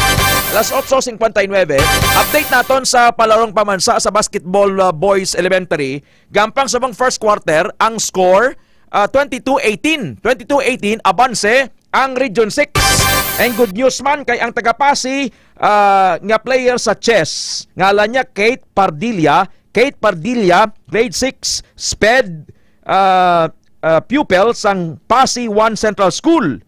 Alas otso cincuenta y nueve, update naton sa palarong pamansa sa basketball, ah, boys elementary, gampang subong first quarter, ang score, ah, twenty-two eighteen. Twenty-two eighteen, abanse ang Region six. And good news man kay ang taga-Pasi, ah, nga player sa chess, ngalan niya Kate Pardilla. Kate Pardilla, grade six, sped, ah, ah, pupil sang Pasi One Central School.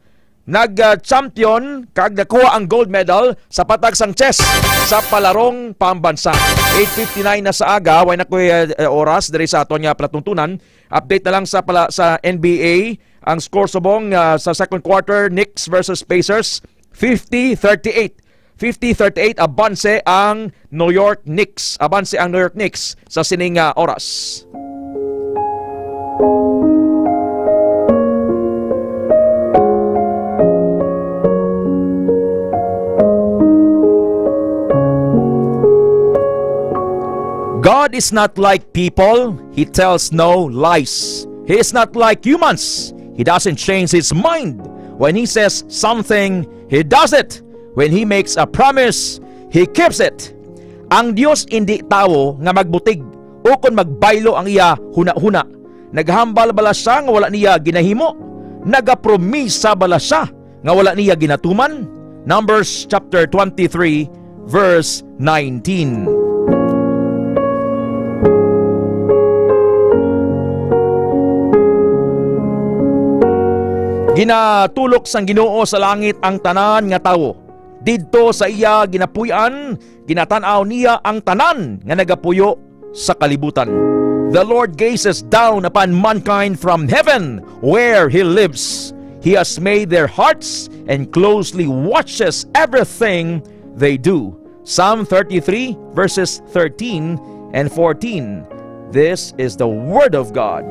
Nag, ah, champion kag nakuha ang gold medal sa patag sang chess sa palarong pambansa. Eight fifty-nine na sa aga, way na ko'y, ah, oras diri sa aton nga palatuntunan. Update na lang sa pala, sa N B A. Ang score subong, ah, sa second quarter, Knicks versus Pacers, fifty thirty-eight. Fifty thirty-eight, abanse ang New York Knicks. Abanse ang New York Knicks sa sining, ah, oras. God is not like people. He tells no lies. He is not like humans. He doesn't change his mind. When he says something, he does it. When he makes a promise, he keeps it. Ang Dios indi tawo nga magbutig, ukon magbaylo ang iya hunahuna. Naghambal bala sia nga wala niya ginahimo? Nagapromisa bala sia nga wala niya ginatuman? Numbers chapter twenty-three, verse nineteen. Ginatulok sang Ginoo sa langit ang tanan nga tawo. Didto sa iya ginapuy-an, ginatan-aw niya ang tanan nga nagapuyo sa kalibutan. The Lord gazes down upon mankind from heaven, where he lives. He has made their hearts and closely watches everything they do. Psalm thirty-three, verses thirteen and fourteen. This is the word of God.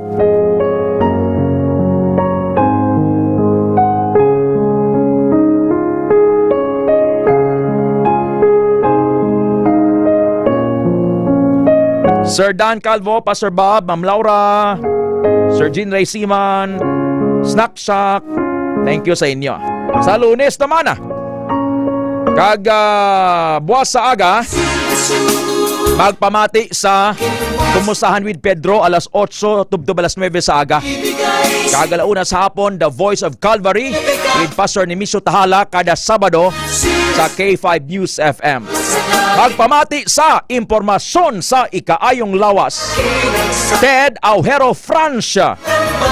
Sir Dan Calvo, Pastor Bob, Ma'am Laura, Sir Jean Ray Siman, Snack Shack, thank you sa inyo. Sa Lunes naman, ah, kag, ah, buwas sa aga, magpamati sa Kumustahan with Pedro, alas otso tubtob alas nuebe sa aga. Kag ala una sa hapon, The Voice of Calvary with Pastor Nemesio Tahala, kada Sabado sa K five News F M. Magpamati sa impormasyon sa ikaayong lawas, Ted Aujero Francia.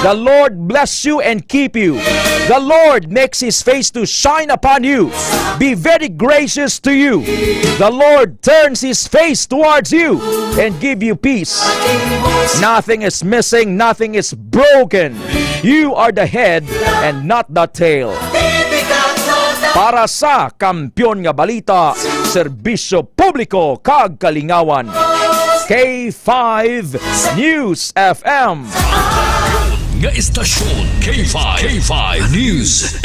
The Lord bless you and keep you. The Lord makes his face to shine upon you, be very gracious to you. The Lord turns his face towards you and give you peace. Nothing is missing, nothing is broken. You are the head and not the tail. Para sa Kampiyon nga Balita, Serbisyo Publiko kag Kalingawan, K five News F M. Nga istasyon, K five, K five News